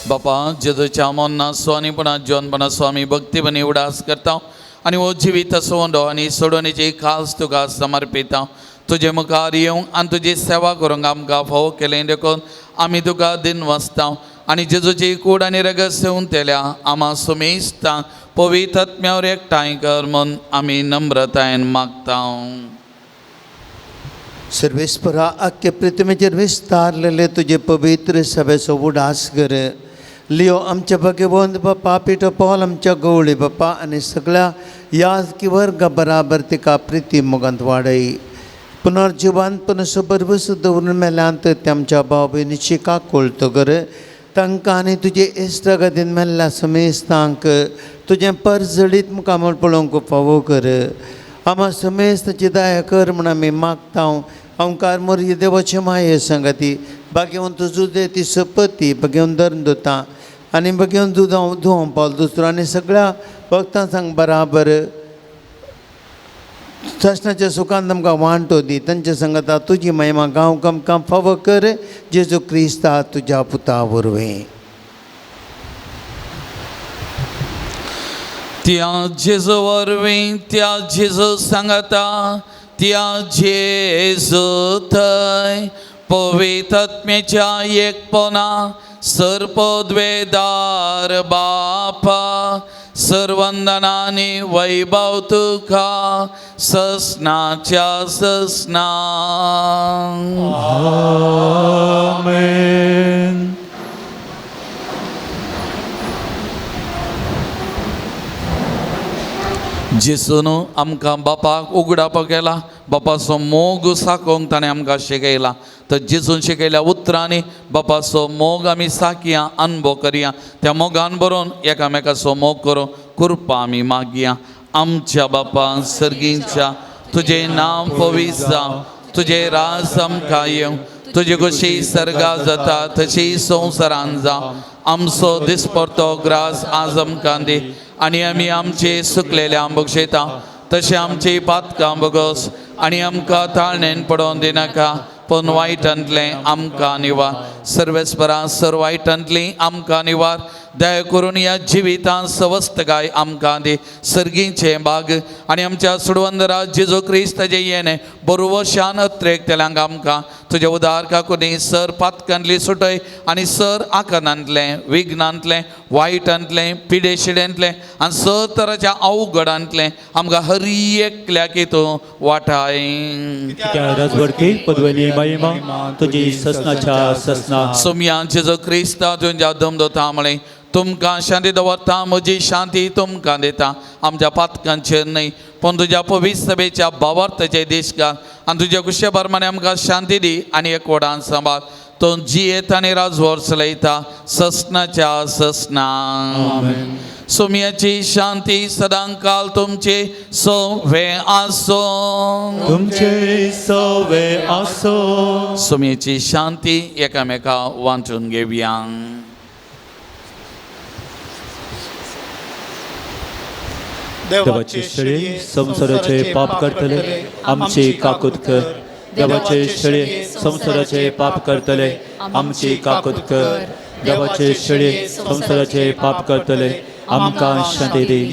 Speaker 2: बापा जेजूच्या मन्ना स्वामीपणा जीवनपणा स्वामी भक्तीपणी उडास करता आनी हो जिवीत सोंडो आनी सोडोवणेची खास तुका समर्पिता तुजे मुखार येवंक आनी तुजी सेवा करूंक आमकां फावो केलें देखून आमी तुका दिन वाचता आनी जेजूची कूड आनी रगत सेवून तेल्या आमा सुमेस्तांक पवित्र आत्म्यावर एकठांय कर म्हूण आमी नम्रतायेन मागता.
Speaker 6: सर्वेस्परा आख्खे पृथ्वीचेर विस्तारलेले तुजे पवित्र सभेचो उडास कर लियो आमच्या भगवंत बापा पिटो पॉल आमच्या गवळी बापा आनी सगळ्या याजकी वर्गा बराबर तिका प्रिती मोगांत वाडय पुनर्जिवान पुनसबरबस दवरून मेल्यांत ते आमच्या भाव भयणीची काकुळट कर तांकां आनी तुजे इश्टागतीन मेल्ल्या समेस्तांक तुजें परजळीत मुखामळ पळोवंक फावो कर आमा समेस्ताची दया कर म्हूण आमी मागता. ओंकार मोरये देवाचे माये संगती भाग्यवंत जुदे ती सपती भगवंत धर्म दुता आनी भगवंत दुदां धुवं पावल दुसरो आनी सगळ्या भक्तां सांग बराबर ससनाच्या सुखान आमकां वांटो दी तांच्या संगता तुजी महिमा गांव आमकां फावो कर जेजू क्रिस्ता तुज्या पुता वरवीं.
Speaker 2: त्या जेजू वरवीं त्या जेजू सांगता त्या जेजू थंय पवित्र आत्म्याच्या एकपणा सर्पद्वेदार बापा सर्वंदनानी वैभव तुका ससनाच्या ससना.
Speaker 1: आमेन.
Speaker 2: जेजून आमकां बापाक उगडापा केला बापाचो मोग साकोवंक ताणें आमकां शिकयला तर जेजून शिकयल्या उतरांनी बापाचो मोग आमी साकया अनुभव करया त्या मोगान बरोवन एकामेकाचो मोग करूं कृपा आमी मागया. आमच्या बापा सर्गींच्या तुजें नांव पवित्र जावं तुजें राज आमकां येवं तुजी खुशी सर्गा जाता तशी संवसारान जावं. आमचो दिसपडतो ग्रास आज आमकां दी आनी आमी आमचे सुकलेले बक्षयता तशें आमची पातकां बगस आनी आमकां ताळणेन पडोवन दिनाका पूण वायटांतलें आमकां निवार. सर्वेस्परा सर वायटांतली आमकां निवार. दया करून ह्या जिवितांत सवस्तकाय आमकां दी. सर्गीचें बाग आनी आमच्या सुडवंदरा जेजू क्रिस्ताचें येणें बरोबर शान अत्रेक तेल्यांक आमकां तुज्या उदार काकुनी सर पातकांतली सुटय आनी सर आकानांतलें विघ्नांतलें वायटांतलें पिडेशिडेंतलें आनी सर तराच्या अवघडांतलें आमकां हर एकल्याक तूं वाटाय.
Speaker 1: राजवडकी पदवेली महिमा तुजी ससनाच्या ससना.
Speaker 2: सोमया जेजू क्रिस्ता तुमच्या दमदता म्हळें तुमकां शांती दवरता म्हजी शांती तुमकां दिता. आमच्या पातकांचेर न्हय पूण तुज्या पवित्र सभेच्या भावार्थाचे देश घाल आनी तुज्या कुशे प्रमाणे आमकां शांती दी आनी एकवटान सांबाळ. तो जियेत आनी राजवर चलयता ससनाच्या ससना. सोमयाची शांती सदांकाल तुमचे सवे आसो.
Speaker 1: तुमचे सवे आसो.
Speaker 2: सोमयेची शांती एकामेका वांटून घेवया.
Speaker 1: देवाचे शेळी संवसाराचे पाप करतले आमची काकूत कर. देवाचे शेळी संवसाराचे पाप करतले आमची काकूत कर. देवाचे शेळी संवसाराचे पाप करतले आमकां शांती दी.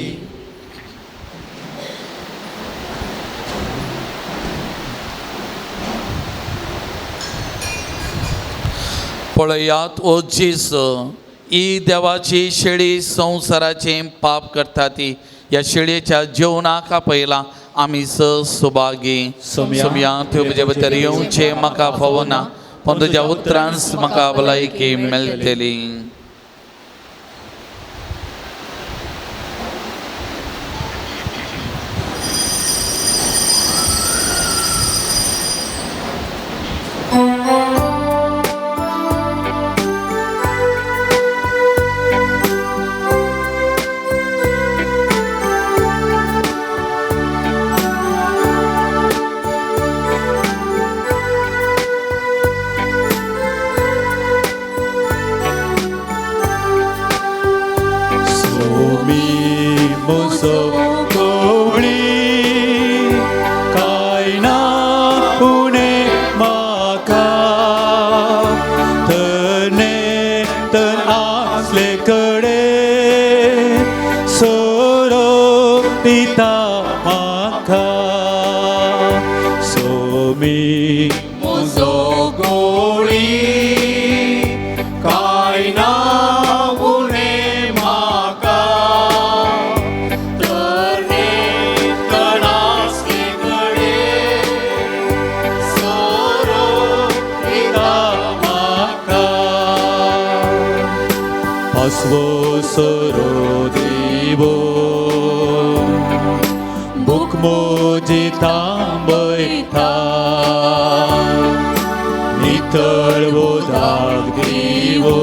Speaker 2: पळयात ओ जेजू, ही देवाची शेळी संवसाराचें पाप करता ती. ह्या शेळयेच्या जेवणाक आपयला आमी स सुभागी. सोमया तूं म्हजे भितर येवचें म्हाका फावना पूण तुज्या उतरांच म्हाका भलायकी मेळटली.
Speaker 5: सोमी म्हजो गवळी कांय ना उणें म्हाका तने तर आसले कडेन सोरो दिता म्हाका. सोमी म्हजो गवळी कांय ना उणें म्हाका तरणे तणासले कडेन सोरो दिता म्हाका. पासवो सोरो दिवो भूक म्हजी थांबयता नितळ उदक दिवो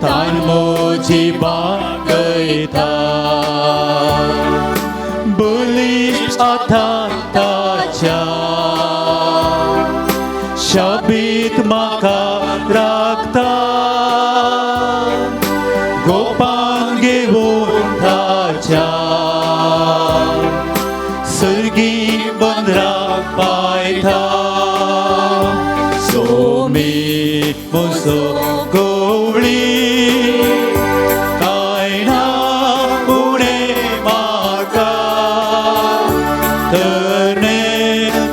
Speaker 5: तान म्हजी बागयता. बळिश्ट आतां ताच्या शाबीत म्हाका राखता गोपान घेवन ताच्या सर्गी बंदराक पायता. सोमी म्हजो गवळी कांय ना उणें म्हाका तरणे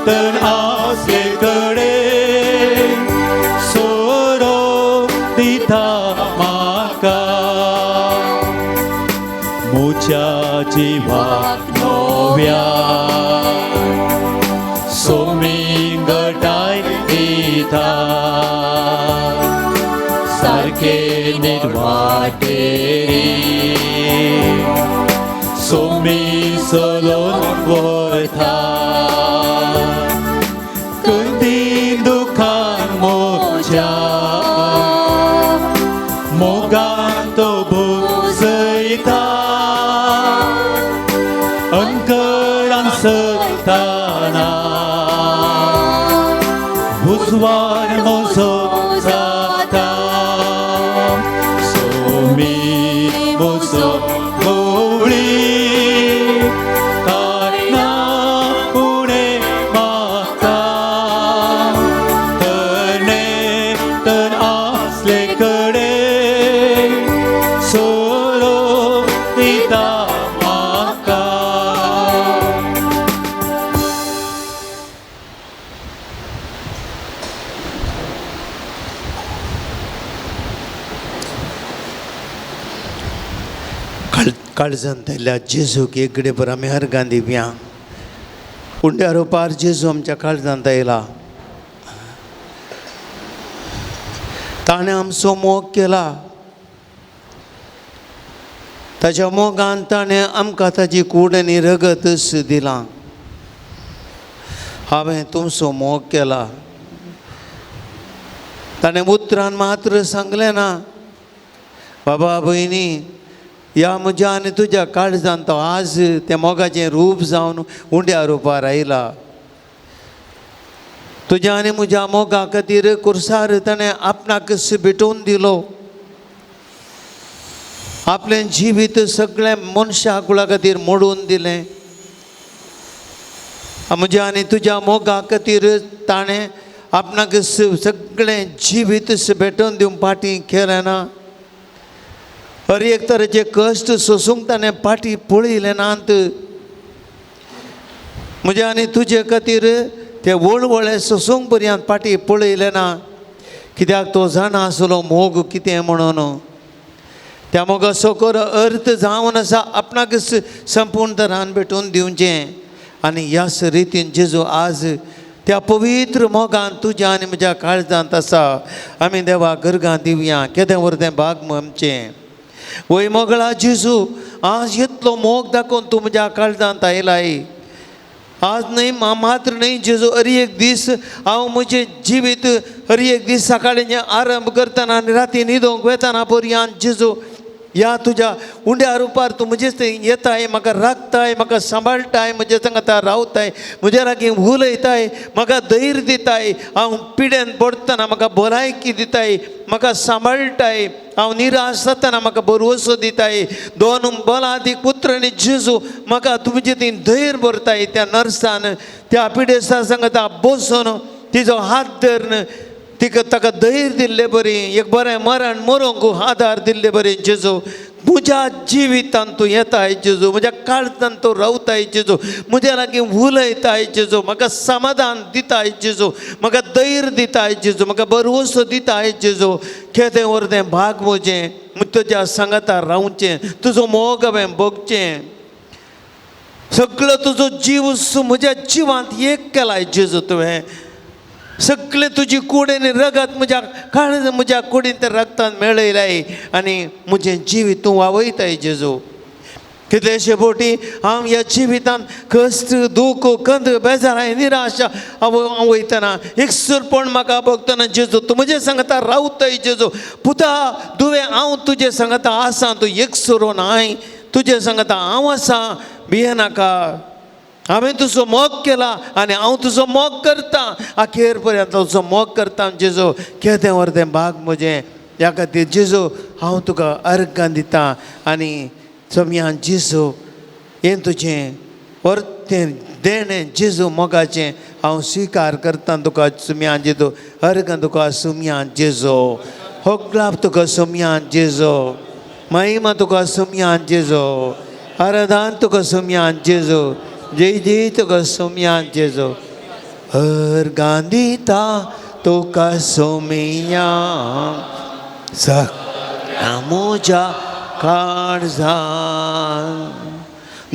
Speaker 5: तर आसले कडेन सोरो दिता म्हाका. म्हज्या जिवाक नव्या सोमी गटाय दिता सारके निर्वाटेरी सोमी चलोवन वता. कदी दुखान म्हज्या मोगान तो भुजयता अंकरान सरताना उजवाड म्हजो जाता. सोमी म्हजो गवळी कांय ना उणें म्हाका, तरणे तर आसले कडेन सोरो दिता म्हाका.
Speaker 6: काळजांत आयल्या जेजूक एक घडये आमी अर्गां दिवया. उंड्या रुपार जेजू आमच्या काळजांत आयला. ताणें आमचो मोग केला. ताच्या मोगान ताणें आमकां ताजी कूड आनी रगतच दिलां. हांवें तुमचो मोग केला. ताणें उतरान मात्र सांगलें ना, बाबा भयणी ह्या म्हज्या आनी तुज्या काळजान तो आज त्या मोगाचें रूप जावन उंड्या रुपार आयला. तुज्या आनी म्हज्या मोगा खातीर कुर्सार ताणें आपणाक भेटोवन दिलो. आपलें जिवीत सगळें मनशा कुळा खातीर मोडून दिलें. म्हज्या आनी तुज्या मोगा खातीर ताणें आपणाक सगळें जिवीत भेटोवन दिवंक फाटीं केलें ना. हर एक तरेचे कश्ट सोसूंक ताणें फाटीं पळयलें नात. म्हज्या आनी तुजे खातीर ते वळवळे सोसूंक पर्यंत फाटीं पळयलें ना. कित्याक तो जाणा आसलो मोग कितें म्हणून. त्या मोगाचो खरो अर्थ जावन आसा आपणाक संपूर्ण तरान भेटोवन दिवचें. आनी ह्याच रितीन जेजू आज त्या पवित्र मोगान तुज्या आनी म्हज्या काळजांत आसा. आमी देवा गर्गां दिवया. केदें व्हर तें भाग आमचें. वय मोगळा जेजू, आज इतलो मोग दाखोवन तूं म्हज्या काळजांत आयलाय. आज न्हय मात्र न्हय जेजू, हर एक दीस हांव म्हजें जिवीत हर एक दीस सकाळीं आरंभ करतना आनी राती न्हिदोंक वेतना पर्यंत जेजू ह्या तुज्या उंड्या रुपार तूं म्हजेच येताय, म्हाका राखताय, म्हाका सांबाळटाय, म्हजे सांगता रावताय, म्हज्या लागीं उलयताय, म्हाका धैर्य दिताय. हांव पिडेन पडटना म्हाका भलायकी दिताय, म्हाका सांबाळटाय. हांव निराश जातना म्हाका भरवसो दिताय. दोन बलादीक पुत्र आनी जेजू म्हाका तुमचे ती धैर्य भरताय. त्या नर्सान त्या पिडेस्ता सांगता बसून तिजो हात धरून तिका ताका धैर्य दिल्ले बरी, एक बरें मरण मरोंक आदार दिल्ले बरी. जेजू म्हज्या जिवितांत तूं येताय जेजू, म्हज्या काळजांत तूं रावताय जेजू, म्हज्या लागीं उलयताय जेजू, म्हाका समाधान दिताय जेजू, म्हाका धैर्य दिताय जेजू, म्हाका भरवसो दिताय जेजू. केदें व्हर तें भाग म्हजें, तुज्या सांगाता रावचें, तुजो मोग हांवें भोगचें. सगळो तुजो जीव म्हज्या जिवांत एक केलाय जेजू तुवें. सगळें तुजी कूड आनी रगत म्हज्या काळज म्हज्या कुडीन त्या रगतान मेळयलाय आनी म्हजें जिवीत तूं वावयताय जेजू. कितलेशे फावटी हांव ह्या जिवितांत कश्ट, दूख, कंद, बेजाराय, निराशा हांव वयतना एकसुरपण म्हाका भोगतना जेजू तूं म्हजें सांगता रावताय जेजू. पुता दुवे हांव तुजें सांगता आसा, तूं एकसुरो न्हय, तुजें सांगता हांव आसा, भियेनाका. हांवें तुजो मोग केला आनी हांव तुजो मोग करतां, अखेर पर्यंत तुजो मोग करतां जेजू. केदें व्हर तें भाग म्हजें. ह्या खातीर जेजू हांव तुका अर्गां दितां आनी सोम्यान जेजू हें तुजें वर्तें देणें जेजू मोगाचें हांव स्विकार करतां तुका सुम्यान जेजू. अर्गां तुका सुम्यान जेजू, होगलाप तुका सुम्यान जेजू, महिमा तुका सुम्यान जेजू, आराधान तुका सुम्यान जेजू, जय जय तुका सोम्या जेजू. अर्गां दिता तुका सोम्या सगळ्या म्हज्या काळजान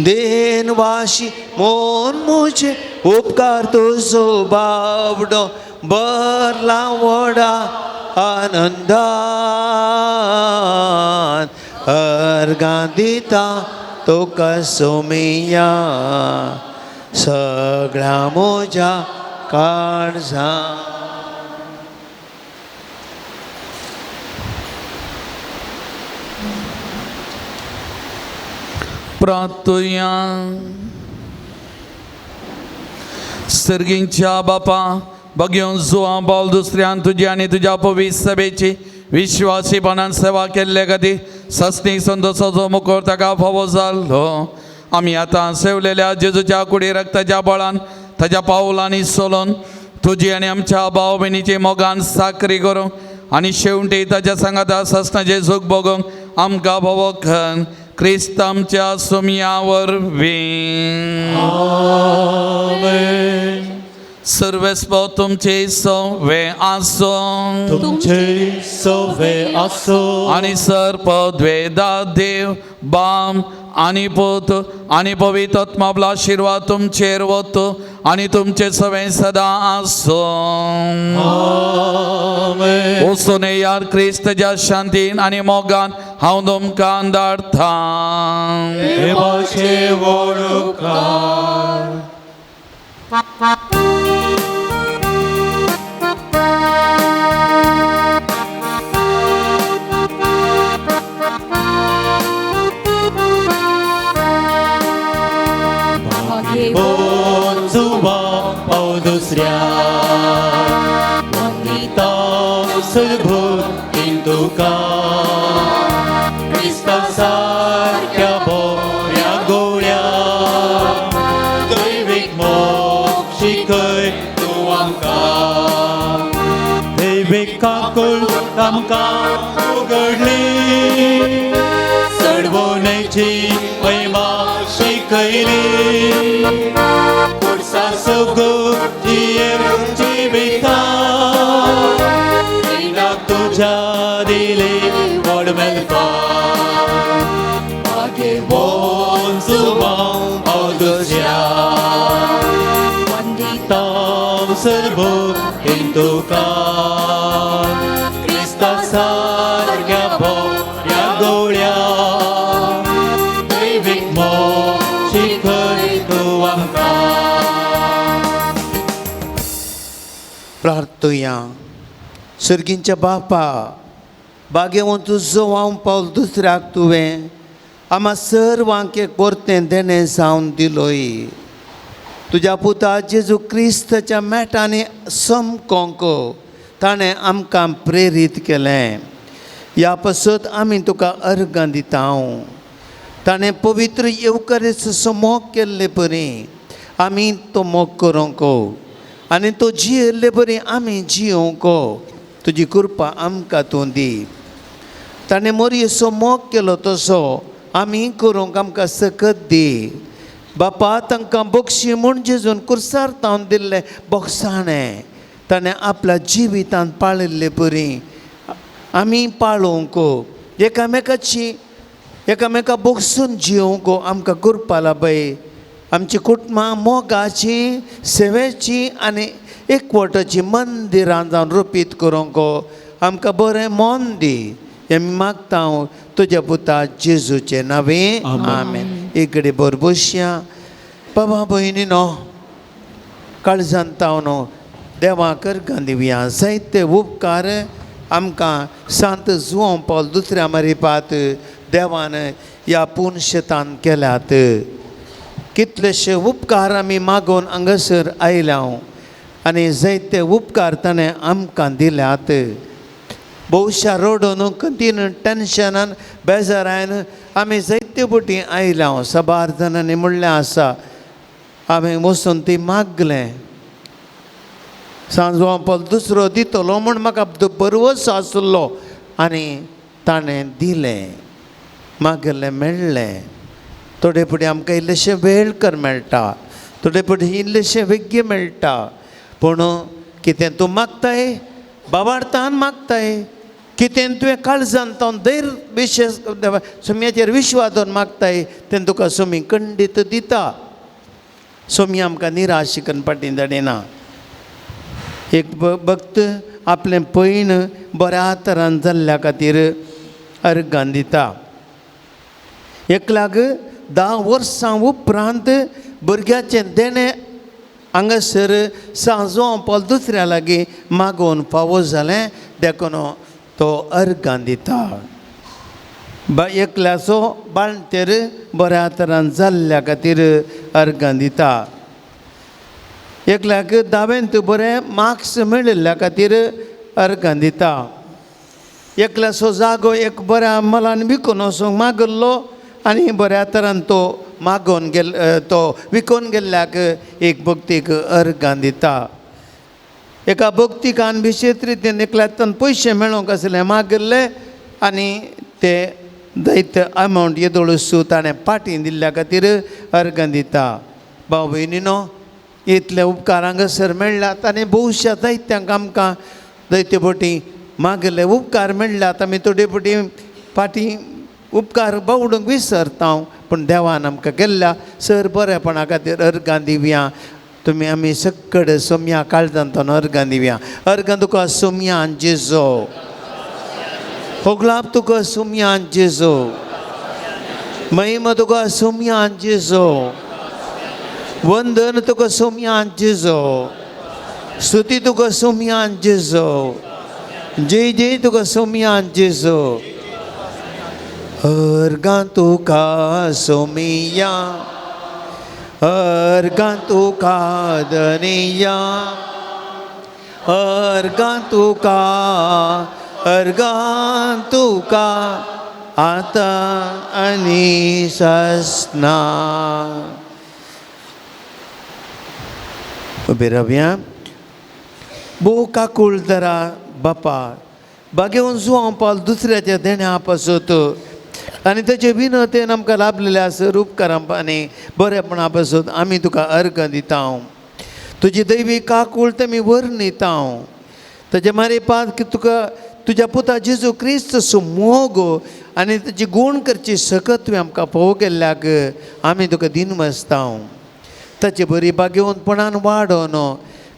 Speaker 6: देनवाशी मोन म्हजे उपकार तुजो बावडो बरला व्हडा आनंदान. अर्गां दिता तुका सोम्या सगळ्या म्हज्या काळजान.
Speaker 2: प्रार्थुया. सर्गींच्या बापा, बगेवन जुवां पावल दुसऱ्यान तुजी आनी तुज्या पवित्र सभेची विश्वासीपणान सेवा केल्ले खातीर सस्नीक संतोषाचो मुखर ताका फावो जालो. आमी आतां सेवलेल्या जेजूच्या कुडी रक्ताच्या बळान ताच्या पावलांनी सोलोन तुजी आनी आमच्या भाव भयणीची मोगान साकरी करूंक आनी शेवटी ताच्या सांगाता सस्नाचें सूख भोगूंक आमकां फावो खन क्रिस्त आमच्या सुमया वरवीं. सर्वेस्पो तुमचे सवे आसूं
Speaker 5: तुमचे सवे आसो.
Speaker 2: आनी सर्प द्वेदा देव बाम आनी पूत आनी पवित्र आत्मा आपलो आशिर्वाद तुमचेर वतो आनी तुमचे सवे सदां आसूं. वचून यार क्रिस्तच्या शांतीन आनी मोगान हांव तुमकां धाडटां.
Speaker 5: देवाचे वळुकार. जुवा पाव दुसऱ्या वंदिता सद्भूत तुका क्रिस्ता सारक्या बऱ्या गोळ्या दैवीक मोग शिकय तूं आमकां. दैवीक काकूळ आमकां उगडली चडवणेची महिमा शिकयली पुरसा सगो जिविता तुझ्या दिले व्हड मेलपा भाग्यवंत जुवां हांव दुसऱ्या वंदिता सर्व तुका क्रिस्ता सारक्या बऱ्या गोळ्या दैवीक मोग शिकय तूं आमकां.
Speaker 6: प्रार्थुया. सर्गींच्या बापा भाग्यवंत जुवांव पावल दुसऱ्याक तुवें आमा सर्वांक एक परतें देणें जावन दिलोय. तुज्या पुता जेजू क्रिस्ताच्या मेटांनी समकोंक ताणें आमकां प्रेरीत केलें. ह्या पासत आमी तुका अर्गां दिता. ताणें पवित्र येवकाराचो मोग केल्ले परी आमी तो मोग करूंक आनी तो जियेल्ले परी आमी जियोवंक तुजी कृपा आमकां तूं दी. ताणें मोरयेचो मोग केलो तसो आमी करूंक आमकां सकत दी. बापा तांकां बक्षी म्हूण जेजून कुर्सार तावन दिल्लें बोगसाणें ताणें आपल्या जिवितांत पाळिल्ले परी आमी पाळोवंक एकामेकाची एकामेका बोगसून जियोवंक आमकां कृपा लाभय. आमची कुटुंबां मोगाची सेवेची आनी एकवटाची मंदिरां जावन रुपीत करूंक आमकां बरें मन दी. हें मागता हांव तुज्या पुता जेजूचें नांवें. आमेन. इकडे बरबसया बाबा भयणी न्हू काळजान तावन देवाक अर्गां दिवया. जायते उपकार आमकां सांत जुवांव पावल दुसऱ्या मारिपात देवान ह्या पुनशेतान केल्यात. कितलेशे उपकार आमी मागोवन हांगासर आयल्या आनी जायते उपकार ताणें आमकां दिल्यात. भोवशा रडून कंतीन टेन्शनान बेजारान आमी जायते फावटी आयल्या. साबार जाणांनी म्हणलें आसा आमी वचून ती मागलें सांजवां पावल दुसरो दितलो म्हूण म्हाका बरवस आसलो आनी ताणें दिलें मागलें मेळ्ळें. थोडे फावटी आमकां इल्लेशें वेळ कर मेळटा, थोडे फावटी इल्लेशें वेग्य मेळटा. पूण कितें तूं मागताय बाबार्थान मागताय, कितें तुवें काळजान तावन धैर्य विशेश सुम्याचेर विश्वास दवरून मागताय तें तुका सुमी खंडीत दिता. सोमी आमकां निराश करून फाटीं धाडिना. एक भक्त आपलें पयण बऱ्या तरान जाल्ल्या खातीर अर्गां दिता. एकल्याक 10 वर्सां उपरांत भुरग्याचें देणें हांगासर सांजो पावल दुसऱ्या लागीं मागोवन फावो जालें देखून तो अर्गां दिता. एकल्याचो बाळंतेर बऱ्या तरान जाल्ल्या खातीर अर्गां दिता. एकल्याक धावेंत बरें मार्क्स मेळिल्ल्या खातीर अर्गां दिता. एकल्याचो जागो एक बऱ्या मलान विकून वचूंक मागिल्लो आनी बऱ्या तरान तो मागोवन गेल तो विकून गेल्ल्याक एक भक्तीक अर्गां दिता. एका भक्तिकान विशेश रितीन एकल्यान पयशे मेळोवंक आसले मागिल्ले आनी ते दैत अमावंट येदोळसू ताणें पाटी दिल्ल्या खातीर अर्गां दिता. भाव भयणीनो, इतले उपकार हांगासर मेळ्ळ्यात आनी भोवश्या दैत्यांक आमकां दैत्य बोटी मागिल्ले उपकार मेळ्ळ्यात. आमी थोडे फावटी फाटीं उपकार बावडूंक विसरता, पूण देवान आमकां केल्ल्या सर बरेपणा खातीर अर्गां दिवया. तुमी आमी सगळे सोमया काळजांतून अर्गां दिवया. अर्गां तुका सोमयान जेजो, होगलाप तुका सोमयान जेजो, महिमा तुका सोमयान जेजो, वंदन तुका सोमयान जेजो, स्तुती तुका सोमयान जेजो, जय जय तुका सोमयान जेजो. अर्गां तुका सोमिया, अर्गां तुका धनिया, अर्गां तुका, अर्गां तुका आतां आनी ससना. उबे रावया. भोव काकूळ दरा बापा बागेवन जुवां पावल दुसऱ्याच्या देण्या पासत आनी तेचे विनतेन आमकां लाभलेले आसा उपकारां आनी बरेपणा पासत आमी तुका अर्गां दिता. तुजी दैवी काकूळ तेमी वर्णिता. तेजे मारे पाद की तुका तुज्या पुता जेजू क्रिस्त मोग आनी तेजी गूण करची सकत तुवें आमकां फोव केल्ल्याक आमी तुका दिनवासता. ताचे बरी बागेवनपणान वाडोवन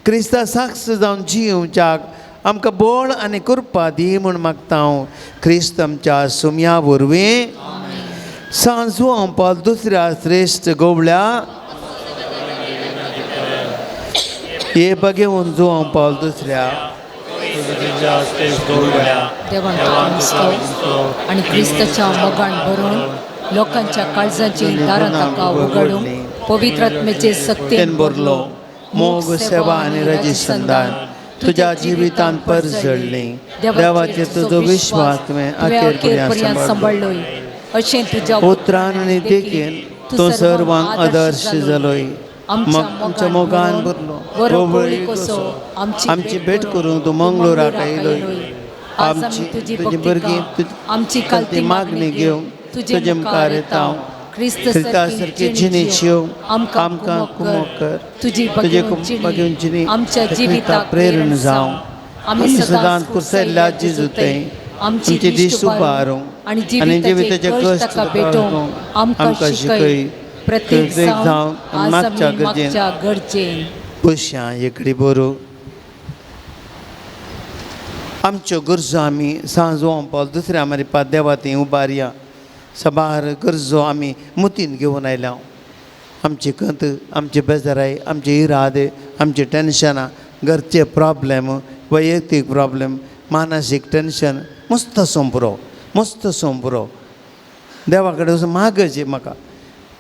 Speaker 6: क्रिस्ता साक्ष जावन जिवच्याक आमकां बळ आनी कृपा दी म्हूण मागता हांव. क्रिस्त आमच्या सुमया वरवीं. सांजू पावल दुसऱ्या श्रेश्ठ गोवळ्या हे बघेवन जुवां पावल दुसऱ्या
Speaker 3: देवान तुका आनी क्रिस्ताच्या मोगान भरून लोकांच्या काळजाची दारां ताका उगडूंक पवित्र आत्म्याचे सक्तीन
Speaker 6: भरलो. मोग, सेवा आनी रजिसंधान तुज्या जिवितान परजळ्ळी. देवाचेर तुजो विश्वास तुवें अखेर पर्यंत
Speaker 3: सांबाळ्ळोय. अशें तुज्या
Speaker 6: उतरान आनी देखीन तूं सर्वांक आदर्श जालोय. आमच्या मोगान भरलो
Speaker 3: बरो गवळी कसो
Speaker 6: आमची भेट करूंक तूं मंगळुराक आयलोय. आमची
Speaker 3: तुजी
Speaker 6: तुजी भुरगीं
Speaker 3: आमची
Speaker 6: कालती मागणी घेवन तुजे मुखार येता.
Speaker 3: क्रिस्ता
Speaker 6: सारकी जिणेची आमकां कुमोक कर.
Speaker 3: तुजी
Speaker 6: तुजे बघेवन जिणी
Speaker 3: आमच्या जिविताक
Speaker 6: प्रेरण जावं.
Speaker 3: आमी
Speaker 6: सदांच कुर्सयल्ल्या जेजू
Speaker 3: आमची
Speaker 6: आमची दीस उबारूंक
Speaker 3: आनी जिविताचे कश्ट ताका भेटोवंक आमकां शिकय. प्रत्येक
Speaker 6: जावं
Speaker 3: आज
Speaker 6: मागच्या
Speaker 3: आमी
Speaker 6: गरजेन
Speaker 3: मागच्या गरजेन
Speaker 6: पयशां एकडी बरो आमच्यो गरजो आमी सांजो पावल दुसऱ्या मारी देवा थंय उबारया. सबार गरजो आमी मुतीन घेवन आयल्या. आमची कंत, आमची बेजाराय, आमचे इरादे, आमची टेन्शनां, घरचे प्रॉब्लेम, वैयक्तीक प्रॉब्लेम, मानसीक टेन्शन मस्त सोंपरो, मस्त सोंपरो. देवा कडेन वचून मागचे म्हाका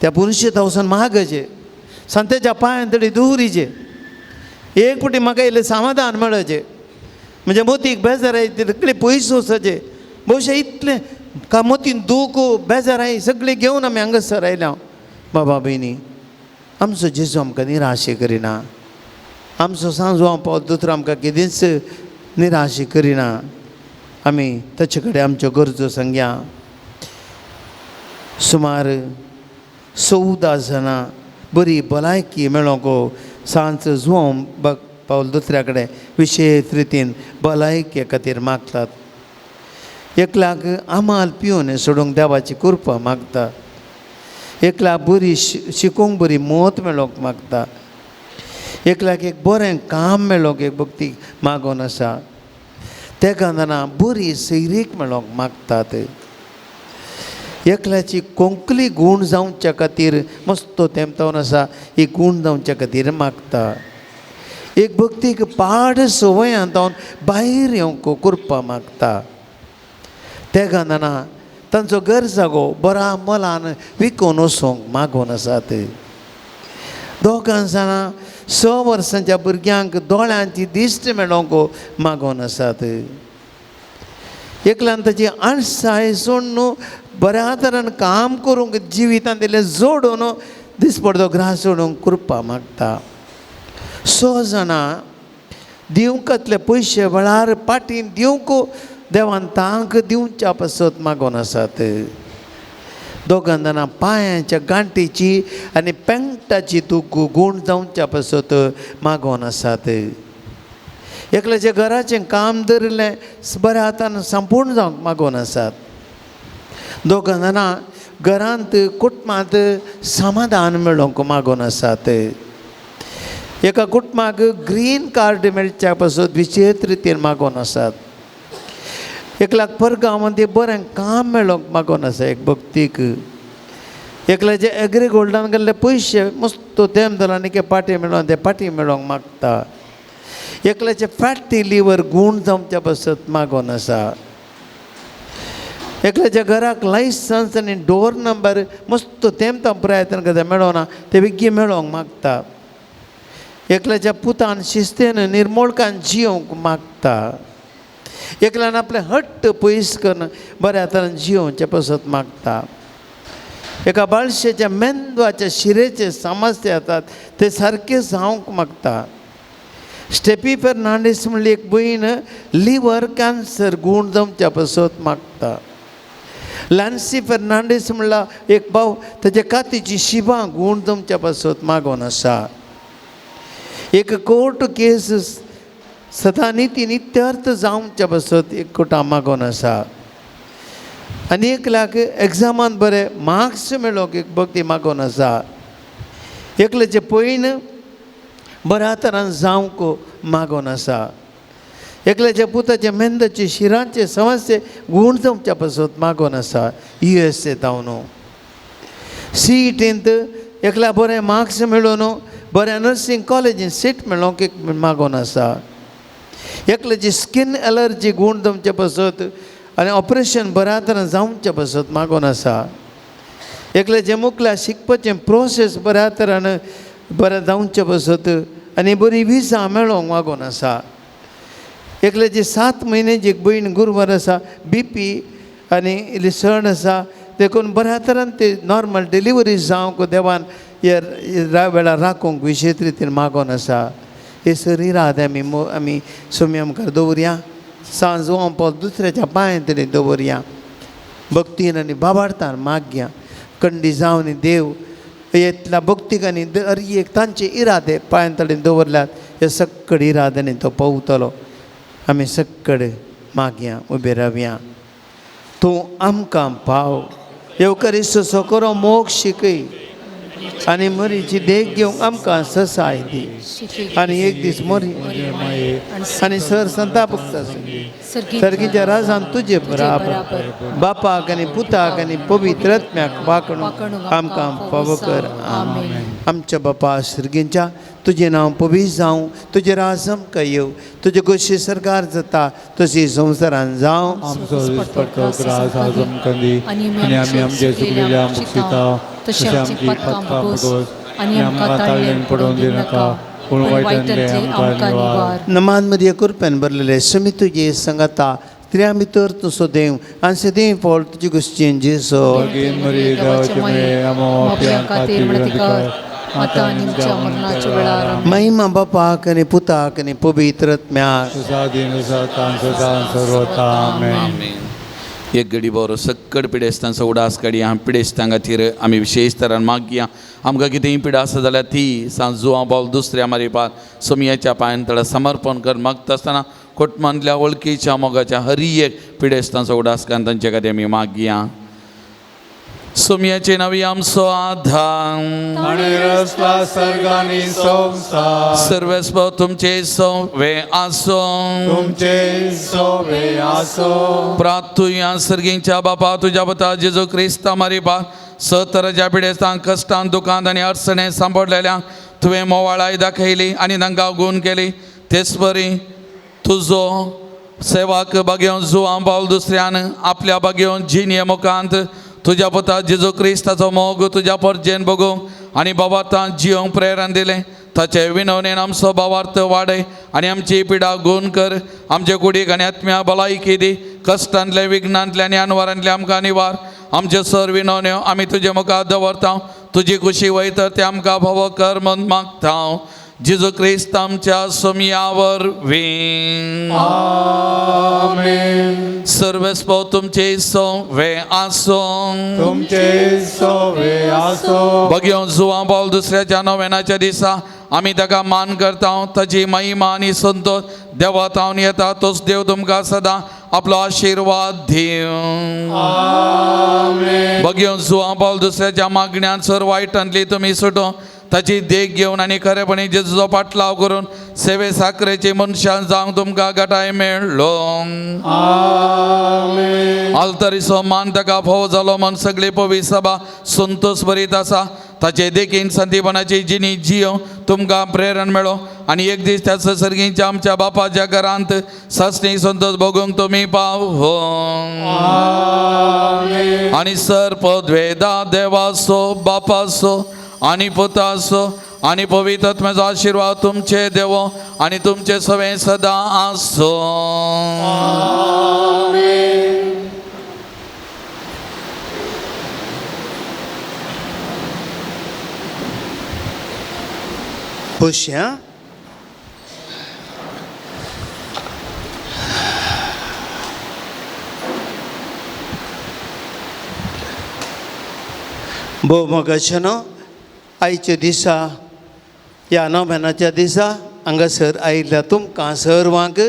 Speaker 6: त्या पुरुशेता वचून मागचे, सांतेच्या पांयान तरी दुरीचे. एक फावटी म्हाका इल्लें समाधान मेळचें, म्हणजे मोतीक बेजाराय सगळी पयस वचचें. भोवशा इतलें का मोतीन दूख बेजाराय सगळें घेवन आमी हांगासर आयल्या. बाबा भयणी, आमचो जेजू आमकां निराशे करिना. आमचो सांजो पावल दोतोर आमकां केदींच निराशे करिना. आमी ताचे कडेन आमच्यो गरजो सांगया. सुमार 14 जाणां बरी भलायकी मेळोंक सांज जुवां पावल दुसऱ्या कडेन विशेश रितीन भलायके खातीर मागतात. एकल्याक आमाल पिवन सोडूंक देवाची कृपा मागता. एकल्याक बरी शिकूंक बरी मत मेळोवंक मागता. एकल्याक एक बरें काम मेळोवंक एक भक्ती मागून आसा. तेका जाणां बरी सैरीक मेळोवंक मागतात. एकल्याची कोंकली गूण जावच्या खातीर मस्त तेमतावन आसा, ही गूण जावच्या खातीर मागता. एक भक्तीक पाड संवयान जावन भायर येवंक कृपा मागता. तेगा जाणां तांचो घर जागो बरा मलान विकून वचूंक मागून आसात. दोगां जाणां 6 वर्सांच्या भुरग्यांक दोळ्यांची दिश्ट मेळोवंक मागोवन आसात. एकल्यान ताची आळसाय सोडून बऱ्या तरान काम करूंक जिवितांत इल्लें जोडून दिसपडतो ग्रास सोडूंक कृपा मागता. 6 जाणां दिवंकातले पयशे वेळार पाटीन दिवंक देवान तांक दिवच्या पासत मागोवन आसात. 2 जाणां पांयांच्या गांठीची आनी पेंगटाची दूख गूण जावच्या पासत मागोवन आसात. एकल्याच्या घराचें काम धरिल्लें बऱ्या हातान संपूर्ण जावंक मागोवन आसात. 2 जाणां घरांत कुटुंबांत समाधान मेळोवंक मागोवन आसात. एका कुटुंबाक ग्रीन कार्ड मेळच्या पासत विशेश रितीन मागोवन आसात. एकल्याक परगांवांत बरें काम मेळोवंक मागोवन आसा एक भक्तीक. एकल्याचे एग्री गोल्डान गेल्ले पयशे मस्त तेम जालो आनी पाटी मेळोवन ते पाटी मेळोवंक मागता. एकल्याचे फॅटी लिवर गूण जावच्या पासत मागोवन आसा. एकल्याच्या घराक लायसन्स आनी डोर नंबर मस्त तेमतां प्रयत्न करता मेळोना ते बेगीन मेळोवंक मागता. एकल्याच्या पुतान शिस्तेन निर्मोळकान जियोवंक मागता. एकल्यान आपलें हट्ट पयस करून बऱ्या तरान जियोवचे पासत मागता. एका बाळशेच्या मेंदवाच्या शिरेचे समस्या येतात ते सारके जावंक मागता. स्टेपी फेर्नांडीस म्हणली एक भयण लिवर कॅन्सर गूण जावच्या पासत मागता. लॅन्सी फेर्नांडीस म्हणला एक भाव ताच्या कातीची शिबां गूण जावच्या पासत मागोवन आसा. एक कोर्ट केस सदां निती नित्यर्थ जावच्या पासत एक कोटा मागोवन आसा. आनी एकल्याक एग्जामान बरें मार्क्स मेळोवंक एक भक्ती मागोवन आसा. एकल्याचें पयण बऱ्या तरान जावंक मागोवन आसा. एकल्याच्या पुताच्या मेंदचे शिरांचे समस्ये गूण जावच्या पासत मागोवन आसा. USA जावन CETंत एकल्या बरें मार्क्स मेळोवन बऱ्या नर्सींग कॉलेजीन सीट मेळोवंक एक मागोवन आसा. एकल्याची स्कीन एलर्जी गूण जावचे पासत आनी ऑपरेशन बऱ्या तरान जावचे पासत मागोवन आसा. एकल्याचे मुखल्या शिकपाचें प्रोसेस बऱ्या तरान बरें जावचे पासत आनी बरी विजा मेळोवंक मागोवन आसा. एकल्याची 7 म्हयन्याची एक भयण गुरवार आसा, BP आनी इल्ली सण आसा देखून बऱ्या तरान ते नॉर्मल डिलिव्हरी जावंक देवान ह्या वेळार राखूंक विशेश रितीन मागोवन आसा. हे सरी रात आमी आमी सोम्या मुखार दवरया. सांज पावल दुसऱ्याच्या पांयां तरी दवरया. भक्तीन आनी बाबार्थान मागया. कंडी जावन देव येतल्या भक्तीक आनी हर एक तांचे इरादे पांयां तडेन दवरल्यात हे सक्कड इराद्यांनी तो पावतलो. आमी सक्कड मागया उबे रावया. तूं आमकां पाव येवकरिस्त सोकरो मोग शिकय आनी मरीची देख घेवंक आमकां ससाय दी आनी एक दीस मरी आनी सर संताप सर्गीच्या राजान तुजे बराबर बापाक आनी पुताक आनी पवित्र आत्म्याक वांकडूंक आमकां फावो कर. आमेन. आमच्या बापा सर्गींच्या तुजें नांव पवित्र जावं, तुजें राज आमकां येवं, तुजें गोशी सरकार जाता तशी संवसारान जावं.
Speaker 5: आमचो दिसपट्टो ग्रास आज आमकां दी आनी आमी आमचे चुकलेल्या बक्षिता तशें आमची पातकां भोगोस आनी आमकां ताळ्ळेन पडोवन दिनाका पूण वायटांतलें आमकां निवार.
Speaker 6: नमान मरिया कृपेन भरलेले समी तुजे संगता स्त्रियां भितर तूं सदैव आनी सदैव फळ तुजे गोश्टीन जेजू.
Speaker 5: भगीन मरिये देवाचे माये आमो पापयां खातीर विनंती कर आतां आनी आमच्या मरणाच्या वेळार.
Speaker 6: महिमा बापाक आनी पुताक आनी पवित्र आत्म्याक.
Speaker 5: सदा आमेन.
Speaker 2: एक घडी बरो सक्कड पिडेस्तांचो उडास काडया. पिडेस्तां खातीर आमी विशेश तरान मागया. आमकां कितेंय पिडा आसा जाल्यार ती सांत जुवां पावल दुसऱ्या मारिपार सोमयाच्या पांयान तडा समर्पण कर मागता आसतना कोटमांतल्या वळखीच्या मोगाच्या हरी एक पिडेस्तांचो उडास काडून तांचे खातीर आमी मागया. सोमयाचे नवी आमचो आधार
Speaker 5: आनी रसला सर्गानी संसार
Speaker 2: सर्वेस्व तुमचे सोवे आसो
Speaker 5: तुमचे सोवे आसो.
Speaker 2: प्रार्थुया सर्गींच्या बापा तुज्या पुता जेजू क्रिस्ता मारिपा सतराच्या पिडेस्तांक कश्टान दुकान आनी अडचणे सांपडलेल्या तुवें मोवाळाय दाखयली आनी तांकां गूण केली. तेच परी तुजो सेवाक बागेवन जुवां पावल दुसऱ्यान आपल्या बागेवन जिणये मुखांत तुज्या पुता जेजू क्रिस्ताचो मोग तुज्या परजेन बगूंक आनी बाबा तां जियोंक प्रेरण दिलें. ताचे विनवणेन आमचो भावार्थ वाडय आनी आमची पिडा गुण कर. आमचे कुडीक आनी आत्म्या भलायकी दी. कश्टांतले विघ्नांतले आनी अनवारांतले आमकां निवार. आमचे सर विनवण्यो आमी तुजे मुखार दवरता. तुजी खुशी वयतर ते आमकां भोव कर म्हूण मागता. जेजू क्रिस्त आमच्या सोमया वरवीं.
Speaker 5: आमेन.
Speaker 2: सर्वेस्पो तुमचे सोवे आसूं.
Speaker 5: तुमचे सोवे आसो.
Speaker 2: बगयों जुवां पावल दुसऱ्याच्या नव्यानाच्या दिसा आमी ताका मान करता. ताची महिमा आनी संतोष देवा तावन येता. तोच देव तुमकां सदां आपलो आशिर्वाद दिवं. बगयों जुवां पावल दुसऱ्याच्या मागण्यान सर वायटांतली तुमी सुटो. ताची देख घेवन आनी खरेपणी जेजूचो पाटलाव करून सेवे साकरेची मनशां जावंक तुमकां गटाय मेळ्ळो. आल्तरीचो मान ताका फावो जालो म्हण सगळी पवी सभा संतोष भरीत आसा. ताचे देखीन संदीपणाची जिणी जियो तुमकां प्रेरण मेळो आनी एक दीस त्या सर्गींच्या आमच्या बापाच्या घरांत सासणी संतोष भोगूंक तुमी पाव. आनी सर पद्वेदा देवाचो बापाचो आनी पुताचो आनी पवित्र आत्म्याचो आशिर्वाद तुमचे देवो आनी तुमचे सवें सदां आसूं.
Speaker 6: पश्या भोव मोगाचेनो आयच्या दिसा ह्या नव्यानाच्या दिसा हांगासर आयिल्ल्या तुमकां सर्वांक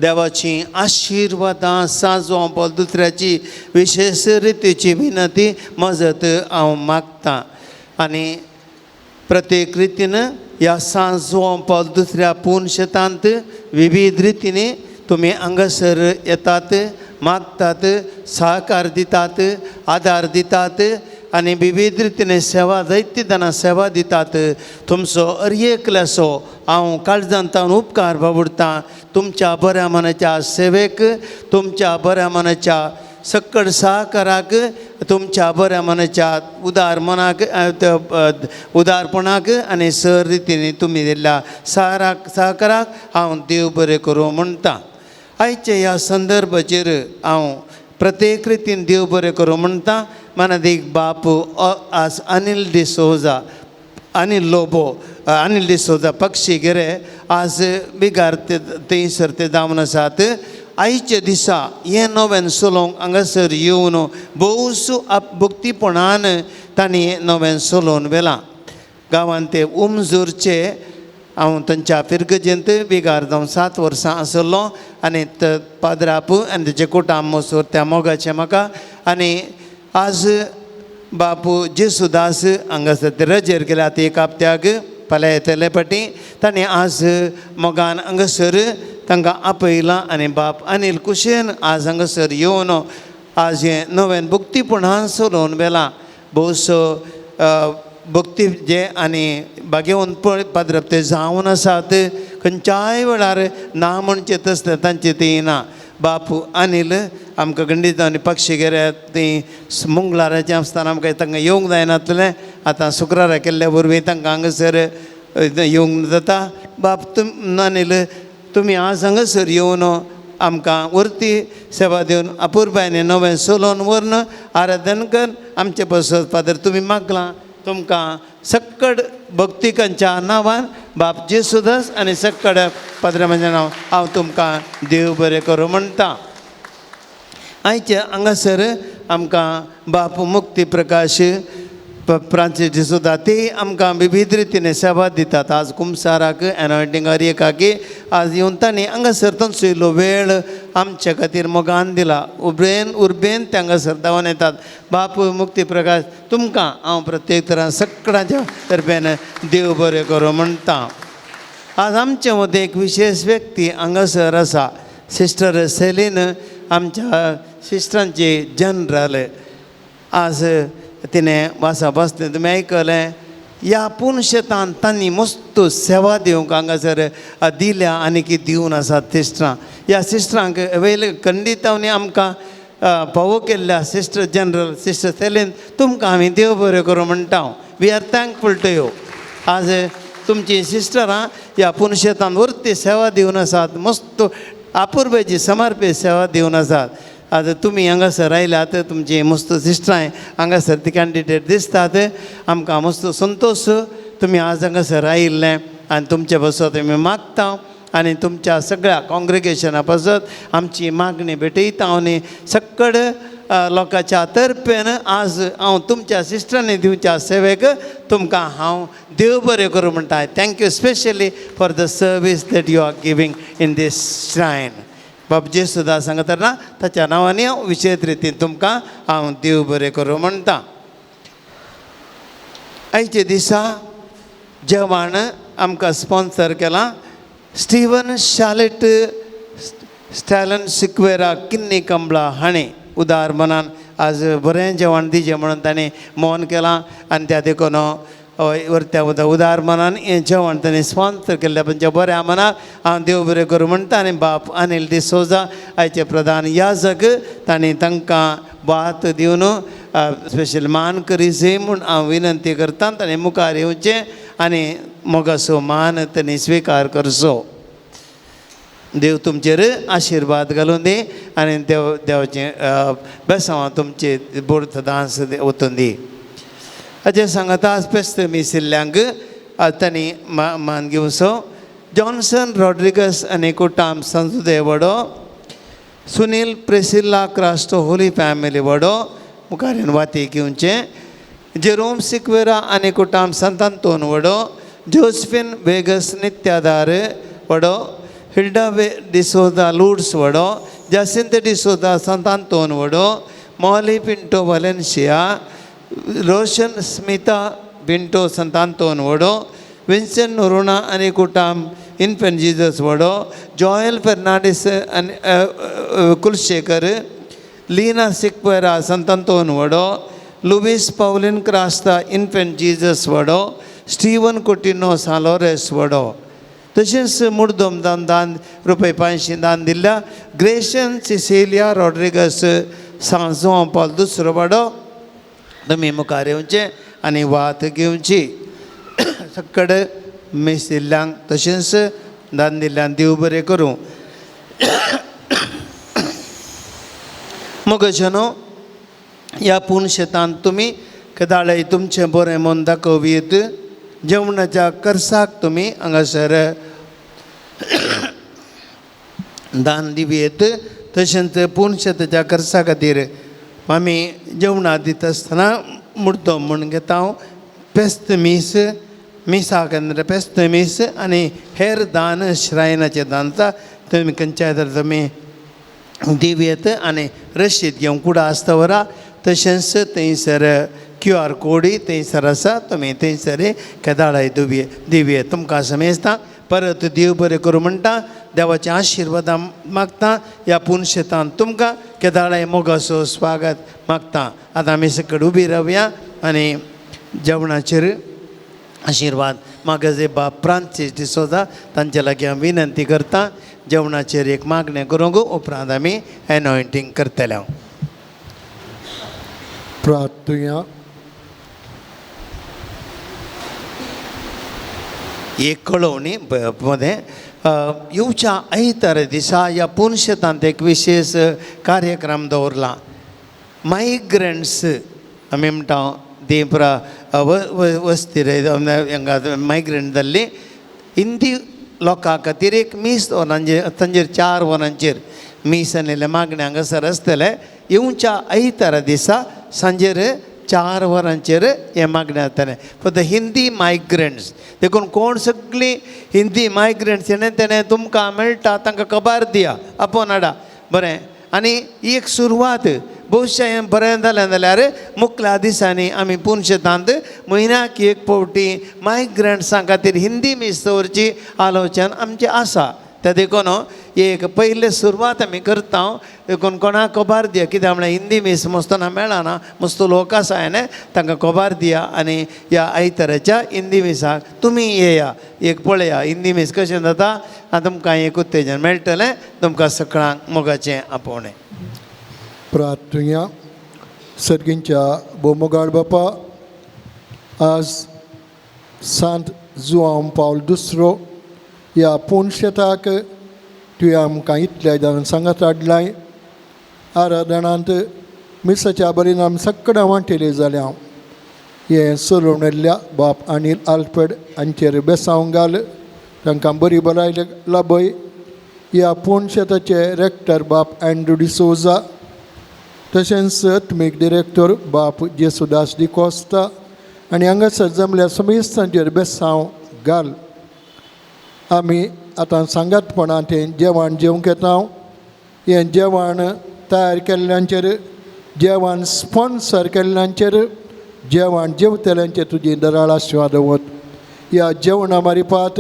Speaker 6: देवाची आशिर्वादां साजो पावल दुसऱ्याची विशेश रितीची विनंती मजत हांव मागतां. आनी प्रत्येक रितीन ह्या सांजो पावल दुसऱ्या पुनशेतांत विविध रितींनी तुमी हांगासर येतात, मागतात, सहकार दितात, आदार दितात आनी विविध रितीने सेवा जायते जाणां सेवा दितात. तुमचो हर एकल्याचो हांव काळजांत उपकार बाबुडतां. तुमच्या बऱ्या मनाच्या सेवेक, तुमच्या बऱ्या मनाच्या सक्कड सहकाराक, तुमच्या बऱ्या मनाच्या उदार मनाक, उदारपणाक आनी सर रितीने तुमी दिल्ल्या सहकाराक हांव देव बरें करूं म्हणटा. आयच्या ह्या संदर्भाचेर हांव प्रत्येक रितीन देव बरें करूं म्हणटा. मनादीक बाप आज अनिल डिसोजा, अनिल लोबो, अनिल डिसोजा पक्षी गिरे आज बिगार ते थंयसर ते जावन आसात. आयच्या दिसा हें नव्यान चलोवंक हांगासर येवन भोवसो भक्तीपणान तांणी नव्यान चलोवन व्हेलां. गांवांत ते उमजूरचे हांव तांच्या फिरगजेंत बिगार जावन 7 वर्सां आसलो आनी पाद्राप आनी तेजे कुटाम मोसोर त्या मोगाचें म्हाका. आनी आज बापू जेसुदास हांगासर ते रजेर गेल्यात एक हप्त्याक फाल्यां येतले फाटीं. तांणी आज मोगान हांगासर तांकां आपयलां आनी बाप अनिल कुशेन आज हांगासर येवन आज हें नव्यान भक्तीपणान चलोवन व्हेलां. भोवसो भक्ती जे आनी भाग्यवंत पाद्रप ते जावन आसात. खंयच्याय वेळार ना म्हणचें तसलें तांचें ती ना. बापू अनिल आमकां गंडीत आनी पक्षी गेल्या ती मंगळाराचें आसतना आमकां तांकां येवंक जायनातलें. आतां शुक्रारा केल्ल्या वरवीं तांकां हांगासर येवंक जाता. बाप तुम अनिल तुमी आज हांगासर येवन आमकां वरती सेवा दिवन अपुरबायेन नवें चलोवन व्हरून आराधन कर आमचे पासत फादर तुमी मागलां. तुमकां सक्कड भक्तिकांच्या नांवान बाप जेसुदास आनी सक्कड पाद्रामाच्या नांव हांव तुमकां देव बरें करूं म्हणटा. आयचे हांगासर आमकां बाप मुक्ती प्रकाश फ्रांसीस डिसोदा ते आमकां विविध रितीने सेवा दितात. आज कुमसाराक एनॉयटींग एकाकी आज येवन तांणी हांगासर तांचो इल्लो वेळ आमचे खातीर मोगान दिला. उर्बेन उर्बेन ते हांगासर धांवन येतात. बाप मुक्ती प्रकाश तुमकां हांव प्रत्येक तरान सगळ्यांच्या तर्फेन देव बरें करूं म्हणटा. आज आमचे मदें एक विशेष व्यक्ती हांगासर आसा, सिस्टर सेलीन आमच्या सिस्टरांची जनरल. आज तिणें वासा बसलें तुमी आयकलें. ह्या पुनशेतान तांणी मस्त सेवा दिवंक हांगासर दिल्या आनी की दिवन आसात सिस्टरां. ह्या सिस्टरांक वयले खंडीत आमकां फावो केल्ल्या सिस्टर जनरल सिस्टर सेलीन तुमकां आमी देव बरें करूं म्हणटा. We are thankful to you. आज तुमची सिस्टरां ह्या पुनशेतान वरती सेवा दिवन आसात, मस्त अपुरबायेची समर्पीत सेवा दिवन आसात. आतां तुमी हांगासर आयल्यात, तुमची मस्त सिस्टरां हांगासर ती कॅन्डिडेट दिसतात. आमकां मस्त संतोश तुमी आज हांगासर आयिल्लें आनी तुमचे पासत आमी मागता आनी तुमच्या सगळ्या काँग्रेगेशना पासत आमची मागणी भेटयता. आनी सक्कड लोकांच्या तर्फेन आज हांव तुमच्या सिस्टरांनी दिवच्या सेवेक तुमकां हांव देव बरें करूं म्हणटा. Thank you specially for the service that you are giving in this shrine. बाब जेसुदा सांगता ना ताच्या नांवांनी हांव विशेश रितीन तुमकां हांव देव बरें करूं म्हणटा. आयच्या दिसा जेवण आमकां स्पॉन्सर केलां स्टिवन शालेट स्टॅलन सिक्वेरा किन्नी कमला हाणें उदार मनान आज बरें जेवण दिचें म्हणून ताणें मौन केलां आनी त्या देखून वरत्या उदार मनान हें जेवण ताणें स्पॉन्सर केल्लें. म्हणजे बऱ्या मनाक हांव देव बरें करूं म्हणटा. आनी बाप अनिल डिसोजा आयचे प्रधान याजक तांणी तांकां भात दिवन स्पेशल मान करीसे म्हूण हांव विनंती करता. ताणें मुखार येवचें आनी मोगाचो मान तांणी स्विकार करचो. देव तुमचेर आशिर्वाद घालून दी आनी देव देवाचें बेसांव तुमचे बोर्ड सदांच वतून दी. अशें सांगता आज पेस्त मिसिल्ल्यांक तांणी मान घेवचो. जॉन्सन रॉड्रिगस आनी कुटाम संसुदे वडो, सुनील प्रेसिल्ला क्रास्टो होली फॅमिली वडो मुखार वाती घेवचें. जेरोम सिक्वेरा आनी कुटाम संतांतोन वडो, जोसफिन वेगस नित्यादार वडो, हिल्डा वे डिसोदा लूड्स वडो, जासिंत डिसोदा संतांतोन वडो, मॉली पिंटो वलेन्शिया, रोशन स्मिता पिंटो संतांतोन वडो, विन्सन नोरोना आनी कुटाम इन्फंट जीजस वडो, जॉयल फेर्नांडीस आनी कुलशेखर, लीना सिक्वेरा संतांतोन वडो, लुवीस पावलीन क्रास्ता इन्फंट जीजस वडो, स्टीवन कोटिनो सालोरेस वडो. तशेंच मुर्दम दान दान रुपये 500 दान दिल्ल्या ग्रेशन सिसिलिया रॉड्रिगस सांजो पाल दुसरो वाडो तुमी मुखार येवचें आनी वात घेवची. सक्कड मीस दिल्ल्यांक तशेंच दान दिल्ल्यान देव बरें करूं. मोगाच्यानो ह्या पूर्ण शेतांत तुमी केदाळय तुमचें बरें मन दाखोवयेत. जेवणाच्या कर्साक तुमी हांगासर दान दिवयेत. तशेंच पूर्ण शेताच्या कर्सा खातीर आमी जेवणां दिता आसतना मुर्दो म्हूण घेता हांव पेस्त मीस मिसाक अंदर पेस्त मीस आनी हेर दान श्रायनाचें दान आसा तुमी खंयच्याय तर तुमी दिवयेत आनी रशीद घेवंक कुडा आसता वरा. तशेंच थंयसर क्यू आर कोडूय थंयसर आसा तुमी थंयसर केदाळाय दिवये. तुमकां समेजता परत देव बरें करूं म्हणटा. देवाचे आशिर्वादां मागता. ह्या पुनशेतान तुमकां केदाळाय मोगाचो स्वागत मागता. आतां आमी सकयल उबी रावया आनी जेवणाचेर आशिर्वाद मागजे बाप फ्रांसीस डिसोजा तांचे लागीं हांव विनंती करता. जेवणाचेर एक मागणें करूंक उपरांत आमी एनॉयंटींग करतले. हांव
Speaker 7: प्रार्थुया.
Speaker 6: एक कळोवणी मदें येवच्या आयतार दिसा ह्या पुनशेतांत एक विशेश कार्यक्रम दवरला. मायग्रंट्स आमी म्हणटा देपरा वस्ती हांगा मायग्रंट जाल्ली हिंदी लोकां खातीर एक मीस वरांचेर तांचेर 4 वरांचेर मीस आनी मागणें हांगासर आसतलें. येवच्या आयतारा दिसा सांजेर 4 वरांचेर हें मागणें जातलें फॉर the Hindi migrants. देखून कोण सगळीं हिंदी मायग्रंट्स हेणें तेणें तुमकां मेळटा तांकां खबर दिया आपोवन हाडा बरें. आनी ही एक सुरवात भविश्य हें बरें जालें जाल्यार मुखल्या दिसांनी आमी पुनशेतांत म्हयन्याक एक फावटी मायग्रंट्सां खातीर हिंदी मीस दवरची आलोचन आमचें आसा. त्या देखून एक पयले सुरवात आमी करता. देखून कोणाक खबर दिया कित्याक म्हळ्यार हिंदी मीस मस्तना मेळना मस्त लोक आसा न्ही तांकां खबर दिया आनी ह्या आयताराच्या हिंदी मिसाक तुमी येया एक पळया हिंदी मीस कशें जाता आनी तुमकां एक उत्तेजन मेळटलें. तुमकां सगळ्यांक मोगाचें आपोवणें.
Speaker 7: प्रार्थुया. सर्गींच्या बोमोगाड बापा आज सांत जुआंव पावल दुसरो ह्या पुणशेताक तुवें आमकां इतल्या जाणां सांगात हाडलाय. आराधनांत मिसाच्या बरीन आमी सगळ्या वांटेली जाल्या. हें चलोवन येयल्ल्या बाप अनील आल्फेड हांचेर बेसांव घाल, तांकां बरी भलाय लाभय. ह्या पुणशेताचे रेक्टर बाप एन्ड्रू डिसोजा, तशेंच आत्मीक डिरेक्टर बाप जेसुदास डिकोस्ता आनी हांगासर जमल्या समेस्तांचेर बेसांव घाल. आमी आतां सांगातपणान तें जेवण जेवंक येता. हें जेवण तयार केल्ल्यांचेर, जेवण स्पॉन्सर केल्ल्यांचेर, जेवण जेवतल्यांचेर तुजी दराळ आशिर्वाद वत. ह्या जेवणा मारिपात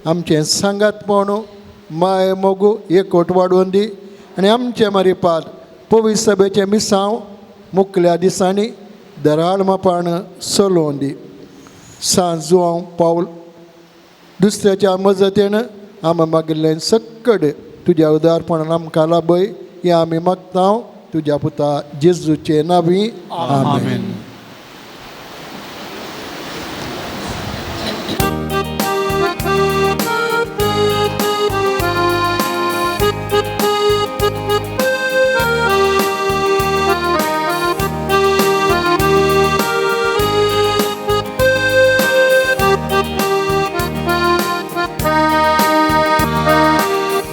Speaker 7: आमचें सांगातपण, माय मोगू एकवट वाडोवन दी आनी आमचें मारिपात पवित्र सभेचें मिसांव मुकल्या दिसांनी दराळ मापान चलोवन दी. सांत जुआंव पावल दुसऱ्याच्या मजतीन आमी मागिल्लें सक्कड तुज्या उदारपणान आमकां लाभय. हें आमी मागता तुज्या पुता जेजूचे नांवी, आमेन.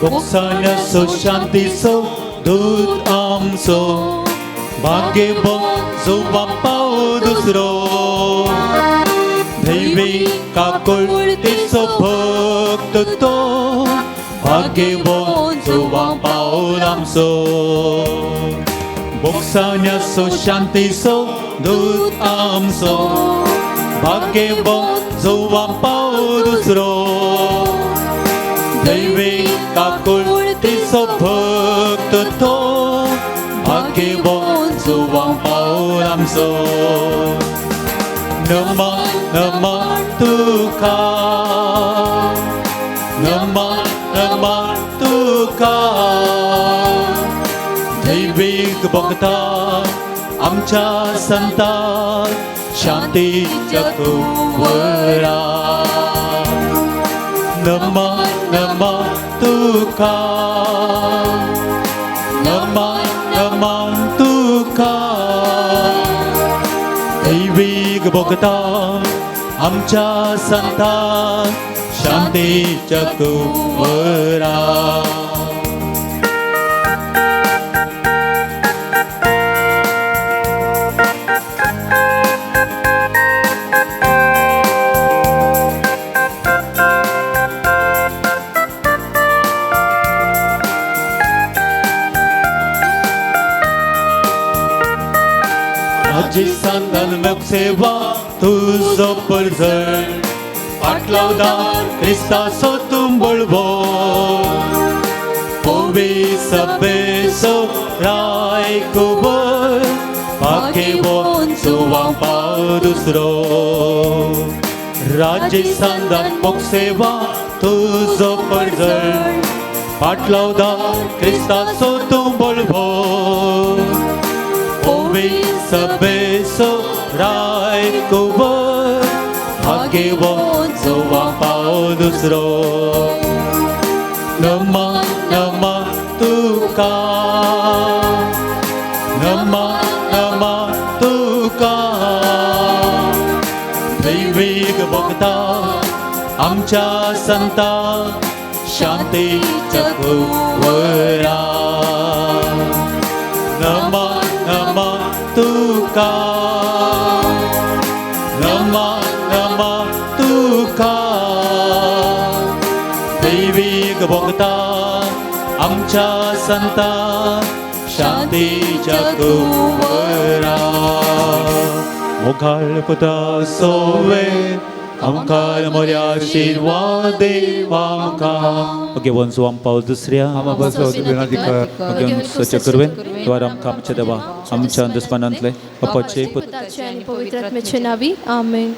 Speaker 1: बोगसाण्याचो शांतीचो दूत आमचो, भाग्यवंत जुवां पाव दुसरो, दैवी काकुळतीचो भक्त तो, भाग्यवंत जुवां पावल आमचो. बोगसाण्याचो शांतीचो दूत आमचो, भाग्यवंत जुवां पाव दुसरो, दैवी काकुळतीचो भक्त तो, भाग्यवंत जुवां पावल आमचो. नमा नमा तुका, नमा नमा तुका, दैवीक भक्ता आमच्या संता, शांतीच्या कुंवरा. नमा नमा तुका, नमा नमा तुका, दैवीक भक्ता आमच्या संता, शांतीच्या कुंवरा. सेवा तुजो परजळ पाटलावदार क्रिस्ताचो तूं बळवो, पवी सभेचो राय कुबर, भाग्यवंत जुवां पाव दुसरो. राज्य संदान सेवा तुजो परजळ पाटलावदार क्रिस्ताचो तूं बळवो, पवी सभेचो राय कुबर, भाग्यवंत जुवां पाव दुसरो. नमा नमा तुका, नमा नमा तुका, दैवीक भक्ता आमच्या संता, शांतीच्या कुंवरा. नमा नमा तुका, नमा नमा तुका, दैवीक भक्ता आमच्या संता, शांतीच्या कुंवरा. मोगाळ पुता सोवे आमकां मोऱ्या आशिर्वाद देवांकां. भगवंत जुवां पावल दुसऱ्या भगवंत करवेन द्वारा आमकां आमच्या देवा आमच्या दुस्मानांतले बापाचे
Speaker 8: पुताचे आनी पवित्र आत्म्याचे नांवी, आमेन.